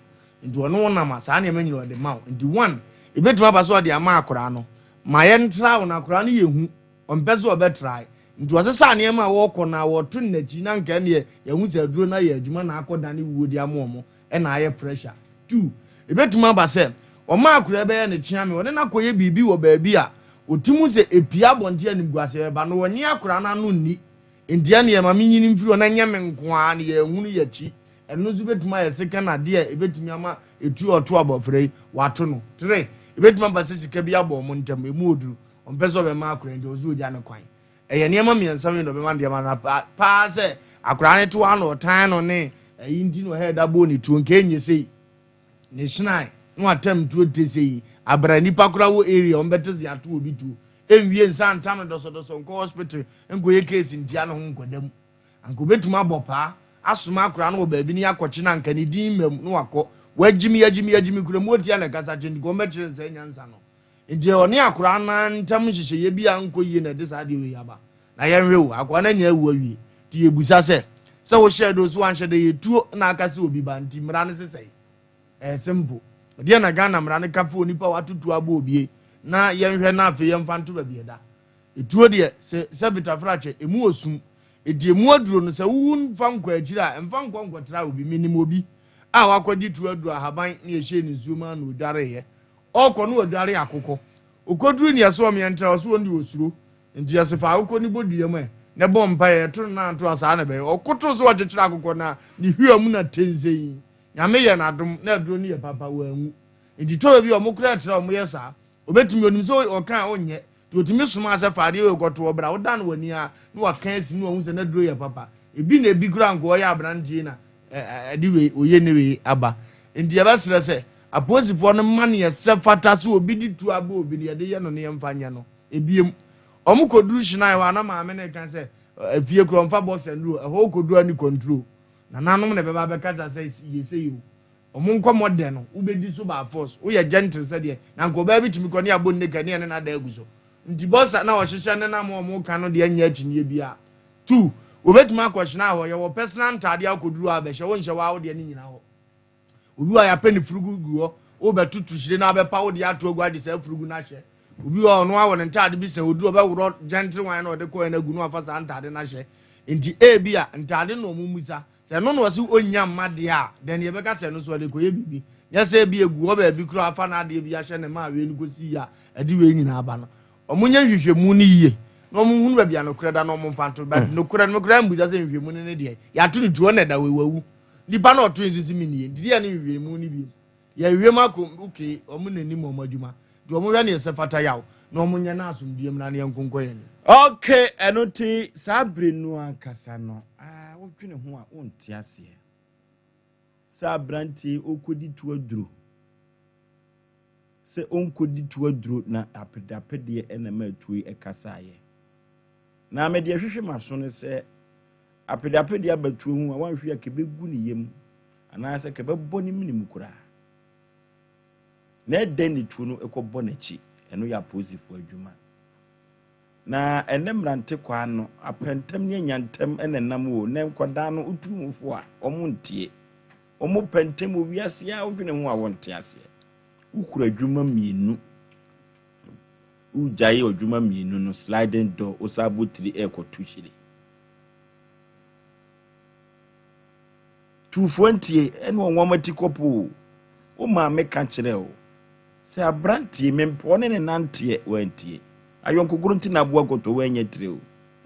nti ɔne wo nam a saa nneɛma nyina ɔde ma wo nti one ɛbɛtumi aba sɛ ɔde ama akoraa no ma yɛntra wo no akoraa no yɛ hu ɔmpɛ sɛ ɔbɛtrae nti ɔsesa nneɛma a wɔkɔ no a wɔto no n'akyi na nka ɛneɛ yɛhu sɛ aduro no ayɛ adwuma na akɔdane wuo de ama ɔmo na ayɛ pressure. Two, ebetumi aba sɛ ɔma akwadaa bɛyɛ ne kyeame, ɔne no akɔyɛ biribi wɔ baabi a ɔte mu sɛ epue abɔnten a animguaseɛ bɛba no, ɔnye akwadaa no ano nni. Enti ɛnneɛ ma menyini mfiri hɔ na ɛnyɛ me nko ara na yɛanhunu yɛn akyi. Ɛno nso bɛtumi ayɛ second adeɛ a ɛbɛtumi ama etuo a ɔto abɔfra yi, wato no. Three, ebetumi aba sɛ sika bi abɔ wɔn ntam, emu ɔduru, ɔmpɛ sɛ ɔbɛma akwadaa nti ɔwɔ sɛ ɔgya no kwan. Ɛyɛ nneɛma mmiɛnsa wei na ɔbɛma no de ama no paa sɛ akwadaa no to ano ɔtan no ne ɛyi nti na ɔhɛ da bɔɔ ne tuo nka ɛnyɛ sei ne hyenan na watam tuo te sei abra nipa koraa wɔ area wɔn bɛte se ato obi tuo ɛnwie nsa ntam no dɔsɔdɔsɔ nkɔ hospital nkɔyɛ case ntia ne ho nkɔda mu anka obɛtumi abɔ paa asoma akwadaa no wɔ baabi ne akɔkye no anka ne din mmam na wakɔ wagyimi agyimi agyimi kura mu otia na ɛkasa kyɛ nti kɔn bɛkyerɛ nsɛ nyansa no Nti ɔne akoraa no ara ntam nhyehyɛeɛ bi a ankɔ yie na ɛde saa adeɛ wei aba. Na yɛnhwɛ o, akoa no anya awu awie. Nti yɛbisa sɛ, sɛ wohyɛɛ da o, sɛ woanhyɛ da, ɛyɛ tuo na aka sɛ obi ba nti mmara no se sɛn? Ɛyɛ simple. Ɛdeɛn na Ghana mmara no ka fa onipa a wato tuo abɔ obie na yɛnhwɛ na afei yɛmfa nto baabi ɛda? Etuo deɛ, sɛ sɛ bitafrakyɛ, ɛmu wɔ sum. Enti ɛmu aduro no, sɛ wowu mfa nkɔ akyiri a, ɛmfa nkɔ nkɔtra obi. Menim obi a wakɔgye tuo aduro ahaban na yɛhyɛɛ no nsuo mu ara na ɔdwareeɛ. Ɔɔkɔ no ɔdware akokɔ. Okoduru nea ɛsɛ ɔmeɛ ntra ɔse ɔno deɛ ɔsuro. Nti yɛse fa akokɔ no bɔ dua mu ɛ na bɔ mpaeɛ ɛto no na anto a saa na ɛbɛyɛ. Ɔkoto sɛ ɔkyekyere akokɔ no a ne hwia mu na tensɛn. Nyame yɛ no adom na aduro no yɛ papa wanwu. Nti tɔ baabi a ɔmo koraa tra ɔmo yɛ saa. Ɔbɛtumi ɔnim sɛ ɔka a ɔnyɛ nti ɔtumi somaa sɛ fa adeɛ wei kɔto hɔ bra wodan w'ani a na waka asi mu na wahu sɛ n'aduro yɛ papa. Ebi na ebi koraa nka ɔyɛ abranteɛ yi na ɛde wei ɔyɛ ne wei aba. Nti yɛbɛsrɛ sɛ apolisifoɔ no mma neɛ sɛ fata sɛ obi de tuo abɔ obi no yɛde yɛ no no yɛmfa nyɛ no. Ebiem, wɔn kɔduru Shinae hɔ a na maame no reka sɛ efie koraa ɔmfa boxer nnuro ɛhɔ wokɔduru a ne control. Nananom na ɛbɛba abɛkasa sɛ yɛ sei o. Wɔn nkɔmmɔ dɛ no wobɛdi so by force. Woyɛ gentle sɛdeɛ na nka ɔbaa bi tumi kɔ ne abɔ nneka ne ɛne no ada agu so. Nti boxer na ɔhyehyɛ ne nam a wɔka no deɛ nyɛ akyinnyeɛ biara. Tu, wobɛtumi akɔhyena hɔ, yɛwɔ personal ntaadeɛ a wokɔduru hɔ a bɛhyɛ, wonhyɛ wo ara wo deɛ no nyina hɔ. Obi wɔ hɔ a yɛapɛ ne furugu gu hɔ, wobɛtoto hyire na abɛpa wo deɛ ato agu agye saa furugu no ahyɛ. Obi wɔ hɔ a ɔno ara wɔ ne ntaade bi sɛ ɔduru ɔbɛworɔ gentle wine na ɔde kɔɛ no agu na wafa saa ntaade no ahyɛ. Nti ebia ntaade na wɔn mmisa, sɛ ɛno na ɔse ɔnnya mma deɛ a, then yɛbɛka sɛ ɛno nso ɔde kɔyɛ biribi. Nyɛ sɛ ebia egu hɔ baabi koraa afa n'adeɛ bi ahyɛ ne ma a wei no kɔsii a ɛde wei nyinaa aba no. Wɔnyɛ nhwehwɛmu no yie na wɔnhunu baabi a nokorɛ da na wɔmfa nto but nokorɛ no me koraa mbusa sɛ nhwehwɛmu no ne deɛ yɛato no tuo na ɛda wei wawu nipa na ɔto nso si menie nti deɛ ne nhwehwɛmu no bio yɛhwehwɛ mu akɔ okay wɔn na nim wɔn adwuma nti wɔn hwɛ ne ɛsɛ fata yaw na wɔn nyɛ na asomdue mmra na yɛn nkonkɔ yɛn anim. Okay, ɛno nti saa bere no ankasa no, ah, wodwene ho a wonte aseɛ sɛ aberanteɛ yi ɔrekɔdi to aduro. Sɛ ɔnkɔdi tuo aduro na apedeapedeɛ na ɛma atuo yi kasaeɛ. Na me deɛ ɛhwehwe m'aso ne sɛ apedeapedeɛ aba tuo ho a wanhwɛ a kɛbɛgu ne yam anaasɛ kɛbɛbɔ ne mene mu koraa. Na ɛdɛn ne tuo no kɔbɔ n'akyi? Ɛno yɛ apolisifoɔ adwuma. Na ɛnɛ mmerante kwaa no apɛntɛm ne anyantam na ɛnam o, nɛ nkwadaa no wotu ho fo a wɔn ntie. Wɔn pɛ ntɛm wɔ wiase a wodwene ho a wɔnte aseɛ. Wokura adwuma mmienu, wogyae adwuma mmienu no sliding door, wosan bɔ tiri ɛrekɔto hyire. Tuufoɔ ntie ɛne wɔn wɔn ati kɔpo o. Wo maame ka kyerɛ o sɛ aberanteɛ mempɛ ɔne ne nanteɛ wantie. Ayɔnkogoro nti na aboa kɔtɔ wanya tire o.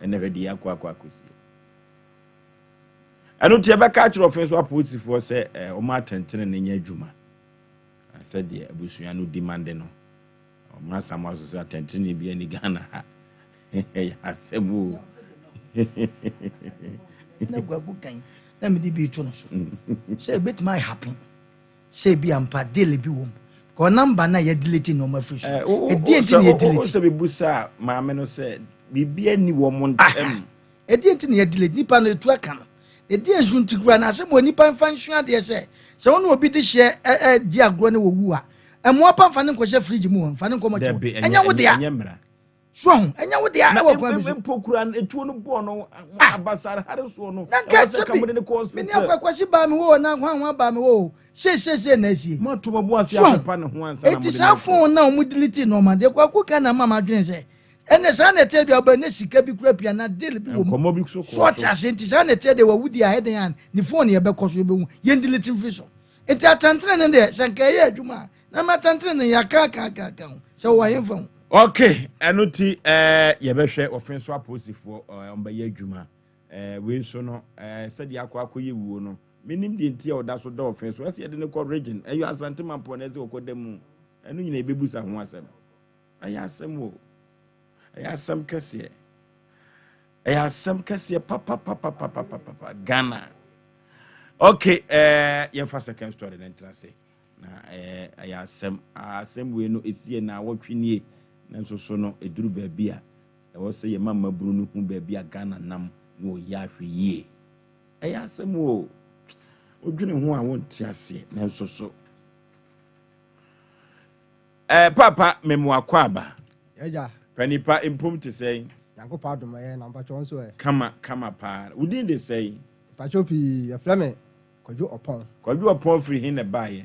Ɛnɛ hwɛ deɛ akɔ akɔ akɔsie. Ɛno nti yɛbɛka akyerɛ ɔfe so apolisifoɔ sɛ eh, wɔn atɛntene no nyɛ adwuma sɛdeɛ abusua no dimande no. Wɔn asam aso sɛ atɛntene bi ani Ghana ha. Ɛyɛ asɛm o. Na guagu kan na mede bi to no so sɛ ebetumi ayɛ happen sɛ ebi ampa deal bi wɔ mu kɔ number na yɛ delete nneɛma firi so ɛdeɛ nti na yɛ delete. Sɛ mebusa maame no sɛ biribi ani wɔ mo ntam. Ɛdeɛ nti na yɛ delete nipa no etu aka no ɛdeɛ nso nti kura na asɛm wɔ nipa nfa nsua adeɛ sɛ sɛ wɔn obi de hyɛ ɛ ɛ di agorɔ ne wɔ wu a ɛmoa pa nfa ne nkɔhyɛ fridge mu hɔ nfa ne nkɔmɔ kyɛw ɛnyɛ wo dea. So ahu? Ɛnyɛ wo dea ɛwɔ kwan bi so. Na mpo kura etuo no bɔɔ no ah. abasar hare soɔ no. Na nka sɛbi me ni akwakwasi baa mi wɔ na hwan hwan baa mi wɔ seeseesei na asie. Mo ato mo bo ase apepa ne ho ansa na mo de Eti saa phone na wɔn delete nneɛma deɛ kwaku kan na mama adwene sɛ ɛnɛ saa na ɛteɛ deɛ ɔbɛn ne sika bi kura pia na deal bi wɔ mu. Nkɔmɔ bi so kɔɔ so. So ɔte ase nti saa na ɛteɛ deɛ wawu deɛ ahɛden a ne phone yɛ bɛkɔ so yɛbɛhu yɛn delete mfiri so. Eti atɛntene ne deɛ sɛ nka ɛyɛ adwuma a na ma atɛntene ne yɛ aka aka aka aka ho sɛ wɔ ahemfa ho. Ok, ɛno nti eh, yɛbɛhwɛ wɔfe nso apolisifoɔ eh, wɔbɛyɛ adwuma eh, wei nso no eh, sɛdeɛ akɔ akɔyɛ wuo no menim deɛ nti a ɔda so da ɔfe so ɛsɛ yɛde no kɔ region ɛyɛ Asante Mampɔn na ɛsɛ ɔkɔda mu ɛno nyina yɛbɛbusa ho asɛm ɛyɛ asɛm o ɛyɛ asɛm kɛseɛ ɛyɛ asɛm kɛseɛ papapapapapapa Ghana ok eh, yɛmfa second story no ntena se Na ɛyɛ asɛm. Asɛm wei no, ɛsi yɛ naawɔtwe nie. Nanso so no, ɛduru baabi a, ɛwɔ sɛ yɛma mmabunu no hu baabi a Ghana nam na wɔyɛ ahwɛ yie. Ɛyɛ asɛm o. Wodwene ho a wonte aseɛ, nanso so. Eh, Papa, memo akwaaba. Yɛgya. Panipa mpom te sɛn? Nyankopɔn adom ɛyɛ na mpakyɛw nso ɛ? Kama, kama paa. Wo din de sɛn? Mpakyɛw pii, yɛfrɛ me Kwadwo Ɔpɔn. Kwadwo Ɔpɔn firi he na ɛbaeɛ?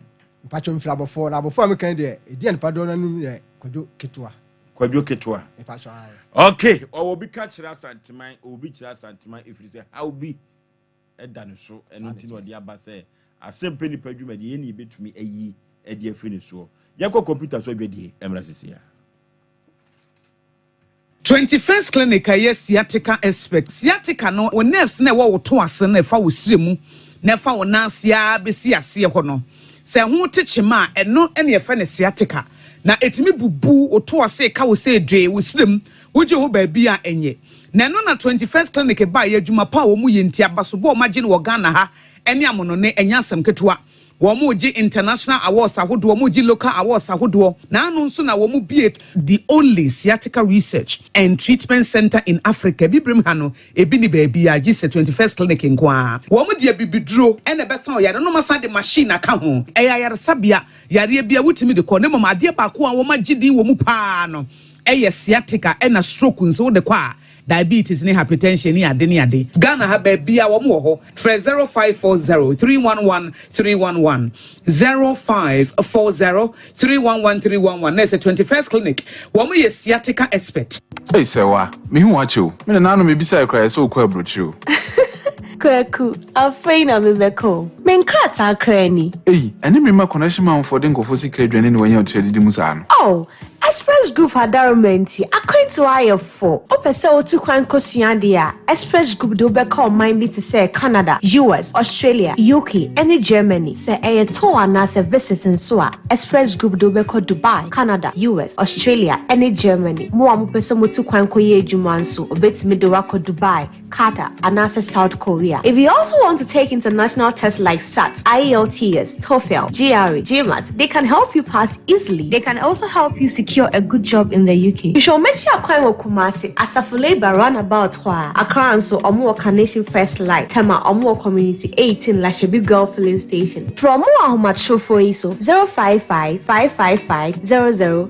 Mpakyɛw mefiri Abɔfoɔ, na Abɔfoɔ a meka yi deɛ, ɛdi a nipa dodoɔ no anim yɛ Kwadwo Ketewa. Kwadwo Ketewa. Mepakyɛw ae. Ok, ɔwɔ bi ka kyerɛ Asanteman, ɔwɔ bi kyerɛ Asanteman ɛfiri sɛ haw bi da ne so, ɛno nti na ɔde aba sɛ asɛmpɛ nipa dwumadie yɛn na yɛbɛtumi ayi de afiri ne soɔ. Yɛnkɔ kɔmputa so adwadie mmra sisi a. 21st Clinic a ɛyɛ sciatica expert. Sciatica no, wo nerves no a ɛwɔ wo to ase no a ɛfa wo srɛ mu na ɛfa wo nan ase ara bɛsi aseɛ hɔ no, sɛ ɛho te kyema a, ɛno na yɛfrɛ no sciatica. Na ɛtumi bubu wo to ase, ɛka wo sɛ dwee, wo srɛ mu, wogye ho baabi a ɛnyɛ. Na ɛno na 21st Clinic baeɛ, adwuma pa a wɔyɛ nti, abasobɔ a wɔagye no wɔ Ghana ha ne amonone, ɛnyɛ asɛm ketewa. Wɔregye international awards ahodoɔ, wɔregye local awards ahodoɔ. Naano nso na wɔbue the only sciatica research and treatment centre in Africa. Abibirem ha no, ebi nni baabiara gye sɛ 21st Clinic nko ara. Wɔde abibiduro na ɛbɛsa ɔyare no na wɔasan de machine aka ho. Ɛyɛ ayaresabea, yareɛ biara wotumi de kɔ na mmom adeɛ baako a wɔagye din wɔ mu pa ara no yɛ sciatica ɛna stroke nso wode kɔ a Diabetes ne hypertension ne ade ne ade. Ghana ha baabia wɔn wɔ hɔ. Frɛ 0540 311 311, 0540 311 311 na ɛsɛ 21st clinic. Wɔn yɛ sciatica expert. Ei Sɛwa, mehu wo akyɛ o. Me nana no mebisae koraa ɛsɛ wokɔ aburokyire o. Kwaku, afei na mebɛkɔ o. Me nkrataa koraa ni. Ei, ɛne me mma connection manfoɔ de nkurɔfoɔ sika aduane na wanya ɔtra didi mu saa no. Oh, Express Group adaworoma nti, akwantu ayɛ fo. Wopɛ sɛ wotu kwan kosua ade a, Express Group de wo bɛkɔ ɔman bi te sɛ Canada, US, Australia, UK, ne Germany. Sɛ ɛyɛ tour anaasɛ visit nso a, Express Group de wo bɛkɔ Dubai, Canada, US, Australia, ne Germany. Mo a mopɛ sɛ motu kwan kɔyɛ adwuma nso, wɔbɛtumi de wo akɔ Dubai, Qatar, anaasɛ South Korea. If you also want to take international tests like SAT, IELTS, TOEFL, GRE, GMAT, they can help you pass easily. They can also help you secure a good job in the UK. Hwehwɛ wɔn akyi akwan wɔ Kumasi, Asafo Labour Runabout hɔ a. Accra nso, wɔn wɔ Carnation First Light, Tema, wɔn wɔ Community 18 Lashibi Girl Filling Station. Frɛ wɔn wɔ ahomatrofoɔ yi so, 055 555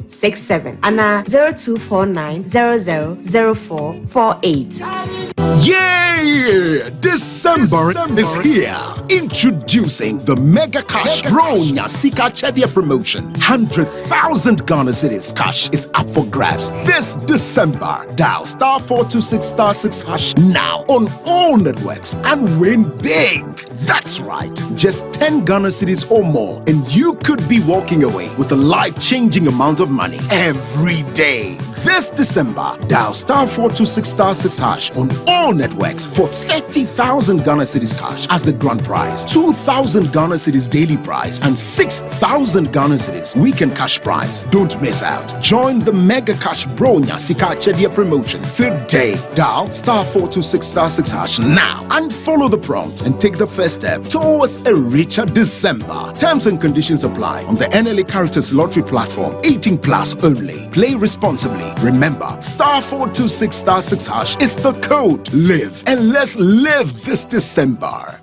0067 anaa 0249 00 0448. Yay! December, December is here. Introducing the Mega Cash Bronya Sika Chedia promotion. 100,000 Ghana Cedis cash is up for grabs this December. Dial star 426 star 6 hash now on all networks and win big. That's right. Just 10 Ghana cedis or more, and you could be walking away with a life changing amount of money every day. This December, dial star 426 star 6 hash on all networks for 30,000 Ghana cedis cash as the grand prize, 2,000 Ghana cedis daily prize, and 6,000 Ghana cedis weekend cash prize. Don't miss out. Join the Mega Cash Bro Nyasika Chedia promotion today. Dial star 426 star 6 hash now and follow the prompt and take the first step towards a richer December. Terms and conditions apply on the NLA Caritas Lottery platform. 18 plus only. Play responsibly. Remember, star 426 star 6 hash is the code. Live and let's live this December.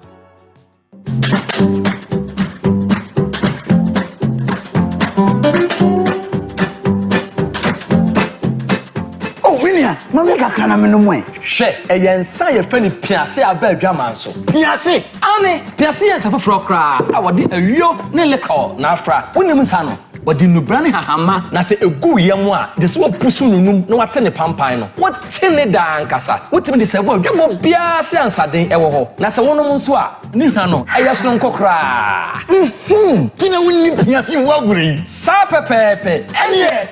Oh, me nua, ma me kakra na menom ɛ. Hwɛ, ɛyɛ nsa a yɛfrɛ no piase a aba adwaman so. Piase? Aane, piase yɛ nsa foforɔ koraa a wɔde ayuo ne liquor na afra. Wonim nsa no? Wɔde nnubra ne hahamma na sɛ ɛgu wo yam a, gye sɛ wɔpusu nunum na wɔate ne pampan no. Wote ne daa ankasa. Wotumi de sɛ wɔ adwabɔ biara ase a nsaden wɔ hɔ. Na sɛ wonom nso a, ne hwa no, ɛyɛ sononko koraa. Nhuu, nti na wonni piase ho agorɔ yi. Saa pɛpɛɛpɛ. Ɛnneɛ,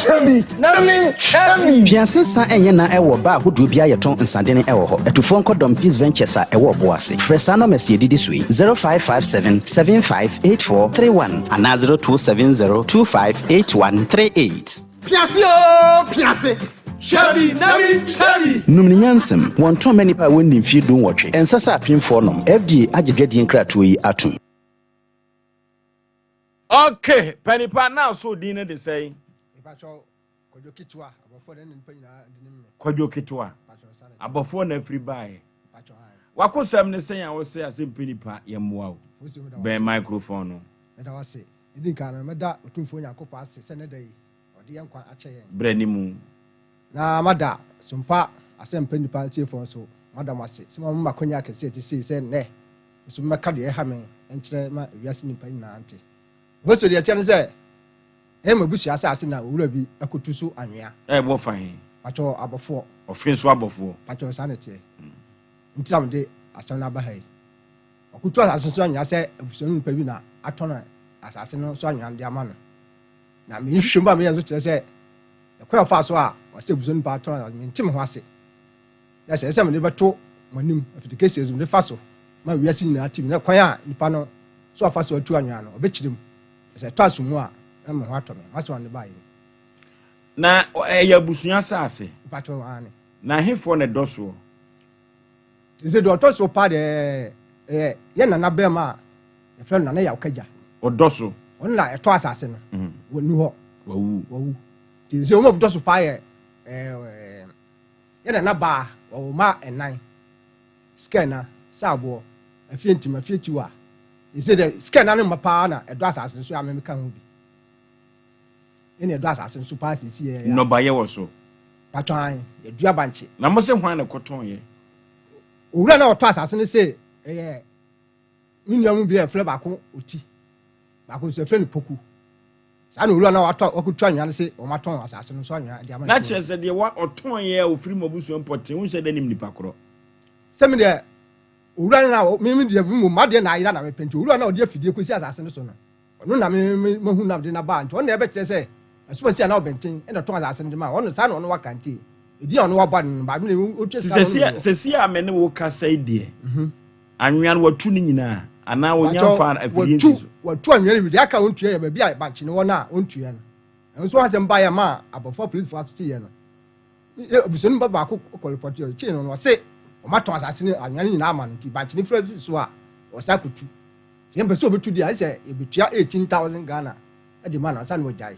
twa bi na mentwa bi. Piase nsa nyɛ na ɛwɔ baa ahodoɔ biara yɛtɔn nsadene wɔ hɔ. Atufoɔ nkɔ Dɔm Peace Ventures a ɛwɔ Ɔbo ase. Frɛ saa nɔmɛs yi ɛdidi so yi, 0557 7584 31 anaa 0270 2581 38. Piase oo piase, twa bi na mentwa bi. Nom no nyansam. Wɔntɔn mma nnipa a wɔnnii mfeɛ dunwɔtwe. Ɛnsɛ sɛ apemfoɔ nom. FDA agye dwadie nkratoɔ yi atom. Ok panipa na so din no de sɛn? Mepakyɛw, Kwadwo Ketewa, abɔfoɔ na ɛne nipa nyinaa de nim me. Kwadwo Ketewa, Mepakyɛw, saa na ɛteɛ. abɔfoɔ na afiri baeɛ. Mepakyɛw, ae. Wakosɛm ne sɛn a wose ase mpɛ nipa yɛmmoa wo? Fosuo, meda wo Bɛn ase. microphone no. Meda wo ase. Ɛdi nkan no, mɛda Otumfoɔ Nyankopɔn ase sɛ nnɛ da yi, ɔde yɛn nkwa akyɛ yɛn. Brɛ ne mu. Na mada Sompa Asɛmpa Nnipa atiefoɔ nso, mada mo ase sɛ moama me akwanya akɛseɛ a ɛte sei sɛ nnɛ nso memmɛka deɛ ɛha me nkyerɛ ma ewiase nnipa nyinaa nte. Fosuo, deɛ ɛteɛ ne sɛ, Ɛyɛ m'abusua asase na owura bi akotu so anwea. Ɛbɔ fa he? Pakyɛw, abɔfoɔ. Ɔfe so abɔfoɔ. Pakyɛw, saa na ɛteɛ. Nti na mede asɛm no aba ha yi. Wakotu asase so anwea sɛ abusua no nipa bi na atɔn asase no so anwea no de ama no. Na me nhwehwɛmu a meyɛ nso kyerɛ sɛ ɛkwan a ɔfaa so a ɔsɛ abusua no nipa atɔn asase no, mente me ho ase. Na sɛ ɛsɛ sɛ mede bɛto mo anim afiti kɛseɛ so mede fa so ma wiase nyinaa te bi na kwan a nipa no so afa so atu anwea no, ɔbɛkyerɛ mu. Na sɛ ɛtɔ asom mu a, na me ho atɔ me. M'asɛm a mede baeɛ ni. Na ɛyɛ abusua asase. Mpakyɛw, aane. Na ɛhefoɔ na ɛdɔ soɔ? Te sɛ deɛ ɔtɔ so paa deɛ ɛyɛ yɛn nana bɛrima a yɛfrɛ no Nana Yaw Kagya. Ɔdɔ so. Ɔno na ɛtɔ asase no. Wɔnni hɔ. Wawu. Wawu. Te sɛ wɔn a wɔdɔ so paa yɛ ɛɛ yɛn nana baa wɔwɔ mma ɛnan. Sikɛna, Saaboɔ, Afie Ntim, Afie Tiwa. Te sɛ deɛ sikɛna no mma paa na ɛdɔ asase no so a meka ho bi. Ɛna ɛdɔ asase no so paa sisi yɛ. Nnɔbaeɛ wɔ so. Patwan, yɛdua bankye. Na mo se hwan na ɛkɔtɔn yɛ? Owura na ɔtɔ asase no se ɛyɛ me nua mu bi a yɛfrɛ baako Oti, baako nso yɛfrɛ no Poku. Saa na owura na watɔ wakɔtu anwea no se wɔatɔn asase no so anwea de ama Na ne kyerɛ sɛ deɛ wa ɔtɔn yɛ a ofiri mo abusua mu pɔtee, wonhyɛ da nim nipa korɔ. Sɛ me deɛ owura no na me me deɛ mmom m'adeɛ na ayera na mepɛ nti owura no a ɔde afidie kɔsi asase no so no Ɔno na me me mahu na mede no aba nti ɔno na ɛbɛkyerɛ sɛ asumasi anaa ɔbɛnten na ɔtɔn asase no de ma ɔno saa na ɔno waka nti edin a ɔno wabɔ ano no baako na ɔtua sika no ɔno Sɛsi a me ne wo kasa yi deɛ anwea no watu ne nyinaa anaa ɔnya mfa afidie nsi so? Watu anwea no wie deɛ aka a ɔntua yɛ baabi a bankye no wɔ no a ɔntua no ɛno nso asɛm baeɛ maa abɔfoɔ apolisifoɔ aso teeɛ no abusuani ba baako kɔ repɔte ɔkyee no no ɔse ɔmatɔn asase no anwea no nyinaa ama no nti bankye no firi so a ɔsan kɔtu. Sɛ yɛmpɛ sɛ obetu deɛ a, ɛsɛ sɛ yɛbɛtua 18,000 Ghana de ma no ansa na wagyae.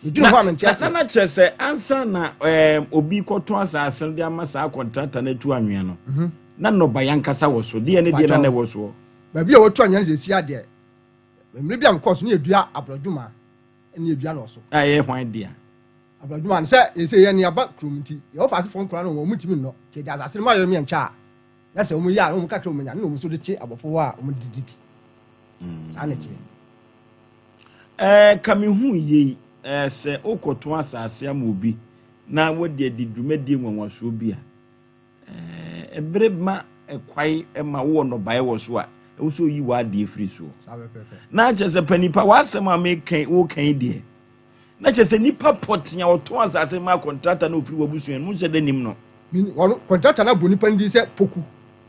Medwene ho a mente aseɛ. Na na kyerɛ sɛ ansa na ɛɛm obi kɔtɔn asase no de ama saa kɔntrata no atu anwea no, mhm. na nnɔbaeɛ ankasa wɔ so. Deɛ ne deɛ na na ɛwɔ soɔ. Baabi a wɔtu anwea no sɛ ɛsi adeɛ, mmerɛ bi a mekɔɔ so ne yɛdua aborɔdwoma ne yɛdua no wɔ so. A ɛyɛ hwan dea? Abradwuma no sɛ yɛsɛ yɛn ni aba kurom nti yɛwɔ faase fɔ nkora no wɔn ntumi nnɔ nti yɛde asase no ma yɛn mmiɛnkyɛ a na sɛ wɔn yɛ a na wɔn kakra wɔn nya na wɔn nso de te abɔfo hɔ a wɔn de didi saa na ɛteɛ. Ka me hu yei, sɛ wokɔtɔn asase ama obi na wode adi dwumadie nwanwasoɔ bi a, ɛbere ma ɛkwae ma wowɔ nnɔbaeɛ wɔ so a, ɛwɔ sɛ oyi w'adeɛ firi soɔ. Na kyerɛ sɛ panipa w'asɛm a meka woka yi deɛ, na kyerɛ sɛ nipa pɔtee a ɔtɔn asase ma kɔntrata na ofiri w'abusua no mu nhyɛ da nim no. Wɔn kɔntrata no abɔ nipa no din sɛ Poku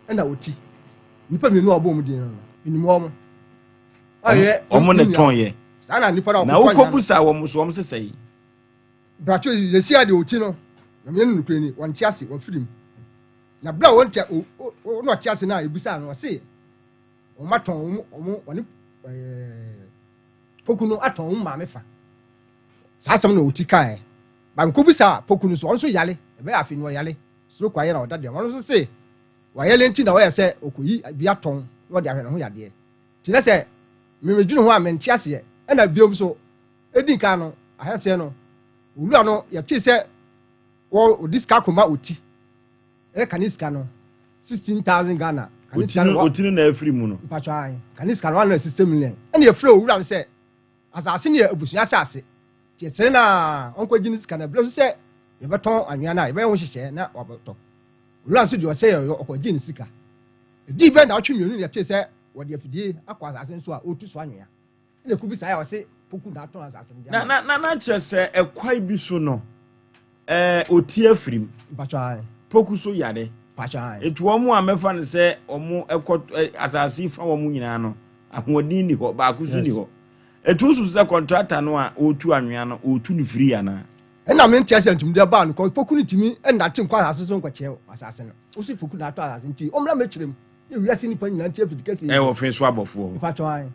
ɛna ɔti. Nipa mmienu a ɔbɔ wɔn din no no, menim wɔn. Wɔn na tɔn yɛ. Saa na nipa no a Na ɔkɔtɔ wokɔ busa wɔn so wɔn sesa yi. Bratwo yɛsi adeɛ ɔti no, na meyɛ no nokorɛ ni, wɔnte ase, wɔafiri mu. Na berɛ a wɔnte o na ɔte ase no a yɛbisaa no, ɔse wɔn atɔn wɔn wɔn wɔne ɛɛ Poku no atɔn wɔn maame fa. Saa asɛm na ɔti kaeɛ. Ba mekɔbisaa Poku no so, ɔno nso yale, ɛbɛyɛ afe ni ɔyale, stroke ayɛ na ɔda deɛ, ɔno nso se wayale nti na ɔyɛ sɛ ɔkɔyi bi atɔn na ɔde ahwɛ ne ho yadeɛ. Nti na sɛ me medwene ho a mente aseɛ. Ɛna biom so, ɛdi nkan no, ahyɛaseɛ no, owura no yɛtee sɛ wɔ ɔde sika akɔma Oti. Ɛyɛ kane sika no, 16,000 Ghana. Kane sika no, Oti no na afiri mu no. Mpakyɛ ae, kane sika no 160 million. Ɛna yɛfrɛ owura no sɛ asase no yɛ abusua asase. Nti yɛsrɛ no a ɔnkɔgye ne sika no. Ɛberɛ so sɛ yɛbɛtɔn anwea no a, yɛbɛyɛ ho nhyehyɛɛ na wabɛtɔ. Owura no nso deɛ ɔsɛ yɛ ɔkɔgye ne sika. Ɛdii bɛyɛ nnawɔtwe mmienu na yɛtee sɛ wɔde afidie akɔ asase no so a ɔretu so anwea. Ɛna ɛkɔbi saa a ɔse Poku na atɔn asase no de Na ama na na na kyerɛ sɛ ɛkwae bi so no ɛɛ ɔti afiri mu. Mpakyɛ ae. Poku so yare. Mpakyɛ ae. Nti wɔn a mɛfa no sɛ wɔn ɛkɔ ɛ asase yi fa wɔn nyinaa no ahoɔden nni hɔ baako nso nni Yes. hɔ. Ɛti wosusu sɛ kɔntrata no a ɔretu anwea no ɔretu no firi anaa? Ɛna mente aseɛ nti mede baa no kɔ Poku no ntumi nnante nkɔ asase so nkɔkyerɛ asase no. Wose Poku na atɔ asase nti ɔmmra mmɛkyerɛ mu. Ne wiase nnipa nyinaa nti afidi kɛseɛ yi. Ɛwɔ fe so abɔfoɔ hɔ. Mpakyɛw ae.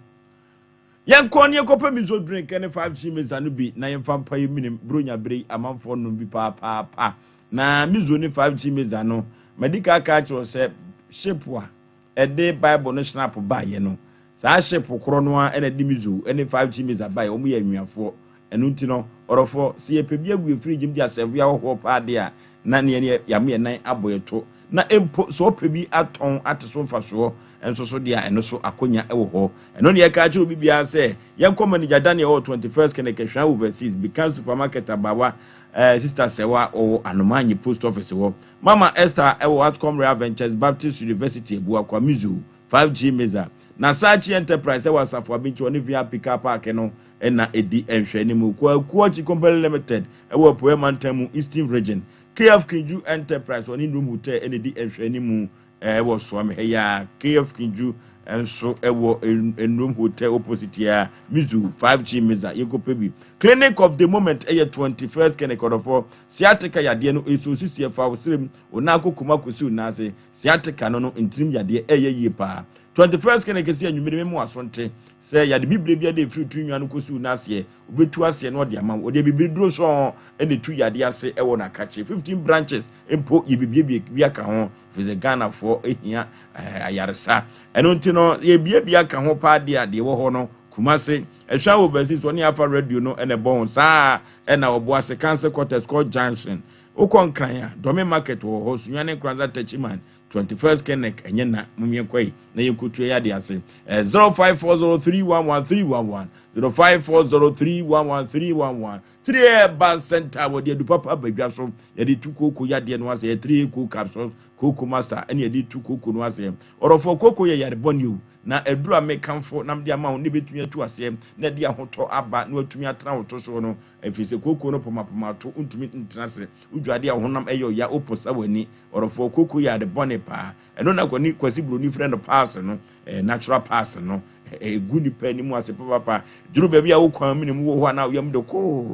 Yɛnkɔ ne yɛnkɔpɛ miso drink ne 5G mesa no bi na yɛmfa mpa yɛ menim bronya bere yi amanfoɔ nom bi paapaapa. Na miso ne 5G mesa no madi ka aka akyerɛ wo sɛ ship a ɛde Bible no snap baeɛ no saa ship korɔ no ara na ɛde miso ne 5G mesa baeɛ, wɔn yɛ anuafoɔ. Ɛno nti no ɔdɔfoɔ sɛ yɛpɛ bi agu yɛ fridge mu de asɛvo yɛ ahɔhoɔ paa deɛ a na ne yɛne yɛama yɛn nan abɔ yɛ to. Na mpo sɛ ɔpɛ bi atɔn ate so mfasoɔ nso so deɛ a, ɛno so akonya wɔ hɔ. Ɛno na yɛka akyerɛ obi biara sɛ, yɛnkɔ Manager Daniel wɔ 21st Kenekehwea Overseas, Bikan Supermarket Abawa, eh, Sister Sɛwa ɔwɔ Anomaanyi Post Office hɔ, Mama Esther wɔ Atcom Real Ventures Baptist University Abuakwa, Mizzou, 5G Meza, na Sachi Enterprise wɔ Asafo Abinkyi ɔne VIP Car Park no na ɛdi nhwɛanimu. Kwaku Ɔkye Company Limited wɔ Apueɛ Mantam mu, Eastern Region. KF Kinju Enterprise ɔne Num Hotel na ɛdi nhwɛanimu wɔ Suame ha yi ara. KF Kinju nso wɔ Num Hotel opposite yi ara, Mizu 5G Meza, yɛnkɔpɛ bi. Clinic of the Moment yɛ 21st Clinic ɔdɔfoɔ. Sciatica yadeɛ no ɛsi wo sisi, ɛfa wo serem, wo nan akokoma kɔsi wo nan ase. Sciatica no no ntirim yadeɛ ɛyɛ yie paa. 21st Clinic si anwummere mema w'aso nte sɛ yade bibire biara de ɛfiri tiri nwa no kɔsi wo nan aseɛ. Obetu aseɛ na ɔde ama wo. Ɔde abibiriduro sɔɔ na ɛtu yadeɛ ase wɔ n'akakye. 15 branches mpo yɛbibiebie bi aka ho ɛfiri sɛ Ghanafoɔ hia ayaresa. Ɛno nti no yɛbiebie aka ho paa deɛ a deɛ ɛwɔ hɔ no Kumase, Ɛhwɛ Overseas ɔne Alpha Radio no na ɛbɔ ho. Saa ara na Ɔboase, Council Quarters, Court Junction. Wokɔ Nkran a, Dɔme Market wɔ hɔ, Sunyani Nkoranza Techiman, 21st Clinic, ɛnyɛ na mom yɛnkɔ yi na yɛnkɔtua yɛ adeɛ ase. 0540311311, 0540311311, 3A Herbal Center, wɔde adu papa aba dwa so, yɛde tu kooko yadeɛ no ase, ɛyɛ 3A Cold Capsules, Kooko Master, ɛne yɛde tu kooko no aseɛ. Ɔdɔfoɔ, kooko yɛ yare bɔne o, na aduru a mekamfo na mede ama wo no bɛtumi atu aseɛ na ɛde ahotɔ aba na watumi atena wo to soɔ no, ɛfiri sɛ kooko no pomapoma to, wontumi ntena ase, wodwade a wo honam yɛ ɔya, woposa w'ani. Ɔdɔfoɔ, kooko yɛ ade bɔne paa. Ɛno na Kwani, Kwasi Broni frɛ no paase no, ɛyɛ natural paase no. Ɛgu nipa anim ase papapa. Duru baabi a wo kwan mene mu wɔ hɔ a na wo yam de korr,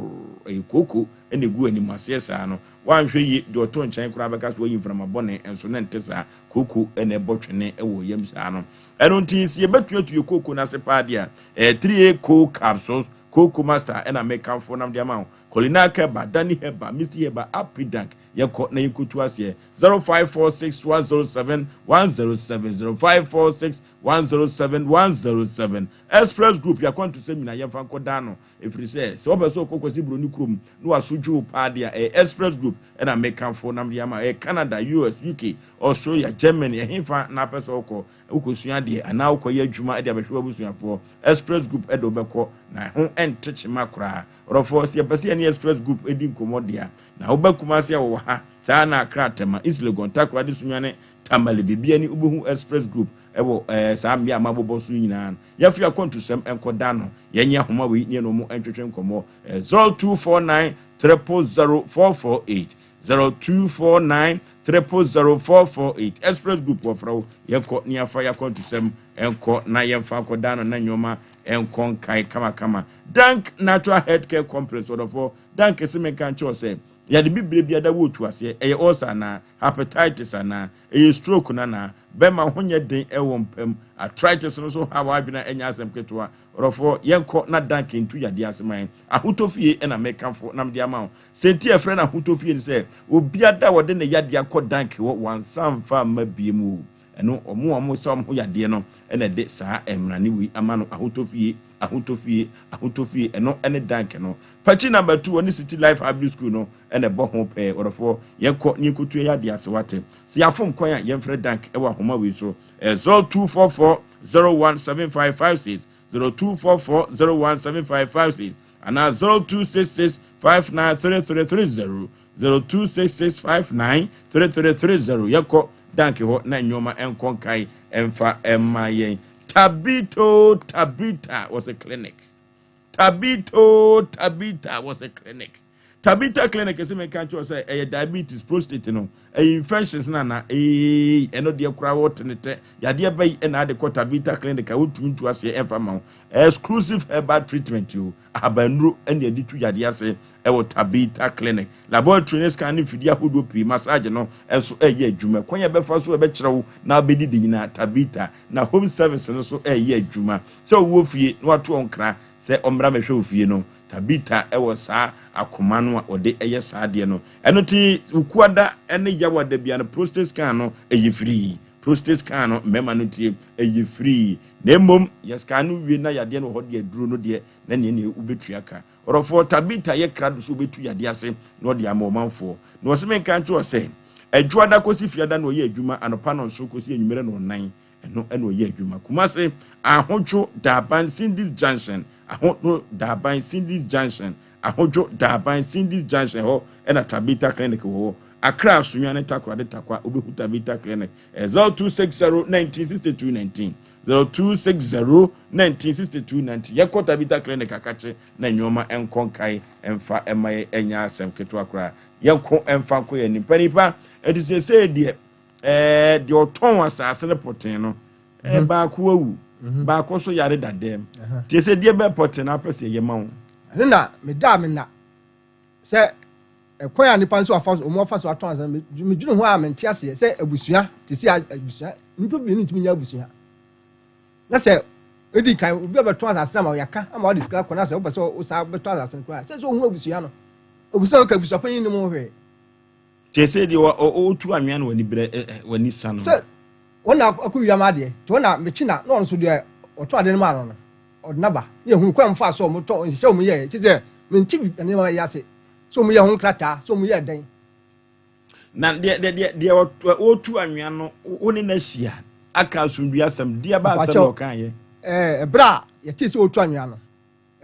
ɛyɛ kooko na ɛgu anim aseɛ saa no. Woanhwɛ yie, deɛ ɔto nkyɛn koraa bɛka sɛ wayi mframa bɔne, nso na ɛnte saa. Kooko na ɛbɔ twene wɔ yam saa no. Ɛno nti, sɛ yɛbɛtumi atu yɛ kooko no ase paa deɛ a, ɛyɛ 3A Cold Capsules, Kooko Master na mekamfo nam de ama wo. Colina Keba, Danny Heba, Misty Heba, Apidank. Yɛkɔ na yɛnkɔtu aseɛ. 0546 107 107 0546 107 107 Express Group yɛakwantusɛm nyinaa yɛmfa nkɔda ano ɛfiri sɛ sɛ wopɛ sɛ wokɔ Kwasi Buroni kurom na waso dwo wo paa deɛ a ɛyɛ Express Group ɛna mekamfo nam de ama ɛyɛ Canada, US, UK, Australia, Germany ɛhefa na apɛ sɛ wokɔ wokɔsua adeɛ anaa wokɔyɛ adwuma de abɛhwɛ w'abusuafoɔ Express Group de wobɛkɔ na ɛho ɛnte kyema koraa Ɔdɔfoɔ sɛ yɛpɛ sɛ yɛne Express Group di nkɔmmɔ deɛ a na woba Kumasi a wɔwɔ ha saa na Accra, Tema, East Legon, Takoradi, Sunyani, Tamale baabiara ni wobɛhu Express Group wɔ ɛɛ saa mmea a mabobɔ so yi nyinaa no. Yɛmfa yɛn akwantusɛm nkɔda ano. Yɛnyɛ ahoma wei ne yɛne wɔn ntwetwe nkɔmmɔ. Ɛɛ 0249 000 448 0249 000 448 Express Group wɔfrɛ wo. Yɛnkɔ ne yɛmfa yɛn akwantusɛm nkɔ na yɛmfa nkɔda ano na nneɛma nkɔ nkae kamakama. Dank Natural Healthcare Complex ɔdɔfoɔ Dank se menka nkyerɛ wo sɛ yade bibire biada wɔ otu aseɛ, ɛyɛ ulcer anaa, hepatitis anaa, ɛyɛ stroke no anaa, bɛma ho nyɛ den wɔ mpa mu, arthritis no nso haw w'adwene a ɛnyɛ asɛm ketewa. Ɔdɔfoɔ, yɛnkɔ na Dank ntu yadeɛ ase ma yɛn. Ahotɔ fie na mekamfo na mede ama wo. Sɛ nti a yɛfrɛ no ahotɔ fie ne sɛ, obiada a wɔde ne yadeɛ akɔ Dank hɔ, wansan amfa amma biom o. Ɛno, wɔn a wɔsa wɔn ho yadeɛ no na ɛde saa mmarane wei ama no, ahotɔ fie, ahotɔ fie, ahotɔ fie, ɛno ne Dank no. Pakyi number two, ɔne City Life Hybrid School no na ɛbɔ ho pɛɛ. Ɔdɔfoɔ, yɛnkɔ na yɛnkɔtua yɛn adeɛ ase, woate? Sɛ yɛafom kwan a, yɛmfrɛ Dank wɔ ahoma wei so, 0244 017556, 0244 017556, anaa 0266 593330, 0266593330. Yɛnkɔ Dank hɔ na nneɛma nkɔ nkae mfa mma yɛn. Tabito Tabita was a clinic. Tabito Tabita was a clinic. Tabita clinic sɛ meka kyerɛ sɛ ɛyɛ diabetes, prostate no, ɛyɛ infections na na ee ɛno deɛ koraa wɔte ne tɛ yadeɛ bɛyi ɛna ade kɔ Tabita clinic a wotumi ntu aseɛ ɛmfa ma wo. Exclusive herbal treatment o, ahabannuro ɛne ɛde tu yadeɛ ase ɛwɔ Tabita clinic. Laboratory ne scan ne mfidie ahodoɔ pii, massage no ɛnso ɛyɛ adwuma. Kwan yɛ bɛfa so ɛbɛkyerɛ wo na wobɛdidi nyinaa Tabita na home service no so ɛyɛ adwuma. Sɛ wowɔ fie na wato ɔnkra sɛ ɔmmra mɛhwɛ wo fie no, Tabita wɔ saa akoma no a ɔde yɛ saa adeɛ no. Ɛno nti Wukuada ne Yawada bia no prostate scan no ɛyɛ free. Prostate scan no mmarima no tie ɛyɛ free. Na mmom yɛ scan no wie na yadeɛ no wɔ hɔ deɛ aduro no deɛ na neɛ neɛ wobɛtua ka. Ɔdɔfoɔ Tabita yɛ krado sɛ wobɛtu yadeɛ ase na ɔde ama ɔmanfoɔ. Na ɔse menka nkyerɛ wo sɛ Adwoada kɔsi Fiada na ɔyɛ adwuma anɔpa nɔnson kɔsi anwummerɛ nɔnnan. Ɛno na ɔyɛ adwuma. Kumase, Ahodwo Daban Cindy's Junction, Ahodwo Daban Cindy's Junction, Ahodwo Daban Cindy's Junction hɔ na Tabitha Clinic wɔ hɔ. Accra, Sunyani, Takoradi, Tarkwa, wobɛhu Tabitha Clinic. 0260 1962 19, 0260 1962 19. Yɛnkɔ Tabitha Clinic akakye na nneɛma nkɔ nkae mfa mma yɛn ɛnyɛ asɛm ketewa koraa. Yɛnko mfa nkɔ yɛn anim. Panipa, ɛti seesei deɛ Ɛɛ, deɛ ɔtɔn asase no pɔtee no, ɛɛ mhm. baako awu, mhm. baako nso yare dadam. Tie sɛ deɛ bɛn pɔtee na apɛ sɛ ɛyɛ ma wo. Ɛno na medaa me nna sɛ ɛkwan a nipa nso afa so wɔn afa so atɔn asase no medwene ho a mente aseɛ sɛ abusua te sɛ abusua nipa mmienu ntumi nyɛ abusua na sɛ edi kan obi a bɛtɔn asase no ama yɛaka ama ɔde sika kɔ na sɛ wopɛ sɛ wosan bɛtɔn asase no koraa sɛ sɛ ohun abusua no abusua no ka abusua panyin no mu hwee. Kyerɛ sɛ deɛ ɔtu anwea na w'ani brɛ w'ani sa no. Sɛ wɔn na akɔ wia m'adeɛ nti wɔn na mekyi na na ɔno nso deɛ ɔtɔ adeɛ no maa no no ɔde n'aba ne ehunu kwan mu fa so wɔn tɔ nhyehyɛ wɔn yɛɛ kyerɛ sɛ mente nneɛma yi ase sɛ wɔn yɛ ho nkrataa sɛ wɔn yɛ dɛn. Na deɛ deɛ deɛ deɛ ɔtu anwea no wo ne no ahyia aka asomdwie asɛm deɛ ba asɛm na ɔka yɛ. Ɛɛ ɛberɛ a yɛtee sɛ ɔtu anwea no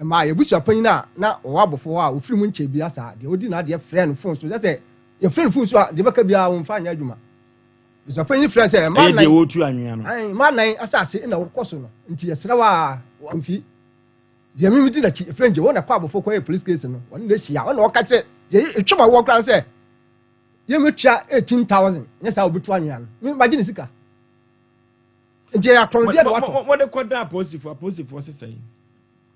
Ɛmaa yɛn abusuapanyin a na ɔwɔ abɔfo hɔ a ofiri mu nkyɛe biara saa, deɛ odi n'adeɛ frɛɛ no fon so. Kyerɛ sɛ, yɛfrɛ no fon so a, deɛ ɛbɛka biara wɔmfa nyɛ adwuma. Abusuapanyin frɛɛ sɛ, mmaa Ɛyɛ deɛ nan, wɔretu anwea no. ae, mmaa nan asase na wɔkɔ so no, nti yɛsrɛ wo a, wamfi. Deɛ me medi n'akyi, yɛfrɛ no Gye, wɔn na ɛkɔ abɔfo kɔyɛɛ police case no, wɔne no ahyia, wɔn na wɔka kyerɛ, deɛ ɛtwam a wɔwɔ koraa ne sɛ, yɛmmɛtua 18,000, nyɛ saa a wɔbɛtu anwea no. Me, magye ne sika. Nti ɛyɛ atɔndeɛ na watɔ. Wɔde kɔda apolisifoɔ, apolisifoɔ sesɛe.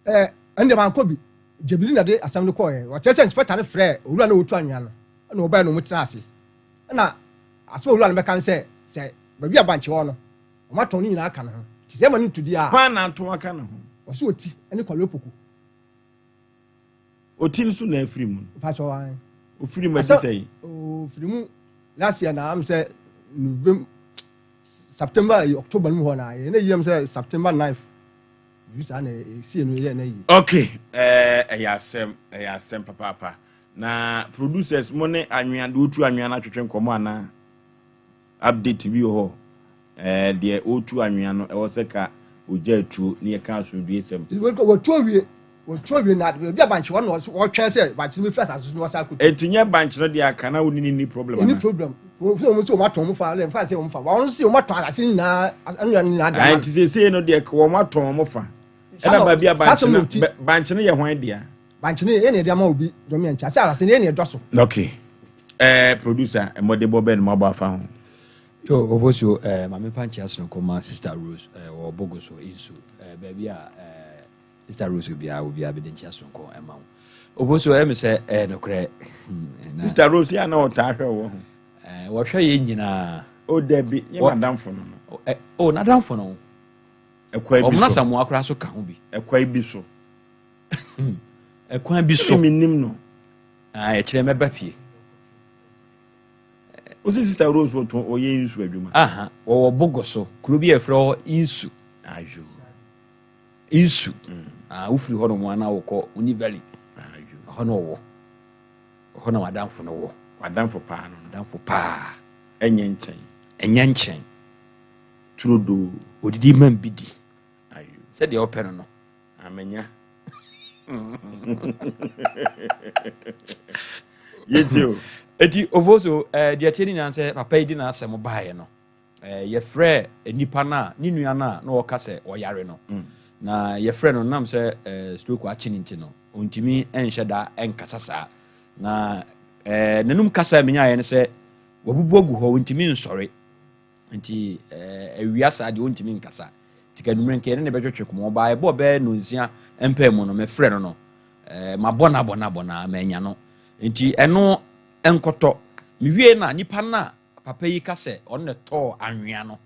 Ɛɛ, ɛno deɛ mankɔ bi. Gyabili na ɛde asɛm no kɔeɛ. Wɔkyerɛ sɛ inspector no frɛɛ owura no a ɔretu anwea no, ɛna wɔbaeɛ na wɔtenaa ase. Ɛna asɛm a owura no bɛka ne sɛ, sɛ baabi a bankye wɔ no, wɔatɔn ne nyinaa aka ne ho. Nti sɛ yɛma no ntu deɛ a. Hwan na atɔn aka ne ho? Ɔse Oti ne Kwame Opoku. Oti nso na afiri mu no. Mpakyɛw, ae. Ofiri mu adi sɛ? Ofiri mu last year na am sɛ November, September, October no mu hɔ na yɛ na yiyam sɛ September 9th. Bibi saa na esie no yɛ na yi. Okay, ɛɛ ɛyɛ asɛm, ɛyɛ asɛm papaapa. Na producers mo ne anwea deɛ otu anwea no atwetwe nkɔmɔ anaa? Update bi wɔ hɔ? Ɛɛ deɛ ɔretu anwea no ɛwɔ sɛ ka ogya atuo ne yɛka asomdue sɛm. Wɔtu awie, wɔtu awie na baabi a bankye wɔ no wɔtwɛn sɛ bankye no bɛfiri asase so na wɔsan akɔtu. Eti nyɛ bankye no deɛ aka na wo ne no nni problem anaa? Ɛnni problem. Wɔn sɛ wɔn sɛ wɔn atɔn wɔn fa, ɛnfa sɛ wɔn fa. Wɔn nso sɛ wɔn atɔn asase nyinaa, anwea no nyinaa de ama. Nti seesei no deɛ wɔn atɔn wɔn fa. Ɛna baabi a bankye no, bankye no yɛ hwan dea? Bankye no yɛ na yɛde ama obi dɔm yɛn nkyɛn. Sɛ asase no yɛ na yɛdɔ so. Okay. Ɛɛ producer, mmɔdenbɔ bɛn na moabɔ afa ho? Yo, Ofosuo, eh, ma memfa nkyea sononko ma Sister Rose eh, wɔ Bogoso nsu eh, baabi a eh, Sister Rose obiara wɔ biara mede nkyea sononko ma wo. Ofosuo, ɛyɛ me sɛ eh, nokorɛ. Hmm, Sister Rose yɛ a na ɔtaa hwɛ wɔ ho. Eh, wɔhwɛ yɛn nyinaa. O dabi, nyɛ madamfo no no. Eh, o, n'adamfo no. Ɛkwan bi so. Ɔmena Samoa koraa so ka ho bi. Ɛkwan bi so. Ɛkwan bi so. Ɛmi nim no. Ah, ɛkyerɛ mɛba fie. Wosi Sister Rose wɔtɔn ɔyɛ nsu adwuma. Aha, wɔwɔ Bogoso, kuro bi a yɛfrɛ hɔ Nsu. Ayo. Nsu. Mm. Ah, wofiri hɔ nom ana wokɔ Uni Valley. Ayo. Ɛhɔ na ɔwɔ. Ɛhɔ na w'adamfo no wɔ. W'adamfo paa no. W'adamfo paa. Ɛnyɛ nkyɛn. Ɛnyɛ nkyɛn. Turodoo. Odidi ma bi di. Ayo. Sɛdeɛ ɔpɛ no no. Amenya. Yɛntie o. Eti Ofosu, eh, deɛ ɛteɛ ne nyinaa sɛ papa yi de n'asɛm baeɛ no, eh, yɛfrɛ nipa no a, ne nua no a na ɔka sɛ ɔyare no. Mm. Na yɛfrɛ no nam sɛ eh, stroke akye ne nti no, ɔntumi nhyɛ da nkasa saa. Na eh, n'anum kasa a menyaeɛ no sɛ wabubu agu hɔ, ɔntumi nsɔre. Nti eh, awia saa deɛ ɔntumi nkasa. Nti ka anwummerɛ nka yɛne no bɛtwetwe kɔmmɔ. Ɔbaa ɛbɔɔ bɛyɛ nnɔnsia mpaa mu no, mefrɛ no no, eh, mabɔ no abɔ no abɔ no a mannya no. Nti ɛno nkɔtɔ. Mewie na nipa no a papa yi ka sɛ ɔno na ɛtɔɔ anwea no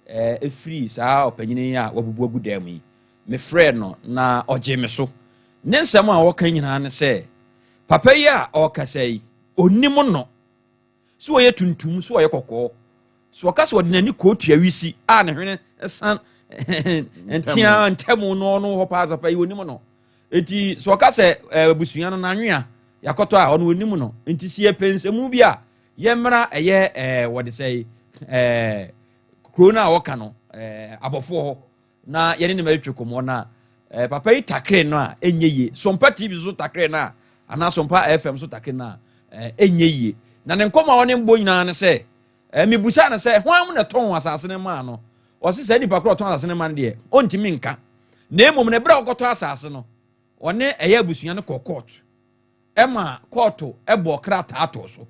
eh, ɛfiri saa ɔpanyini yi a wabubu agu dan mu yi, mefrɛɛ no na ɔgyee me so. Ne nsɛm a ɔka nyinaa ne sɛ, papa yi a ɔrekasa yi, ɔnim no. So ɔyɛ tuntum, so ɔyɛ kɔkɔɔ? So ɔka sɛ ɔde n'ani kootua wisi a ne hwene san ntea ntamu no ɔno hɔ paa sapa yi onim no. Eti so ɔka sɛ abusua no n'anwea yakɔtɔ a ɔno onim no. Nti si yɛpɛ nsɛmu bi a yɛmmra ɛyɛ ɛɛ wɔde sɛ ɛɛ kuro no a ɔka no ɛɛ abɔfoɔ hɔ. na yɛne ne mɛtwetwe kɔmmɔ na eh, papa yi takere no a ɛnyɛ yie. Sompa TV so takere no a anaa Sompa FM so takere no a eh, ɛnyɛ yie. Na ne nkɔmmɔ a ɔne mbɔ nyinaa ne sɛ eh, mebusaa no sɛ hwan mu na ɛtɔn asase no maa no. Ɔse saa nipa korɔ ɔtɔn asase no ma no deɛ ɔntumi nka. Na mmom no ɛberɛ a ɔkɔtɔ asase no ɔne ɛyɛ abusua no kɔ kɔɔto ɛma kɔɔto ɛbɔ krataa too so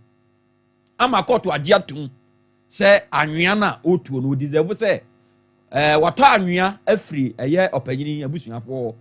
ama kɔɔto agye atum sɛ anwea no a ɔretuo no ɔdeserve sɛ ɛɛ watɔ anwea afiri ɛyɛ ɔpanyin abusuafoɔ hɔ.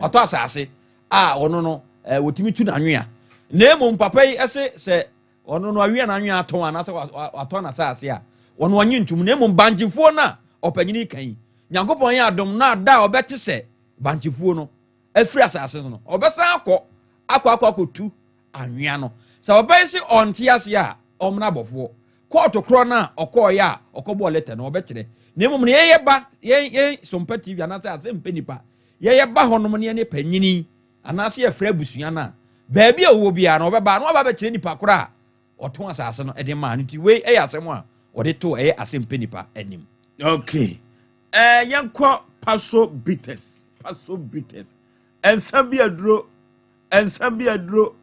Watɔ asase a ɔno no ɛɛ wɔtumi tu n'anwea. Na mmom papa yi ɛse sɛ ɔno no awia n'anwea atɔn anaasɛ watɔn n'asase a ɔno ɔnye ntum. Na mmom bankyefuo no a ɔpanyin kan yi, Nyankopɔn yɛ adom na ada a ɔbɛte sɛ bankyefuo no afiri asase so no, ɔbɛsan akɔ akɔ akɔ akɔtu anwea no. Sɛ papa yi se ɔnte aseɛ a, ɔmmra abɔfoɔ. Kɔɔto korɔ no a ɔkɔɔeɛ a ɔkɔbɔɔ lɛtɛ no, ɔbɛkyerɛ. Na mmom no, yɛyɛ ba, yɛn, yɛn Sompa TV anaasɛ Asɛmpɛ Nipa, yɛyɛ ba hɔnom ne yɛne panyini anaasɛ yɛfrɛ abusua no a, baabi a ɔwɔ biara no, ɔbɛba na waba abɛkyerɛ nipa korɔ a ɔtɔn asase no de maa no. Nti wei yɛ asɛm a ɔde too ɛyɛ Asɛmpɛ Nipa anim. Okay. Eh, yɛnkɔ Paso Bitters. Paso Bitters. Nsa bi aduro. Nsa bi aduro.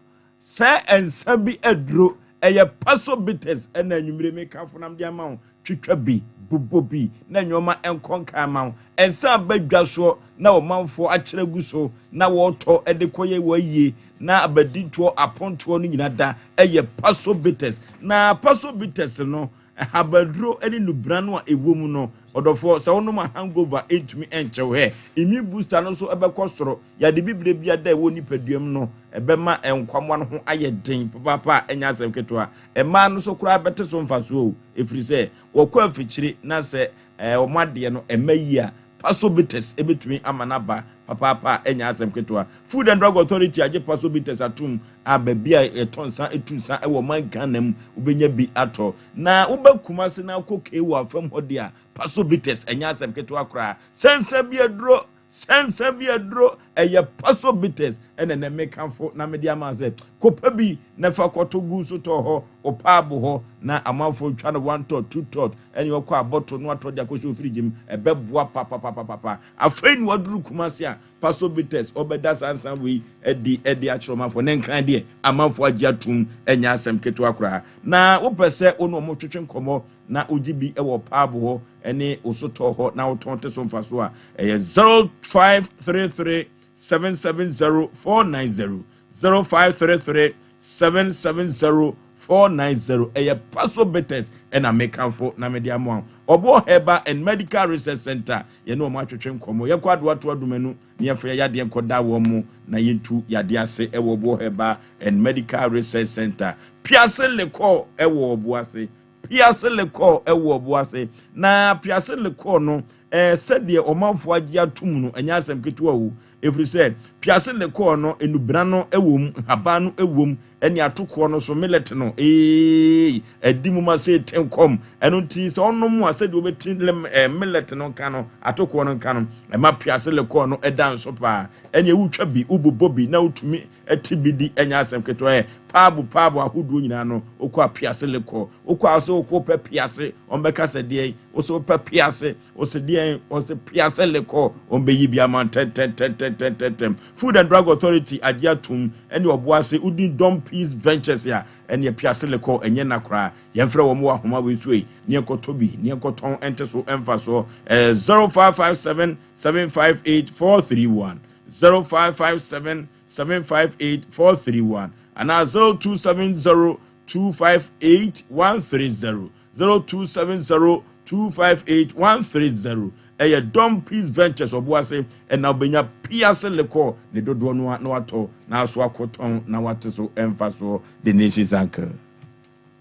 Sɛ nsa bi aduro. Ɛyɛ Paso Bitters ɛna anwummere mekafo nam de ama wo. Twitwa bi, bobɔ bi, na nneɛma nkɔ nkan ma wo. Nsa aba dwa soɔ na ɔmanfoɔ akyerɛ agu so na wɔretɔ de kɔyɛ wɔn ayie na abadintoɔ apontoɔ no nyina da ɛyɛ Paso Bitters. Na Paso Bitters no Habaduro ne nnubena no a ɛwɔ mu no, ɔdɔfoɔ, sɛ wonom a hangover ntumi nkyɛ wo. Hɛ! Immune booster no nso bɛkɔ soro. Yade bibire biara a ɛwɔ nipadua mu no, ɛbɛma nkwammoa no ho ayɛ den papaapa a ɛnyɛ asɛm ketewa. Mmaa no nso koraa bɛte so mfasoɔ o, ɛfiri sɛ wɔkɔ afikyire na sɛ wɔn adeɛ no mma yie a, Paso Bitters bɛtumi ama no aba. papaapa a ɛnyɛ asɛm ketewa. Food and Drug Authority agye Paso Bitters atom a baabi a yɛtɔ nsa tu nsa wɔ ɔman Ghana mu wobɛnya bi atɔ. Na woba Kumasi na wokɔ KWA fam hɔ deɛ a, Paso Bitters ɛnyɛ asɛm ketewa koraa. Sɛ nsa bi aduro, sɛ nsa bi aduro, ɛyɛ Paso Bitters ɛna ɛnɛ mekamfo na mede ama sɛ kɔpɛ bi na fa kɔto gu sotɔɔ hɔ, wo paabo hɔ na amanfoɔ twa no one tot, two tot ɛne ɔkɔ abɔto na watɔ de akɔhyɛ ofirigye mu, ɛbɛboa papapapapa. Afei na waduru Kumasi a Paso Bitters ɔbɛda saa nsa wei adi de akyerɛ ɔmanfoɔ. Ne nkran deɛ amanfoɔ agye atum, ɛnyɛ asɛm ketewa koraa. Na wopɛ sɛ wo ne wɔn twetwe nkɔmmɔ na wogye bi wɔ paabo hɔ ne wo sotɔɔ hɔ na wotɔn te so mfasoɔ a, ɛyɛ 0533 770 490, 0533 770 490. Ɛyɛ Paso Bitters ɛna mekamfo na mede ama wo. Ɔboɔ Herbal and Medical Research Center, yɛne wɔn atwetwe nkɔmmɔ. Yɛnkɔ Adoato Adomanu na yɛmfa yɛn yadeɛ nkɔda wɔn mo na yɛntu yadeɛ ase ɛwɔ Ɔboɔ Herbal and Medical Research Center. Piase Lekɔɔ ɛwɔ Ɔboase. Piase Lekɔɔ ɛwɔ Ɔboase. Na Piase Lekɔɔ no, sɛdeɛ ɔmanfoɔ agye atom no, ɛnyɛ asɛm ketewa o. Ɛfiri sɛ, Piase Lekɔɔ no, nnubena no wɔ mu, nhaban no wɔ mu, ɛne atokoɔ no so, millet no, eeii, adi mu ma sei te nkɔm. Ɛno nti, sɛ ɔnom a, sɛdeɛ wobɛti lem, millet no nka no, atokoɔ no nka no, ɛma Piase Lekɔɔ no da nso paa. Ɛneɛ wotwa bi, wobobɔ bi, na wotumi te bi di, ɛnyɛ asɛm ketewa. Ɛ, paabo paabo ahodoɔ nyinaa no, wokɔ a Piase Lekɔɔ. Wokɔ a, wosɛ wokɔ wopɛ Piase, wɔbɛka sɛ deɛn? Wosɛ wopɛ Piase. Ɔse deɛn? Ɔse pia sɛ lekɔ, wɔn bɛyi bi ama ntɛntɛntɛntɛntɛntɛm. Food and Drug Authority agye atum ɛne ɔboase wodin Dom Peace Ventures a ɛneɛ pia se lekɔ ɛnyɛ nna koraa. Yɛnfrɛ wɔn wɔ ahoma wei so ei ne yɛnkɔtɔ bi ne yɛnkɔtɔn ɛnte so mfasoɔ. Ɛyɛ 0557 758 431, 0557 758 431 anaa 0270 258 130. 0270 258 130 ɛyɛ Dom Peace Ventures Ɔboase ɛna wobɛnya Piase Lekɔ ne dodoɔ no a na watɔ na aso akɔtɔn na wate so mfasoɔ The Nation's Uncle.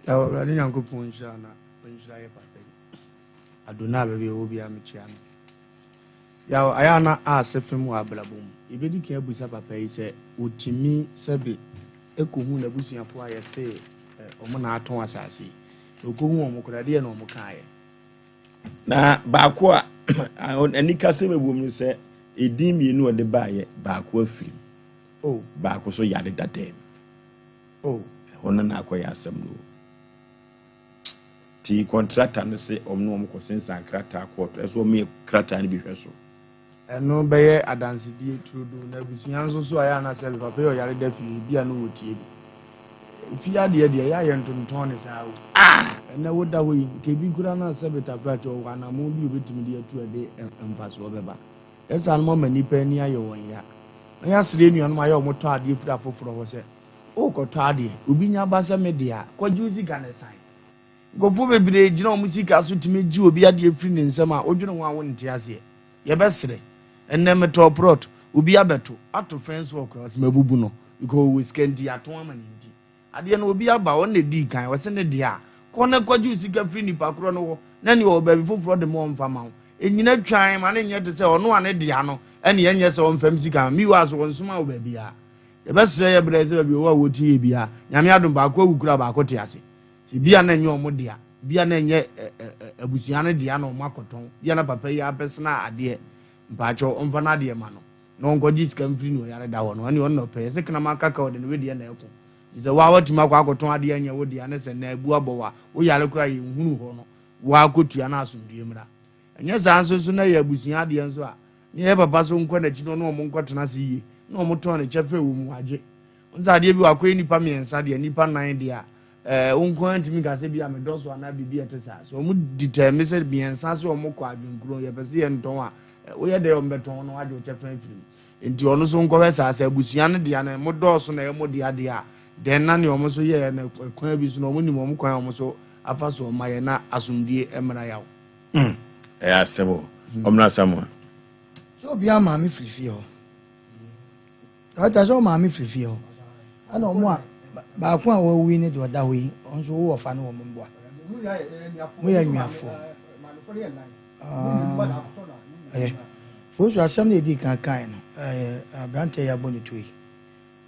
Awurade Nyankopɔn nhyira na ɔnhyira yɛ papa yi. Adonai baabi a ɔwɔ biara mekyia no. Yaw, ayɛ a na ase fem wɔ abrabɔ mu. Yɛbɛdi kan abisa papa yi sɛ ɔtumi sɛbe kɔhu n'abusuafoɔ a yɛse wɔn na atɔn asase yi. Na ɔkɔhu wɔn koraa, ɛdeɛn na wɔn kaeɛ? Na baako a anikasɛm ɛwɔ mu ne sɛ, edin mmienu a ɔde baeɛ, baako afiri mu. Oh. Baako nso yare dada mu. Oh. Ɛhɔ no na akɔyɛ asɛm no o. Nti kɔntrata no se wɔn ne wɔn kɔ sensan krataa kɔɔto, ɛsɛ wɔn yɛ krataa no bi hwɛ so. Ɛno bɛyɛ adansedie turodoo. Na abusua nso so a ɛyɛ a na sɛbe papa yi ɔyare da fie, ebia na ɔretie bi. Fie adeɛ deɛ, ɛyɛ a yɛntontɔn no saa o. Ɛnnɛ woda hɔ yi, nka ebi koraa na sɛbe tafrakyɛ ɔwɔ anammɔn bi a ɔbɛtumi de atu a ɛde mfasoɔ bɛba. Yɛ saa no moama nnipa ani ayɛ wɔn ya. Na yɛasrɛ anuanom a ɛyɛ a wɔtɔ adeɛ firi afoforɔ hɔ sɛ, Worekɔtɔ adeɛ, obi nya ba sɛ me dea a, kɔgye wo sika na san. Nkurɔfoɔ bebree gyina wɔn sika so tumi gye obi adeɛ firi ne nsam a wodwene ho a wonte aseɛ. Yɛbɛsrɛ. Ɛnnɛ metɔɔ prɔt, obi abɛto, ato fɛn so hɔ koraa, ɔse mabubu no because ɔwɔ sika nti, yɛatɔn ama no nti. Adeɛ no obi aba, ɔno na ɛdii kan, ɔse ne dea a, kɔ na kɔgye wo sika firi nipa korɔ no hɔ na nea ɔwɔ baabi foforɔ de ma ɔmfa ma wo. Ɛnnyina twan ma no nyɛ te sɛ ɔno a ne dea no ɛne ɛnyɛ sɛ ɔmfam sika ma. Meanwhile so ɔnsomaa wo baabiara. Yɛbɛsrɛ yɛ brɛ sɛ baabi ɔwɔ a wɔtie yɛ biara, Nyame adom baako awu koraa baako te ase. Sɛ bia na ɛnyɛ wɔn dea, bia na ɛnyɛ abusua no dea na wɔn akɔtɔn, bia na papa yi apɛsena adeɛ, mpaakyɛw ɔmfa n'adeɛ ma no na ɔnkɔgye sika mfiri nea ɔyare da hɔ no, ɛne ɔno na ɔpɛ. Yɛse kraman kaka ɔde ne wedeɛ na ɛko. Nti sɛ woa woatumi akɔ akɔtɔn adeɛ anyɛ wo dea ne sɛ nnɛ abu abɔ wo a, wo yare koraa yɛnhunu hɔ no, woa kɔtua na asomdwie mmra. Ɛnyɛ saa nso so na ɛyɛ abusua adeɛ nso a, ne yɛ papa so nkɔ n'akyi na ɔne wɔn nkɔtena ase yie na wɔtɔn ne kyɛfa ɛwɔ mu agye. Wohu sɛ adeɛ bi wɔ akɔyɛ nnipa mmiɛnsa deɛ, nnipa nnan deɛ a, ɛɛ wo nko ara ntumi nka sɛ bi a medɔ so anaa biribi a ɛte saa. So wɔn determine sɛ mmiɛnsa sɛ wɔn kɔ adwenkuro yɛpɛ sɛ yɛntɔn a, woyɛ dɛ wɔn bɛtɔn na wagye wo kyɛfa afiri mu. Nti ɔno nso nkɔhwɛ saa sɛ abusua no dea no mo dɔɔso na ɛyɛ mo dea deɛ a, dɛn na nea wɔn nso yɛɛ no kwan bi so no wɔn nim wɔn kwan a wɔn nso afa so wɔn ayɛ na asomdwie mmra yaw. Mm, ɛyɛ asɛm o. Ɔmmra Samoa. Sɛ obiara maame firi fie hɔ. Ɔta sɛ ɔmaame firi fie hɔ. Ɛna ɔmo a baako a wawu yi ne deɛ ɔda hɔ yi, ɔno nso wo wɔfa ne wɔn mmoa. Mo yɛ anuafoɔ. Ɛyɛ. Fosu asɛm na edi kan kae no. Ɛɛ aberanteɛ yi abɔ ne tuo yi.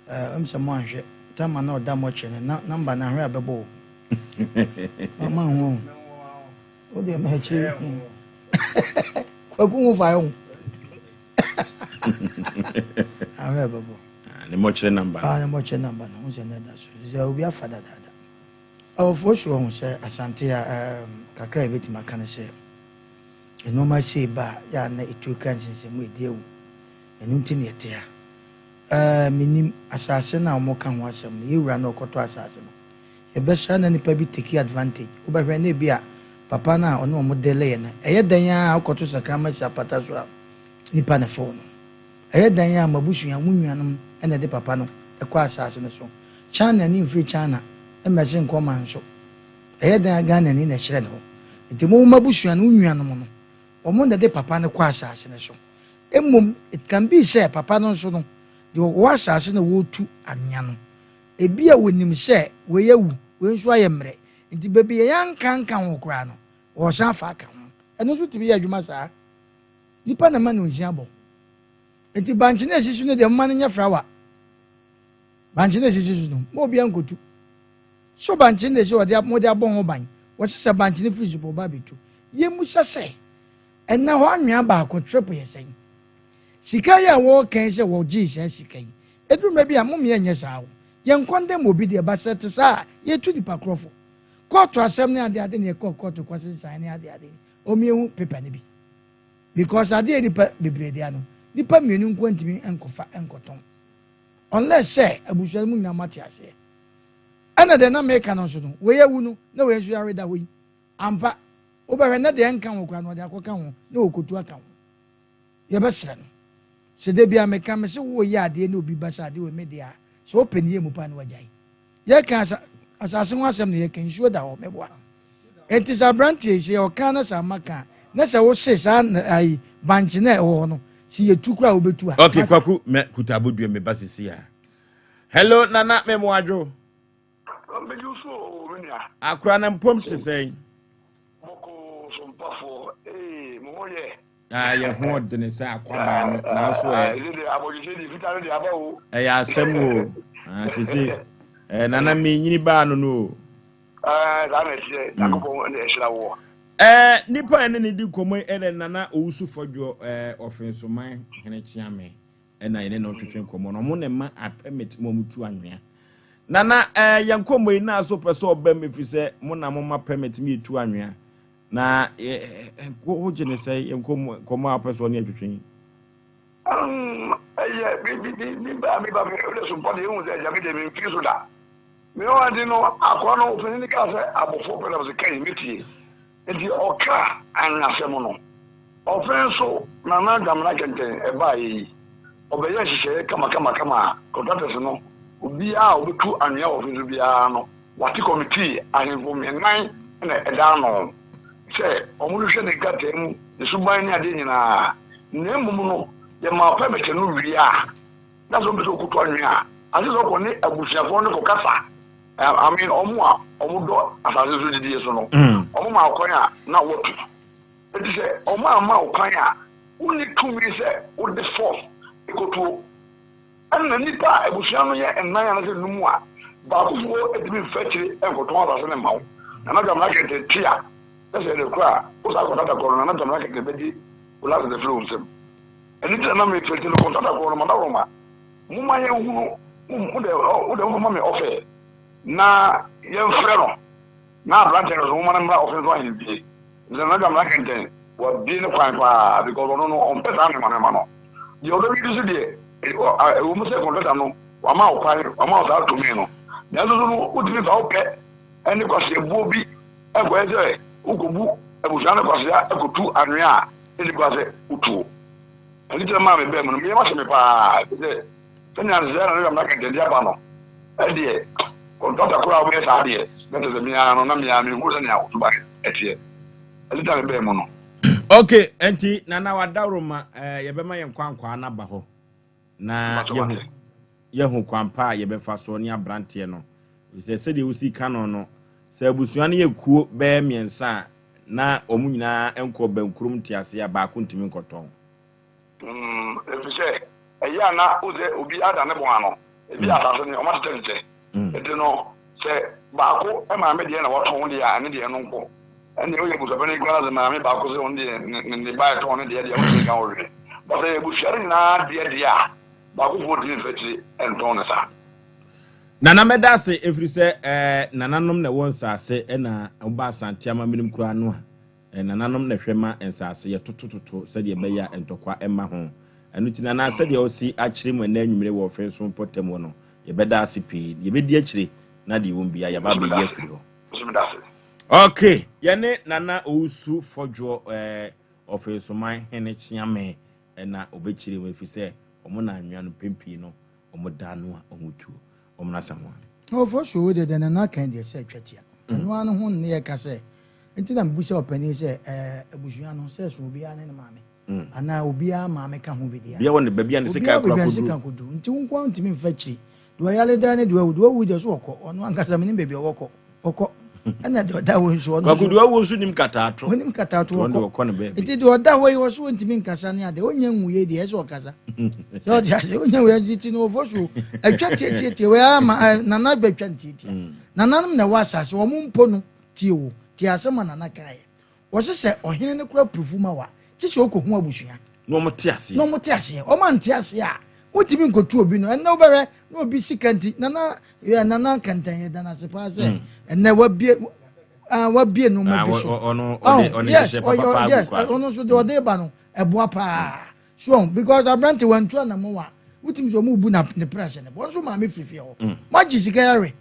Ɛɛ ɛm sɛ mo anhwɛ time a na ɔda mɔkyere no na number no ahwɛ a bɛbɔ o. Mama ho o. O deɛ mɛ akyire. Kwaku ho fa ho. Ahwɛ a bɛbɔ. Ah, ne mɔkyere number. Ah, ne mɔkyere number no. Ho sɛ na ɛda so. Sɛ obi afa dadaada. Awɔfoɔ so ɔho sɛ Asante a ɛɛm kakra a yɛbɛtumi aka ne sɛ nnoɔma sei ba a yɛ a na ɛtuo ka nsensɛnmu ɛdi awu. Ɛno nti na yɛte ha. Ɛɛ mennim, asase no a wɔka ho asɛm no, yɛn wura no a ɔkɔtɔ asase no, yɛbɛsra na nipa bi take advantage. Wobɛhwɛ na ebi a papa no a ɔne wɔn deleeɛ no, ɛyɛ dɛn ara a wokɔto sakraman si apata so a, nipa na ɛfɔw no. Ɛyɛ dɛn ara a m'abusua, mo nuanom na ɛde papa no kɔ asase no so. China ni mfiri China mmɛse nkɔ man so. Ɛyɛ dɛn ara Ghana ni na ɛkyerɛ ne hɔ. Nti mo m'abusua no, wo nuanom no, wɔn na ɛde papa no kɔ asase no so. Mmom, it can be sɛ papa no nso no, deɛ ɔwɔ asase na wɔretu anwea no, ebia wɔnim sɛ wei awu, wei nso ayɛ mmerɛ, nti baabi a yɛanka anka ho koraa no, wɔresan afa aka ho. Ɛno nso tumi yɛ adwuma saa. Nipa na ɛma no nsia bɔ. Nti bankye no a ɛsi so no deɛ, momma no nyɛ frawa. Bankye no a ɛsisi so no, mma obiara nkotu. So bankye no na ɛsi hɔ de mode abɔ ho ban? Wɔse sɛ bankye no firi so pɛ, wɔba abɛtu. Yɛmmisa sɛ, Ɛnnɛ hɔ anwea baako trip yɛ sɛn? Sika yi a wɔreka yi sɛ wɔgyee saa sika yi, ɛduru mmerɛ bi a mom yɛnyɛ saa o. Yɛn kɔndɛm obi deɛ but sɛ ɛte saa a, yɛtu nipa korɔ fo. Kɔɔto asɛm ne adeade na yɛkɔɔ kɔɔto kɔsensan ne adeade yi, ɔm yɛhu paper no bi. Because adeɛ a nipa bebree dea no, nipa mmienu nkoa ntumi nkɔfa nkɔtɔn. Unless sɛ abusua no mu nyinaa moate aseɛ. Ɛna deɛ na meka no nso no, wei awu no na wei nso yare da hɔ yi. Ampa, wobɛhwɛ na deɛ ɛnka ho koraa no ɔde akɔka ho na ɔkɔtu aka ho. Yɛbɛsrɛ no. Sɛ da biara meka mese woreyɛ adeɛ na obi ba sɛ adeɛ wei me deɛ a, sɛ wopɛ ne yɛ mu paa na wagyae. Yɛka asa asase ho asɛm na yɛka nsuo da hɔ meboa. Enti sɛ aberanteɛ yi sɛ ɔka na sɛ amma ka a, na sɛ wose saa ayi bankye no a ɛwɔ hɔ no sɛ yɛtu koraa a wobɛtu a. Okay, Kwaku, mɛ kuta abodua me ba sisi a. Hello, Nana, me mo adwo. Mɛgye wo so o, me nua. Akora no mpom te sɛn? Bɔkɔɔ so mpafoɔ, ee, mo ho yɛ. Ah, yɛ ho ɔdene sɛ akwabaa no, nanso ɛ. Ɛsɛ deɛ abɔdwesɛ deɛ fitaa no deɛ aba o. Ɛyɛ asɛm o. Ah, sese, eh, nana menyini baa no no o. Eh, saa na ɛteɛ, Nyankopɔn na ɛhyira woɔ. Eh, nipa a ɛne ne di nkɔmmɔ yi ɛnɛ Nana Owusu Fɔdwoɔ, eh, Ɔfensoman Hene Kyeame. Ɛna yɛne no twetwe nkɔmmɔ no, ɔmo na ɛma a permit ma ɔmo tu anwea. Nana, eh, yɛn nkɔmmɔ yi naa so pɛ sɛ ɔbam ɛfiri sɛ mo na mo ma permit ma yɛtu anwea. Na eh, eh, wo gye ne sɛ yɛn nkɔmmɔ nkɔmmɔ a wopɛ sɛ ɔne yɛtwetwe yi? Um, ɛyɛ, me, me, me, me ba, me ba, me, wode so mpa deɛ ehu sɛ agya me deɛ memfiri so da. Me hɔ ade no, akoa no, ɔpanin no kaa sɛ abɔfoɔ pɛ na ɔsɛ kai, mɛtie. Enti ɔkaa anwensɛm no. Ɔfei nso Nana Damina Kɛntɛn ɛbaeɛ yi, ɔbɛyɛɛ nhyehyɛeɛ kamakamakama a contractors no, obiara a ɔbɛtu anwea wɔ ɔfe so biara no, wate kɔmitii ahemfo mmiɛnnan na ɛda ano sɛ wɔhwehwɛ ne nkrataa mu, ne suban ne adeɛ nyinaa. Na mmom no, yɛma permit no wie a, na sɛ ɔmpɛ sɛ ɔkɔtu anwea a, agye sɛ ɔkɔ ne abusuafoɔ no kɔkasa. I mean, wɔn a wɔdɔ asase so didie so no, wɔn ma kwan a na wɔtu. Eti sɛ wɔn amma wo kwan a, wonni tumi sɛ wode force ekotuo. Ɛnna nnipa a abusua no yɛ nnan anaasɛ nnum a, baakofoɔ ntumi mfa akyire nkɔtɔn asase no mma wo. Nana Dwamena Kɛntɛn te a, na sɛ ɛyɛ nokorɛ a, wo saa kɔntata korɔ no, Nana Dwamena Kɛntɛn bɛgye wo license afiri wo nsam. Ɛno nti na na mefrɛ nti no kɔntata korɔ no, Madaworoma. Momma yɛnhunu, mo deɛ, wo deɛ momfa ma me ɔfɛ na yɛmfrɛ no, na aberanteɛ no nso momma no mmra ɔfe nso ahemfie. Nti na Nana Kɛntɛn wabie ne kwan paa because ɔno no ɔmpɛ saa nneɛma nneɛma no. Deɛ ɔbɛwie no so deɛ, ɛwɔ mu sɛ kɔntrakta no wama wo kwan, wama wo saa tumi no, nanso so no wotumi fa wo pɛ ne kwaseabuo bi nkɔyɛ sɛ wokɔbu abusua no kwasea kɔtu anwea a ɛnni kwan sɛ wotuo. Ɛno nti na maa mebaa mu no, me yam ahye me paa, efisɛ sɛnea nhyehyɛe a na Nana Kɛntɛn de aba no deɛ, kɔntrakta koro a ɔbɛyɛ saa deɛ, na kyerɛ sɛ me ara no, na me ara menhunu sɛnea suban teɛ. Ɛno nti na mebaa mu no. Ok, ɛnti Nana Wadaworoma, eh, yɛbɛma yɛn nkwankwaa no aba hɔ na yɛahu, yɛahu kwan pa a yɛbɛfa so ne abranteɛ no. Efisɛ sɛdeɛ wosi ka no no, sɛ abusua no yɛ kuo bɛyɛ mmiɛnsa a, na wɔn nyinaa nkɔ bɛnkurom nteaseɛ a, baako ntumi nkɔtɔn. Mm, efisɛ Ɛyɛ a na wohu sɛ obi ada ne bɔn ano. Ebi a asase no, wɔakyekyɛkyekyɛ. Enti no, sɛ baako maame deɛ na watɔn deɛ a, ɛno deɛ ɛno nko. Ɛnneɛ woyɛ abusuapanin koraa na sɛ maame baako sɛ ɔno deɛ ne ne ba retɔn ne deɛ deɛ, wontumi nka ho hwee. But sɛ ɛyɛ abusua no nyinaa deɛ deɛ a, baakofoɔ ntumi mfa akyire ntɔn no saa. Nana mɛda ase ɛfiri sɛ eh, nananom na ɛwɔ nsase ɛna woba Asante amammerɛ mu koraa no a Nananom na ɛhwɛ ma nsase yɛ totototo sɛdeɛ ɛbɛyɛ a ntɔkwa mma ho. Ɛno nti, Nana, sɛdeɛ wosi akyerɛ mu ɛnnɛ anwummere wɔ Ɔfenso mpɔtam hɔ no, yɛbɛda ase pii. Yɛbɛdi akyire na deɛ ɛwom biara yɛaba abɛyi afiri hɔ. Ok, yɛne Nana Owusu Fɔdwoɔ, eh, Ɔfensoman Hene Kyeame na ɔbɛkyerɛ mu ɛfiri sɛ wɔn na anwea no mpɛn pii no wɔn da ano a wɔn tuo wɔn no Asamoah. Ɔfɔsuo wo deɛ deɛ Nana kan deɛ sɛ atwa tia. Ɛno ara no ho nne yɛka sɛ Nti na mebisa ɔpanin sɛ, ɛɛ, abusua no, sɛ ɛsono obiara ne ne maame, anaa obiara maame ka ho bi deɛ a? Obiara wɔ ne baabi a ne Obiara sekan wɔ kura baabi a ne kɔduru. sekan kɔduru. Nti wo nko ara wontumi mfa akyiri. Deɛ ɔyare daa ne deɛ wawu. Deɛ wawu deɛ so ɔkɔ. Ɔno ankasa menim baabi a ɔwɔ kɔ. Ɔkɔ. Ɛna deɛ ɔda hɔ yi nso, ɔno Kwaku, nso. deɛ wawu nso nim kataato. Ɔnim kataato, Nti ɔno ɔkɔ. deɛ ɔkɔ ne baabi. Nti deɛ ɔda hɔ yi, ɔso ɔntumi nkasa ne adeɛ. Ɔnnya nwuiɛ deɛ, ɛsɛ sɛ ɔkasa. Sɛ ɔte aseɛ, ɔnnya nwuiɛ nti no ɔfɔ so. Atwa tiatiatia wei ara ma, ɛɛ, Nana bɛtwa no tiatia. Nananom na ɛwɔ asase, wɔn mpo no, Tie o, tie asɛm a Nana kaeɛ. Wɔse sɛ ɔhene no koraa purufu ma wo a, gye sɛ ɔkɔhu abusua. Na wɔn te aseɛ. Na wɔn te aseɛ. Wɔn ante aseɛ a, wontumi nkɔtu obi no. Ɛnnɛ wobɛhwɛ na obi sika nti, Nana, yɛ Nana Kɛntɛn, yɛda no ase paa sɛ ɛnnɛ wabie, ah, wabie nneɛma bi so. Ɔno, ɔde, ɔne yes, hyehyɛ papa paa yes, gu kwa so. ɔno nso deɛ ɔde ba no, ɛboa paa. So ɔho, because aberante wantu anamɔn a, wotumi sɛ wɔn bu na ne pra hyɛ ne bɔ. Ɔno nso maame firi fie hɔ. Moagye sika yare.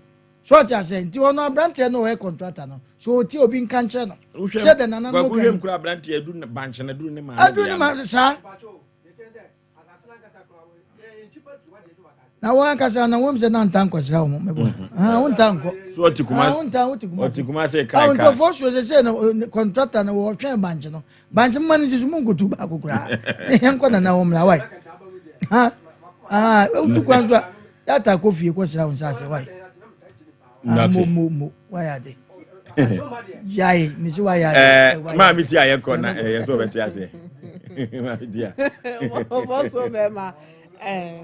So ɔte aseɛ? Nti ɔno abranteɛ no ɔyɛ contractor no, so ɔtie obi nka nkyerɛ no sɛ dɛ nana no Kwaku ka hwɛm yi. kura abranteɛ aduru ne bankye no aduru ne maame Aduru ne dea no. maame saa. Na wɔn ankasa na wɔn sɛ na nta nkɔsra wɔn mɛbɔ. Ah, wɔn nta nkɔ. So ɔte kuma Ah, wɔn nta wɔte kuma. ɔte kuma sɛ Ah, kai cars. nkurɔfoɔ so sɛ sɛ na contractor no wɔtwɛn bankye no. Bankye mma no nsi so mu nkotu baako koraa. Ne yɛn kɔ nana wɔn mla wae. Ha ah, wotu kwan so a Yata kɔ fie kɔ sra wo nsa ase wai. Ah, mo mo mo wai ade. Yae, me si wai ade. Eh, maa mi ti a yɛ kɔ na eh, yɛ sɛ ɔbɛte aseɛ. Maa mi ti a. Ɔbɔ so bɛma eh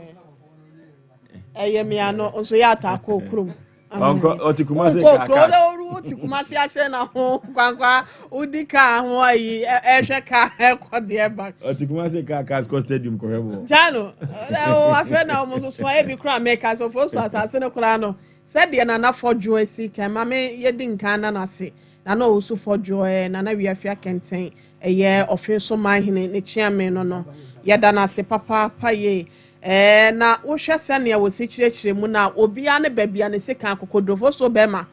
ɛyɛ mmiano nso yɛ ataakɔ kurom. Ɔnkɔ ɔte Kumase Wokɔ kaa kuro cars. na wote Kumase ase na ho kwankwa wodi kaa ho ayi ɛhwɛ kaa ɛkɔ deɛ ba. Ɔte Kumase kaa cars kɔ stadium kɔhwɛ bɔɔl. Jano afei na wɔn nso so ayɛ bi koraa mɛka sɛ ɔfo so asase no koraa no sɛdeɛ nana fɔdwoɔ asi kan ma me yɛdi nkan na n'ase nana owusu fɔdwoɔ ɛ nana wiafia kɛntɛn ɛyɛ ɔfe so manhene ne kyeame no no yɛda n'ase papaapa yie. Ɛɛ, na wohwɛ sɛnea wɔsi kyerɛkyerɛ mu no a, obiara ne baabi a ne sekan akokodurofo so bɛma.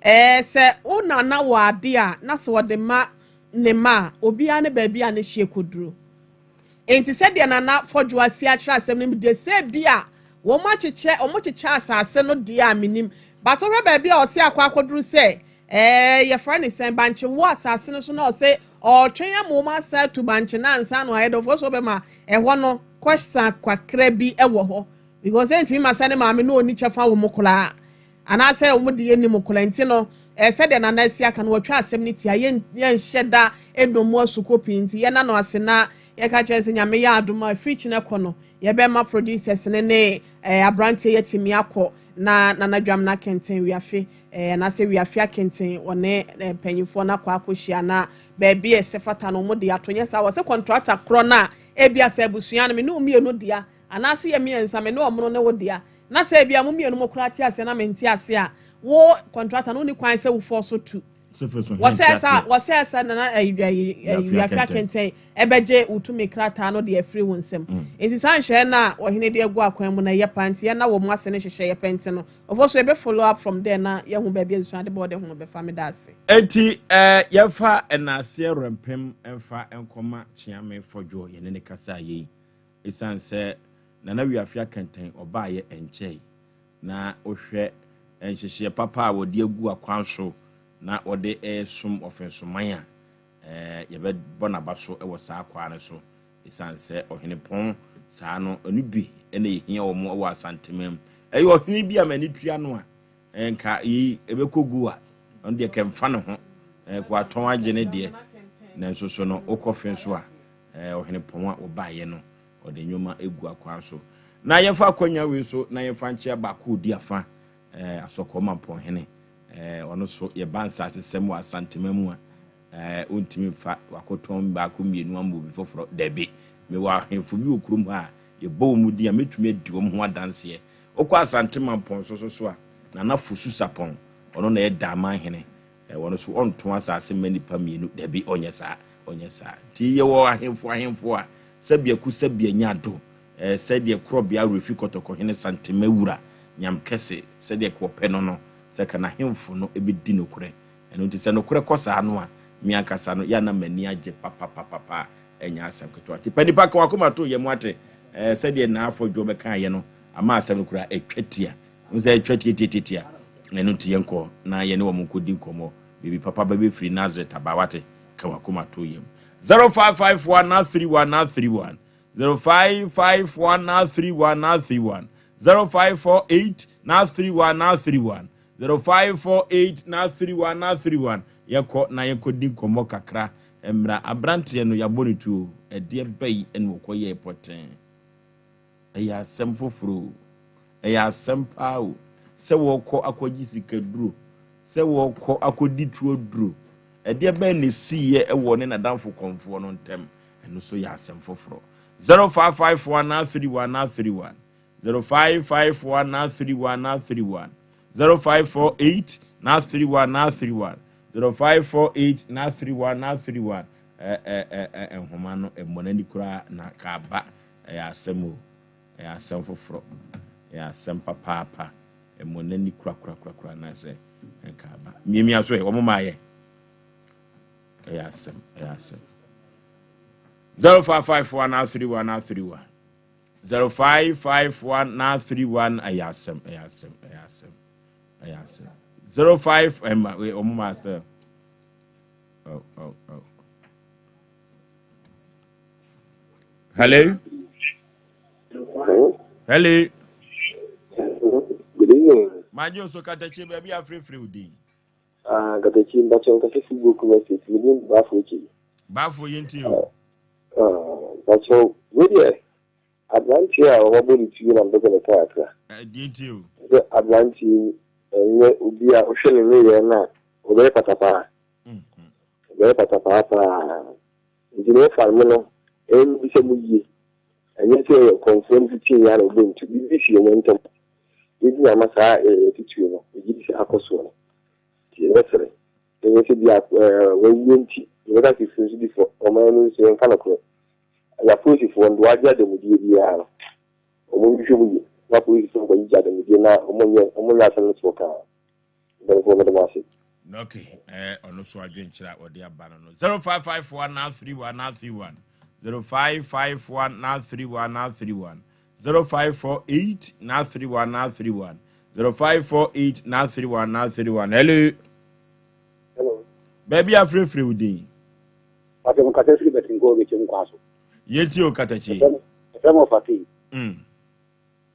Ɛɛ, sɛ wo nana wɔ ade a, na sɛ ɔde ma ne mma a, obiara ne baabi a ne hyeɛ kɔduru. Enti sɛdeɛ Nana Fɔdwo asi akyerɛ asɛm no mu deɛ, sɛ ebia wɔakyekyɛ, wɔkyekyɛ asase no deɛ a, mennim. But wohwɛ baabi a ɔse akɔ akɔduru sɛ, ɛɛ, yɛfrɛ no sɛn, bankye wɔ asase no so na ɔse ɔretwɛn ama wɔn asan atu bankye no ansa na wayɛ dɛ, ɔfoɔ so bɛma ɛhɔ no kɔsa kakra bi wɔ hɔ because ɛntumi ma sɛ ne maame no ɔnni kyɛfa wɔ mu koraa anaasɛ wɔn de yɛnni mu koraa nti no ɛɛ sɛdeɛ Nana asi aka no wɔtwa asɛm no tia yɛn yɛnhyɛ da ɛnɔ mu asukɔ pii nti yɛna no ase na yɛka kyerɛ sɛ Nyame yɛ adom a firi kyena kɔ no yɛbɛma producers no ne ɛɛ aberanteɛ yɛatumi akɔ na Nana Dwamena Kɛntɛn Wiafe ɛɛ anaasɛ Wiafe Akɛntɛn ɔne ɛɛ mpanyinfoɔ no akɔ akɔhyia na baabi a ɛsɛ fata no wɔn de ato nyɛ saa wɔ sɛ kɔntrata korɔ no a Ebia sɛ abusua no, me ne wo mmienu dea, anaase yɛ mmiɛnsa, me ne ɔmono ne wo dea, na sɛ ebia mo mmienu mo koraa te aseɛ na mente aseɛ a, wo kɔntrata no wonni kwan sɛ wo fɔɔso tu. Wɔsɛɛ sa wɔsɛɛ sɛ Nana ayi ayi ayi Wiafe Akɛntɛn ɛbɛgye wo tumi krataa no de afiri wo nsam. Nti saa nhyɛɛ no a ɔhene de agu akwan mu no ɛyɛ paa nti yɛn na wɔ mu ase ne hyehyɛeɛ pɛ nti no Ɔfo so yɛbɛ follow up from there na yɛahu baabi a nsuade bɔɔde ho no bɛfa. Meda ase. Enti yɛmfa nnaaseɛ werɛmpem mfa nkɔma Kyeame Fɔdwoɔ yɛne no kasaa yei ɛsiane sɛ Nana Wiafe Akɛntɛn ɔbaeɛ ɛnkyɛe na wohwɛ nhyehyeɛ papa a wɔde agu akwan so na wɔde resom Ɔfensoman a yɛbɛbɔ n'aba so wɔ saa kwaa no so Esiane sɛ ɔhene pɔn saa no, ɛno bi na ehia wɔn wɔ Asanteman mu. Ɛyɛ ɔhene bi a m'ani tua no a, nka yi ɛbɛkɔ gu a, ɔno deɛ kɛmfa ne ho, watɔn agye ne deɛ. Nanso so no, wokɔ fe so a, ɔhene pɔn a wɔbaeɛ no, Ɔde nneɛma egu akwan so. Na yɛmfa akwanya wei so na yɛmfa nkyea baako odi afa, eh, Asɔkɔɔ Mampɔnhene. Eh, ɔno so yɛba nsasesɛm wɔ Asantema mu a, eh, wontumi mfa wakɔtɔn baako mmienu ama obi foforɔ. Dabi. Mewɔ ahemfo bi wɔ kurom ha a, yɛbɔ wɔn din a, mɛtumi adi wɔn ho adanseɛ. Wokɔ Asante Mampɔn so so so a, Nana Fosu Sapɔn, ɔno na ɛyɛ Daman hene. Eh, ɔno nso ɔntɔn asase mma nnipa mmienu. Dabi, ɔnyɛ saa. Ɔnyɛ saa. Nti yɛwɔ ahemfo ahemfo a, sɛbea ku sɛbea nya do. Eh, sɛdeɛ Korɔbea Awerɛfi Kɔtɔkɔhene Santema Wura, Nyamkɛse, sɛdeɛ ka ɔpɛ no no, sɛ ka n'ahemfo no bɛdi nokorɛ. Ɛno nti sɛ nokorɛ kɔ saa no a, me ankasa no, yɛ a na m'ani agye papapapapa a ɛnyɛ asɛm ketewa. Nti pa nipa ka w'akoma to yam wate? Eh, sɛdeɛ Naa Afɔdwoɔ bɛkaeɛ no, ama asɛm no koraa atwa tia. Wohu sɛ atwa tiatiatiatia. Ɛno nti yɛnkɔ na yɛne wɔn nkɔdi nkɔmmɔ. Biribi papa bɛbɛfiri Nasaret aba, wate? Ka w'akoma to yam. 0551 31 31 0551 31 31 0548 31 31 0548 31 31 Yɛkɔ na yɛnkɔdi nkɔmmɔ kakra mmra. Aberanteɛ no, yɛabɔ no tuo. Ɛdeɛ bɛn na ɔkɔyɛɛ pɔtee? Ɛyɛ asɛm foforɔ o. Ɛyɛ asɛm paa o. Sɛ wɔrekɔ akɔgye sikaduro, sɛ wɔrekɔ akɔdi tuo duro. Ɛdeɛ bɛn na ɛsiiɛ wɔ ɔne n'adamfo kɔmfoɔ no ntam? Ɛno nso yɛ asɛm foforɔ. 0551 31 31 0551 31 31 0548 31 31 0548 31 31 Ɛ ɛ ɛ ɛ nhoma no mmɔ n'ani koraa na ka aba. Ɛyɛ asɛm o. Ɛyɛ asɛm foforɔ. Ɛyɛ asɛm papaapa. Ɛmmɔ n'ani korakorakorakora anaasɛ nka aba. Miamia so ɛ, wɔn maa yɛ. Ɛyɛ asɛm, ɛyɛ asɛm. 0551 31 31 0551 31 ɛyɛ asɛm, ɛyɛ asɛm, ɛyɛ asɛm, ɛyɛ asɛm. 05 ɛma wɔn maa still. Oh, oh, oh. Hello? Hello? Good evening. Magye nso katakye baabi afirefire wo din. Ah, katakye mbakyɛ nkasa fi Boku Estate. Me din Baafo Ekyi. Baafo yɛ ntie o. Ah, mbakyɛ wo deɛ aberanteɛ a wɔabɔ ne tuo na mpɛ sɛ meka kakra. Deɛ ntie o. Sɛ aberanteɛ yi ɛnyɛ obi a wohwɛ ne nneyɛɛ no a ɔbɛyɛ patapaa. Ɔbɛyɛ patapaa paa. Nti no wɔfa mo no ɛmbisa mu yie. Ɛnyɛ sɛ kɔmfoɔ no fitii yɛ a na ɔbɔ ntu. Biribi si wɔn ntam. Nti na ama saa atitire no megye di sɛ akɔ soɔ no. Nti yɛbɛsrɛ. Ɛnyɛ sɛ bi a wawuo nti yɛbɛka sɛ funu nso di fɔ. Ɔman mu nso yɛnka nokorɛ. Ɛyɛ apolisifoɔ no deɛ wɔagye adanmudeɛ biara no wɔn nhwehwɛ mu yie na apolisifoɔ nkɔgyegye adanmudeɛ na wɔnyɛ wɔnyɛ asɛm no soɔ kaa. Mpanyinfoɔ meda mo ase. Ok eh, ɔno so adwenkyerɛ a ɔde aba no no 0554 931 931 0554 931 931 0548 931 931 0548 931 931 Hello. Hello. Baabi afirefire wo din. Pàtó mo kasa firi Bɛtinkɔ Bɛkyɛm kwan so. Yɛntie o katakyi. Ɛfrɛ mo ɔfakei. Mm.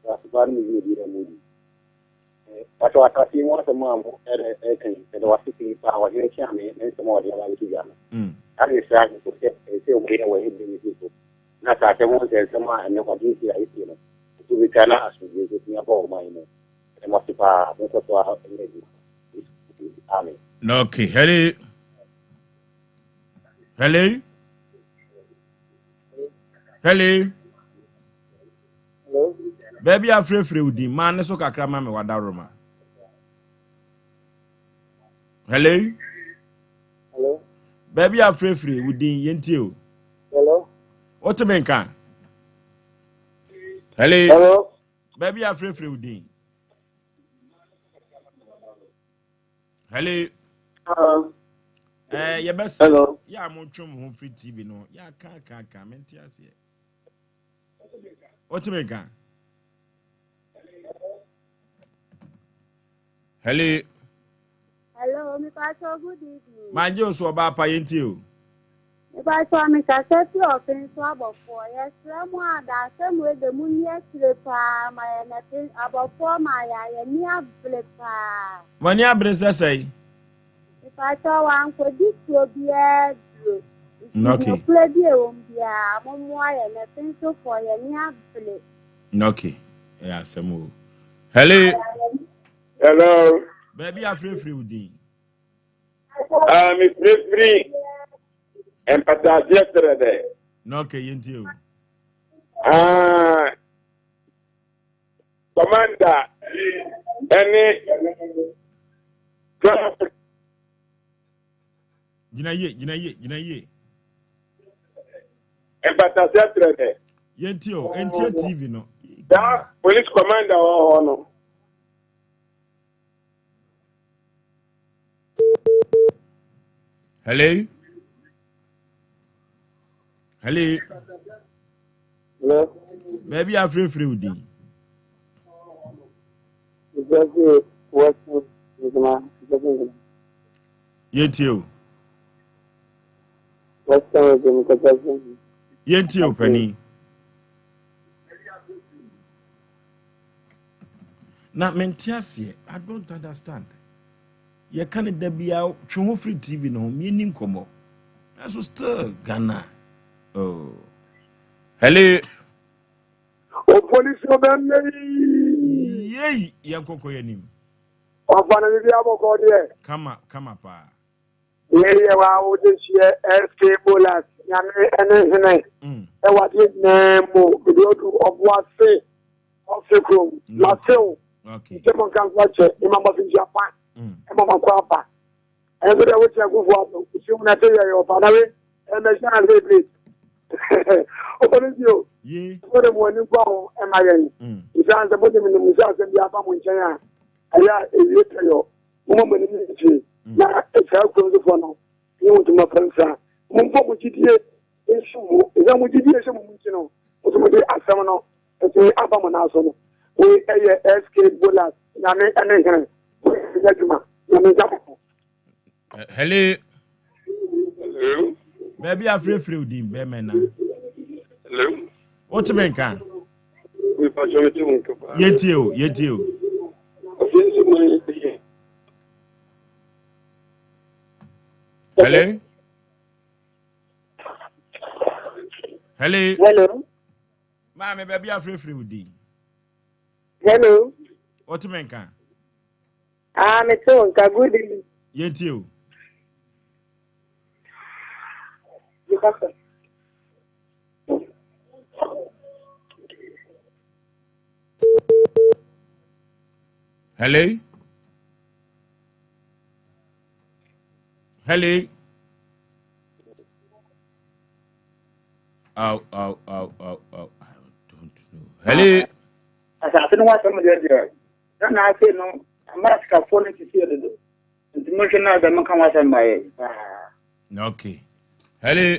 Asopaa no mu dwumadi a mudi. Pakyɛw asase yi ho asɛm a mo reka yi, meda wo ase pii paa, Ɔhene Kyeame ne nsɛm a ɔde aba abɛto dwa no. Saa na mesrɛ ahemfo sɛ ɛsɛ sɛ wɔyɛ wɔ yɛn bere yi so, na asase ho nsɛnsɛm a ɛnnɛ wɔde si a esie no, ɛto betwa na asomdwoe nso atumi aba ɔman yi mu. Meda mo ase paa, monkɔ so ara nyɛ adwuma. Yesu Kristo nti, amen. Okay, hello. Hello. Hello. Baabi a frɛfrɛ wo din maa ne so kakra ma me wadaworoma. Hello. Hello. Baabi a frɛfrɛ wo din yɛntie o. Hello. Wote me nka? Hello. Hello. Baabi a frɛfrɛ wo din. Hello. Hello. Eh, yɛbɛsɛ yɛ a montwe mo ho firi TV no yɛ aka aka aka mente aseɛ. Wote me nka? Hello. Hello, me pacho good evening. Manje nso ɔbaa pa yɛntie o. Me pacho me kasa fi ɔfen so abɔfoɔ. Yɛsrɛ mo a da asɛm wei de mo nni akyire paa ma yɛn ɛfen abɔfoɔ ma yɛ a yɛni abere paa. Mo ani abere sɛ sɛn? Me pacho wankɔdi tuo biara duro. Nti nokorɛ bi a ɛwɔ mu biara mommoa yɛn na Finsofoɔ yɛn ani abere. Okay, ɛyɛ asɛm o. Hello. Hello. Baabi afirafiri wo din. Ah, me firafiri mpataaseɛ serɛ dɛ. Na okay, yɛntie o. Ah, commander ɛne traffic. Gyina yie, gyina yie, gyina yie. Mpataseɛ kyerɛ dɛ. Yɛntie o, ɛntie TV no. Saa police commander wɔ hɔ no. Hello? Hello? Hello? Baabi afirafira wo din. Yɛntie o. Yɛntie o panin. Na mente aseɛ. I don't understand. Yɛka no da biara twe ho firi TV no ho mienni nkɔmmɔ. Nanso still Ghana. Oh. Hello. Opolisi ɔbɛn yi. Yei yɛn kɔkɔ yɛn nim. Ɔfa no bibi abɔkɔ deɛ. Kama kama paa. Yei yɛ wa wo de hyɛ SK Bolas nyame ɛne hene. Ɛwɔ adeɛ nyinaa mu ebi odu ɔboase ɔfe kurom masew nkyɛ mo nka nfa kyɛ ɛma mo afinhyia pa ɛma mo akɔ aba ɛno nso deɛ wokyɛ akufo ado nsuo mu na ɛsɛ yɛ yɛ ɔfa na we ɛmɛhyɛ na sɛ ebire ɔbɔ ne bio mo de mo ani nkɔ ho ɛma yɛn nsa nsɛ mo de mo nim nsa asɛm bi aba mo nkyɛn a ɛyɛ a ewie pɛyɔ mo ma mo ani gye na saa kurom sofoɔ no ne wɔn ntoma fa nsa mo mfa mo gyidie nso mu ɛsɛ mo gyidie hyɛ mo mu nti no mo nso mo de asɛm no Nti aba mo nan so no. Wei ɛyɛ SK Bolas Nyame ɛne hene. Wei ɛnyɛ adwuma. Nyame nka mo ho. Hello. Hello. Baabi afirafira wo din bɛmɛ na. Hello. Wote me nka? Mepatwa me te wo nka paa. Yɛntie o, yɛntie o. Afei nso mo yɛ. Hello. Hello. Hello. Maame, baabi afirafira wo din. Hello. Wote me nka? Ah, me te wo nka. Good evening. Yɛntie o. Hello? Hello? Aw, aw, aw, aw, aw. I don't know. Hello. Asase no ho asɛm deɛ deɛ na na ase no ama asikafoɔ no sisi yɛ dodo nti monhwɛ na dɛm nka ho asɛm ma yɛ paa. Okay. Hello.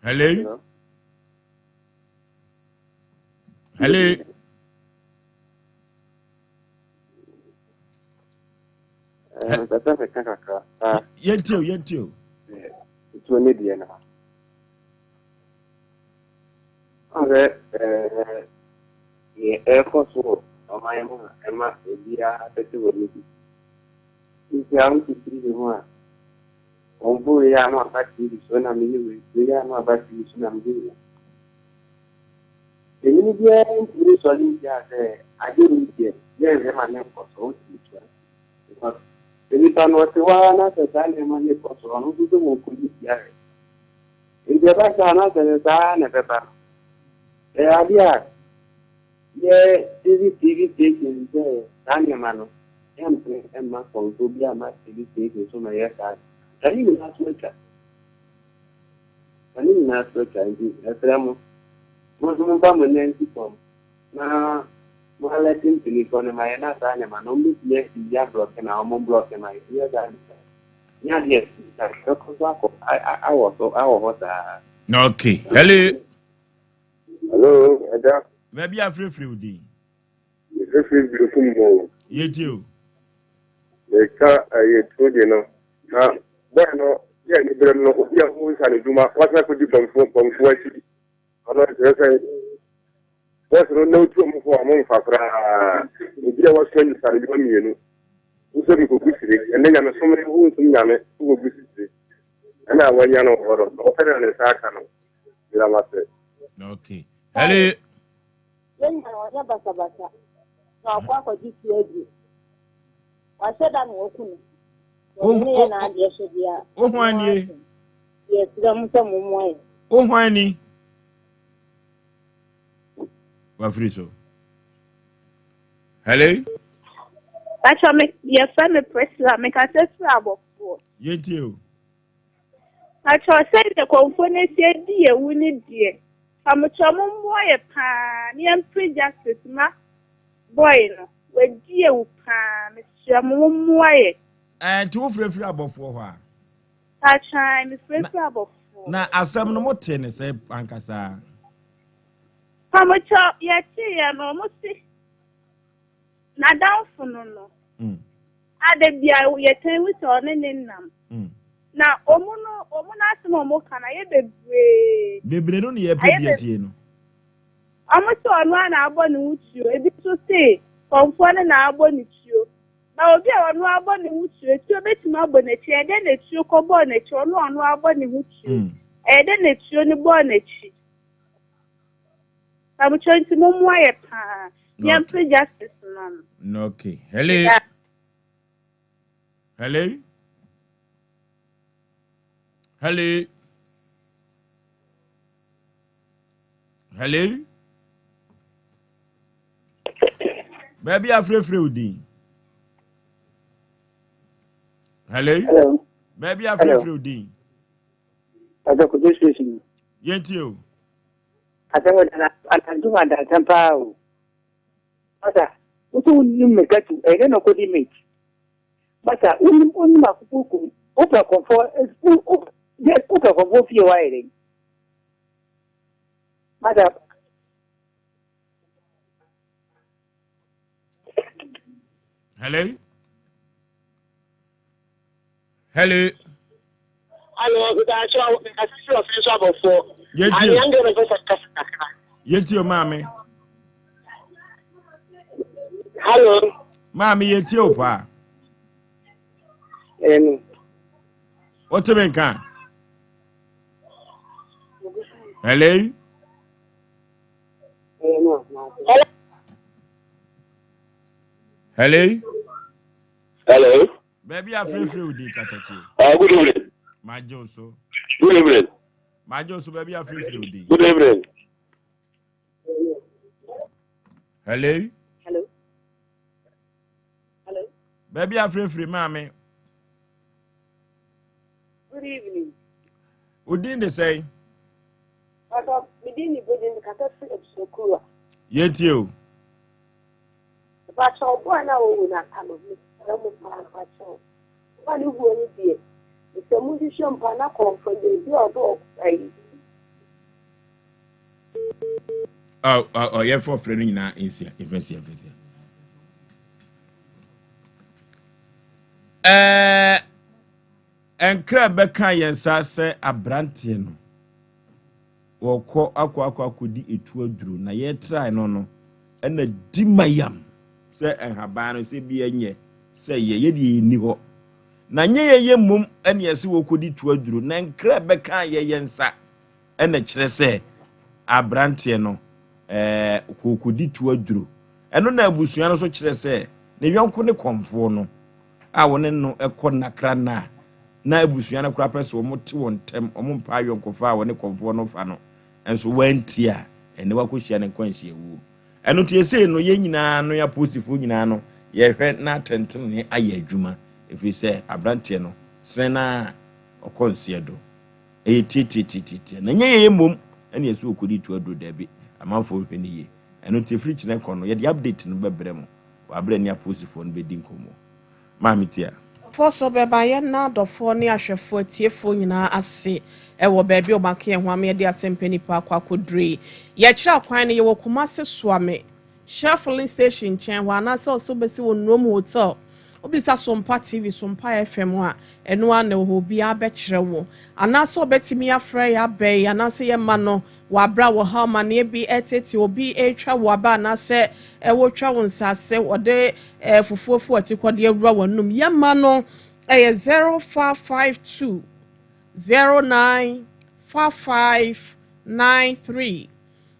Hello. Hello. Mepɛ sɛ meka kakra. Yɛntie o, yɛntie o. Tuo ne deɛ no. Ɔsɛ deɛ ɛrekɔ so wɔ ɔman mu a ɛma obiara tete wɔ ne bi. Nti a wote TV ho a, wɔn bo wei a na waba TV so na meyɛ wei, wei a na waba TV so na meyɛ wei. Panyin biara ntumi nsɔre ngyina sɛ ade wei deɛ yɛnhwɛ ma no nkɔ so, wotumi tua. Because sɛ nipa no ɔte hɔ ara na sɛ saa nneɛma no rekɔ so ɔno nso sɛ wɔkɔdi biara. Nti ɛba saa na sɛ no saa na ɛbɛba no. Ɛyɛ adeɛ a yɛ TV TV station sɛ saa nneɛma no yɛmpene mma kɔmfoɔ bi amma TV station so ma yɛ saa. Na ne nyinaa so atwa. Na ne nyinaa so atwa nti yɛsrɛ mo, mo nso momfa mo nan nsi fam na mo alɛte mpanyinfoɔ no ma yɛn na saa nneɛma no wɔbɛtumi asi bi ablɔke na wɔn blɔke ma yɛn nyɛ saa deɛ nyɛ adeɛ ɛbɛkɔ so akɔ awɔ so awɔ hɔ saa. Okay. Hello. Hello, ɛda. Baabi afirafira wo din. Mefirafira Berekum mu o. Yɛntie o. Meka ɛyɛ tuo deɛ no na bɔyɛ no yɛ ne berɛ no obi a ɔnsa ne dwuma wasan akɔdi bɔmfoɔ bɔmfoɔ akyi ɔno kyerɛ sɛ bɔs no na otu ɔmo fo a ɔmo mfa koraa obi a wasua nsa ne dwuma mmienu wosɛ mekɔgu sire ɛnɛ nyamesom ne wo nsom nyame wokɔgu sire. Ɛna wanya no wɔ hɔ no, ɔpɛ na ne nsa aka no. Meda mo ase. Okay. Hello. Yɛn nyinaa ɔnyɛ basabasa na wakɔ akɔgye tuo aduro. Wahyɛ da na waku no. Wɔde ne yɛ n'adeɛ so deɛ a. Wo hwan nie? Yɛsrɛ mo sɛ mommoa yɛn. Wo hwan ni? Wafiri so. Hello. Pacho me yɛfrɛ me Priscilla mekasa firi abɔfoɔ. Yɛntie o. Pacho sɛdeɛ kɔmfoɔ no asi adi yɛn wu no deɛ pamokyɛ mo mmoa yɛ paa na yɛmpere justice ma boy no wadi awu paa mesrɛ mo mo mmoa yɛ. Ɛɛ nti wo frɛ firi abɔfoɔ hɔ a? Pacho ae me frɛ firi abɔfoɔ. Na asɛm no mo tee ne sɛ ankasa? Pamokyɛ yɛtee yɛ no ɔmo se N'adamfo no no, a da biara yɛtan hu sɛ ɔne ne nam. Na ɔmo no, ɔmo no asɛm a ɔmo ka no ayɛ bebree. Bebree no na yɛpɛ Ayɛ bi be atie no. Ɔmo se ɔno ara na abɔ ne ho tuo, ebi nso se kɔmfoɔ no na abɔ ne tuo. Na obi a ɔno abɔ ne ho tuo, tuo betumi abɔ n'akyi, ɛyɛ dɛn na tuo kɔbɔɔ n'akyi, ɔno a ɔno abɔ ne ho tuo, ɛyɛ dɛn na tuo no bɔɔ n'akyi? Pamukyɛw nti mo moa yɛ paa. Yɛn pɛ justice ma no. Okay. Hello. Hello. Hello. Hello. Baabi afrɛfrɛ wo din. Hello. Hello. Baabi afrɛfrɛ wo din. Pàtó kojú station. Yɛn ti o. Asɛm wɔ dana anadwo ma dansa paa o. Masa, woso wonim mmirika tu, ɛyɛ dɛn na ɔkɔdi mate? Masa, wonim wonim akoko kum, wopɛ kɔmfoɔ, wopɛ kɔmfoɔ fie hɔ ayɛ dɛn? Masa. Hello? Hello. Alo, meda so mekasa firi ɔfe so abɔfoɔ. Yɛntie. Anea ndeɛ mepɛ sɛ kasa kakra. Yɛntie o maame. Hello. Maame yɛntie o paa. Ɛno. Wote me nka? Hello. Hello. Hello. Baabi a frɛfrɛ wo din katakyie. Uh, good evening. Magye wo so. Good evening. Magye wo so baabi a frɛfrɛ wo din. Good evening. Hello. Hello. Hello. Baabi a frɛfrɛ maame. Good evening. Wo din de sɛn? Papa, me din ni Bridget, mekasa firi Abusuakuruwa. Yɛntie o. Mepakyɛw boy no a owu no aka no mesrɛ mo paa mepakyɛw boy no wuo no deɛ mesrɛ mo nhwehwɛ mu paa na kɔmfɔ deɛ bi a ɔde ayi. Ɔ ɔ ɔ yɛmfa ɔfrɛ no nyinaa nsia mfa nsia mfa nsia. Ɛɛ nkra bɛka yɛn nsa sɛ aberanteɛ no. Wɔkɔ akɔ akɔ akɔdi etu aduro na yɛtrae no no ɛna di ma yam sɛ nhaban no sɛ bi ɛnyɛ sɛ yɛ yɛ deɛ yɛnni hɔ na nyɛ yɛ yɛ mmom ɛne ɛsɛ wɔkɔdi tu aduro na nkra bɛka yɛ yɛ nsa ɛna kyerɛ sɛ abranteɛ no ɛɛ kɔkɔdi tu aduro ɛno na abusua no so kyerɛ sɛ ne yɔnko ne kɔmfoɔ no a wɔne no kɔ nnakra nna a na abusua no koraa pɛ sɛ wɔte wɔn ntam, wɔmpa ayɔnkofa a wɔne kɔmfoɔ no fa no nso wɔantie a, ɛnnɛ wɔakɔhyia no nkwanhyiawuo. Ɛno nti ɛsei no yɛn nyinaa no, yɛn apolisifoɔ nyinaa no, yɛhwɛ na atɛntenenee ayɛ adwuma, ɛfiri sɛ aberanteɛ no, sene no ara ɔkɔ nseɛ do. Ɛyɛ tiatiatiatiatia. Na ɛnyɛ yɛn mmom ɛne ɛsɛ ɔkɔdi to aduro, daabi, amanfoɔ nhwɛ no yie. Ɛno nti ɛfiri kyena kɔ no, yɛde update no bɛbrɛ mo wɔ aberɛ a ne apolisifoɔ no bɛdi nkɔmmɔ. Maame Tia. Foɔ so bɛba yɛn na adɔfoɔ ne ahwɛfoɔ atiefoɔ nyinaa ase wɔ baabi a wɔaka yɛn ho ama yɛde asɛmpa nipa akɔ akɔduru yi. Yɛkyerɛ akwan no, yɛwɔ Kumase Suame, Shell filling station nkyɛn hɔ anaasɛ ɔsɛ wobɛsi wɔ Nnuom Hotel. Wobisa Sompa TV, Sompa FM a, ɛno ara na ɛwɔ hɔ, obiara bɛkyerɛ wo. Anaasɛ wobɛtumi afrɛ yɛn aba yi anaasɛ yɛmma no Wɔ aber a wɔhaw amanneɛ bi retseetsee obi retwa wo aba anaasɛ wɔretwa wo nsaase, wɔde fufuo fu atikɔ de awura w'anum. Yɛma no ɛyɛ 0552. 09 55 93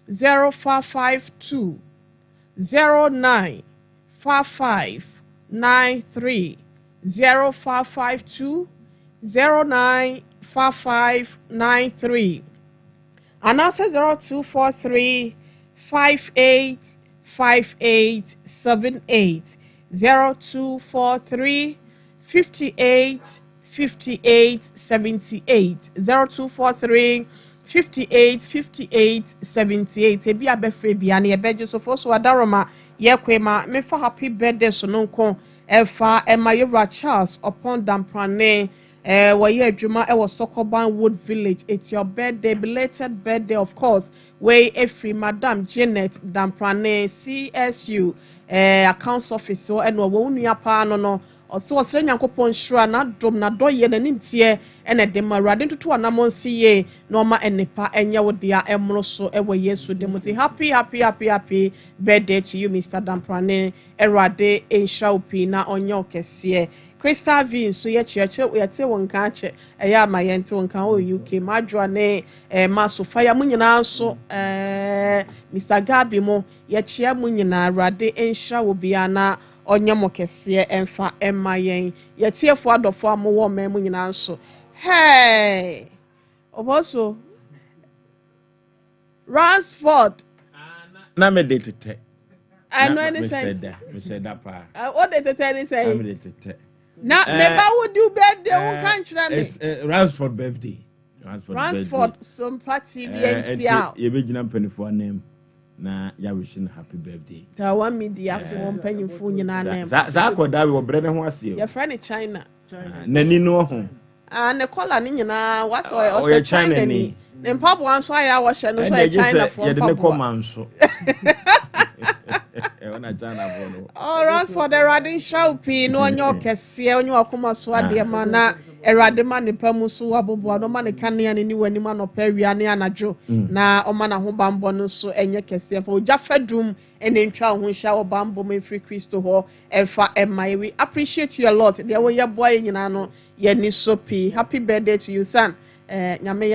0552 09 55 93 0552 09 55 93 anaasɛ 0243 58 58 78 0243 58 58 78 0243 58 58 78. Ebi abɛfrɛ bia no yɛbɛgye so fo so adaroma yɛkɔ ma mefa happy birthday so no nko ɛfa ɛma yɛwura Charles Ɔpɔn Damprane. Wɔyɛ adwuma ɛwɔ Sɔkɔban Wood Village. It's your birthday, belated birthday of course. Wei efiri Madam Janet Damprane, CSU accounts office hɔ, ɛna ɔwɔ wo nua paa no. Ɔsɛ ɔsrɛ Nyankopɔn nhyira n'adom n'adɔyɛ n'anim teɛ ɛna ɛde ma Awurade ntoto anammɔ nsi yie na ɔma nnipa ɛnyɛ wo dea ɛmmoro so ɛwɔ Yesu de mu. Ti happy, happy, happy, happy birthday to you, Mr Damprane. Awurade nhyira wo pii na ɔnyɛ wo kɛseɛ. Crystal V nso yɛkyerɛkyerɛ yɛte wo nka akyɛ, ɛyɛ ama yɛnte wo nka wɔ UK. Madwoa ne Masofaya mo nyinaa nso, Mr Gabi mo, yɛkyea mo nyinaa. Awurade nhyira wo bia na ɔnyɛ mo kɛseɛ ɛmfa ɛma yɛn. Yɛtiefoɔ adɔfoɔ a mowɔ ɔman mu nyinaa nso, hey, ɔbɔ so Ransford. Na mede tetɛ. Ɛno ɛne sɛn? Mehyɛ da, mehyɛ da paa. Wode tetɛ ne Na sɛn? Mede tetɛ. Na meba wo di wo birthday wo nka nkyerɛ me. It's Ransford birthday, Ransford. Ransford Sompa TV birthday. nsi a Nti yɛbɛgyina mpanimfoɔ anim na yɛawish no happy birthday. Tawa Media foɔ mpanyinfoɔ nyinaa nam. Saa akɔdaa bi wɔbrɛ ne ho ase o. Yɛfrɛ no China. Ah, n'ani no ho. Ah, ne kɔla ne nyinaa wasɛ ɔyɛ Ɔyɛ ɔsɛ China China ni. ni. Ne mpaboa nso ayɛ a wɔhyɛ no nso Ɛnna yɛ gye sɛ China foɔ yɛde ne kɔ mpaboa. Ma nso ɛwɔ na China foɔ no. Oh, Ransford, Awurade nhyira wo pii na ɔnyɛ ɔkɛseɛ, ɔnyɛ wakoma so adeɛ ma na Awurade ma ne pa mu so waboboa na ɔma ne kanea ne ne w'anim anɔpa, awia ne anadwo, na ɔma n'ahobanbɔ no nso ɛnyɛ kɛseɛ fa ogya fadum ɛne ntwa wo ho nhyia wɔ banbɔ mu mfiri Kristo hɔ ɛmfa ɛma yɛ. We appreciate you a lot. Deɛ woyɛ boa yɛ nyinaa no, yɛni so pii. Happy birthday to you, son. Nyame yɛ.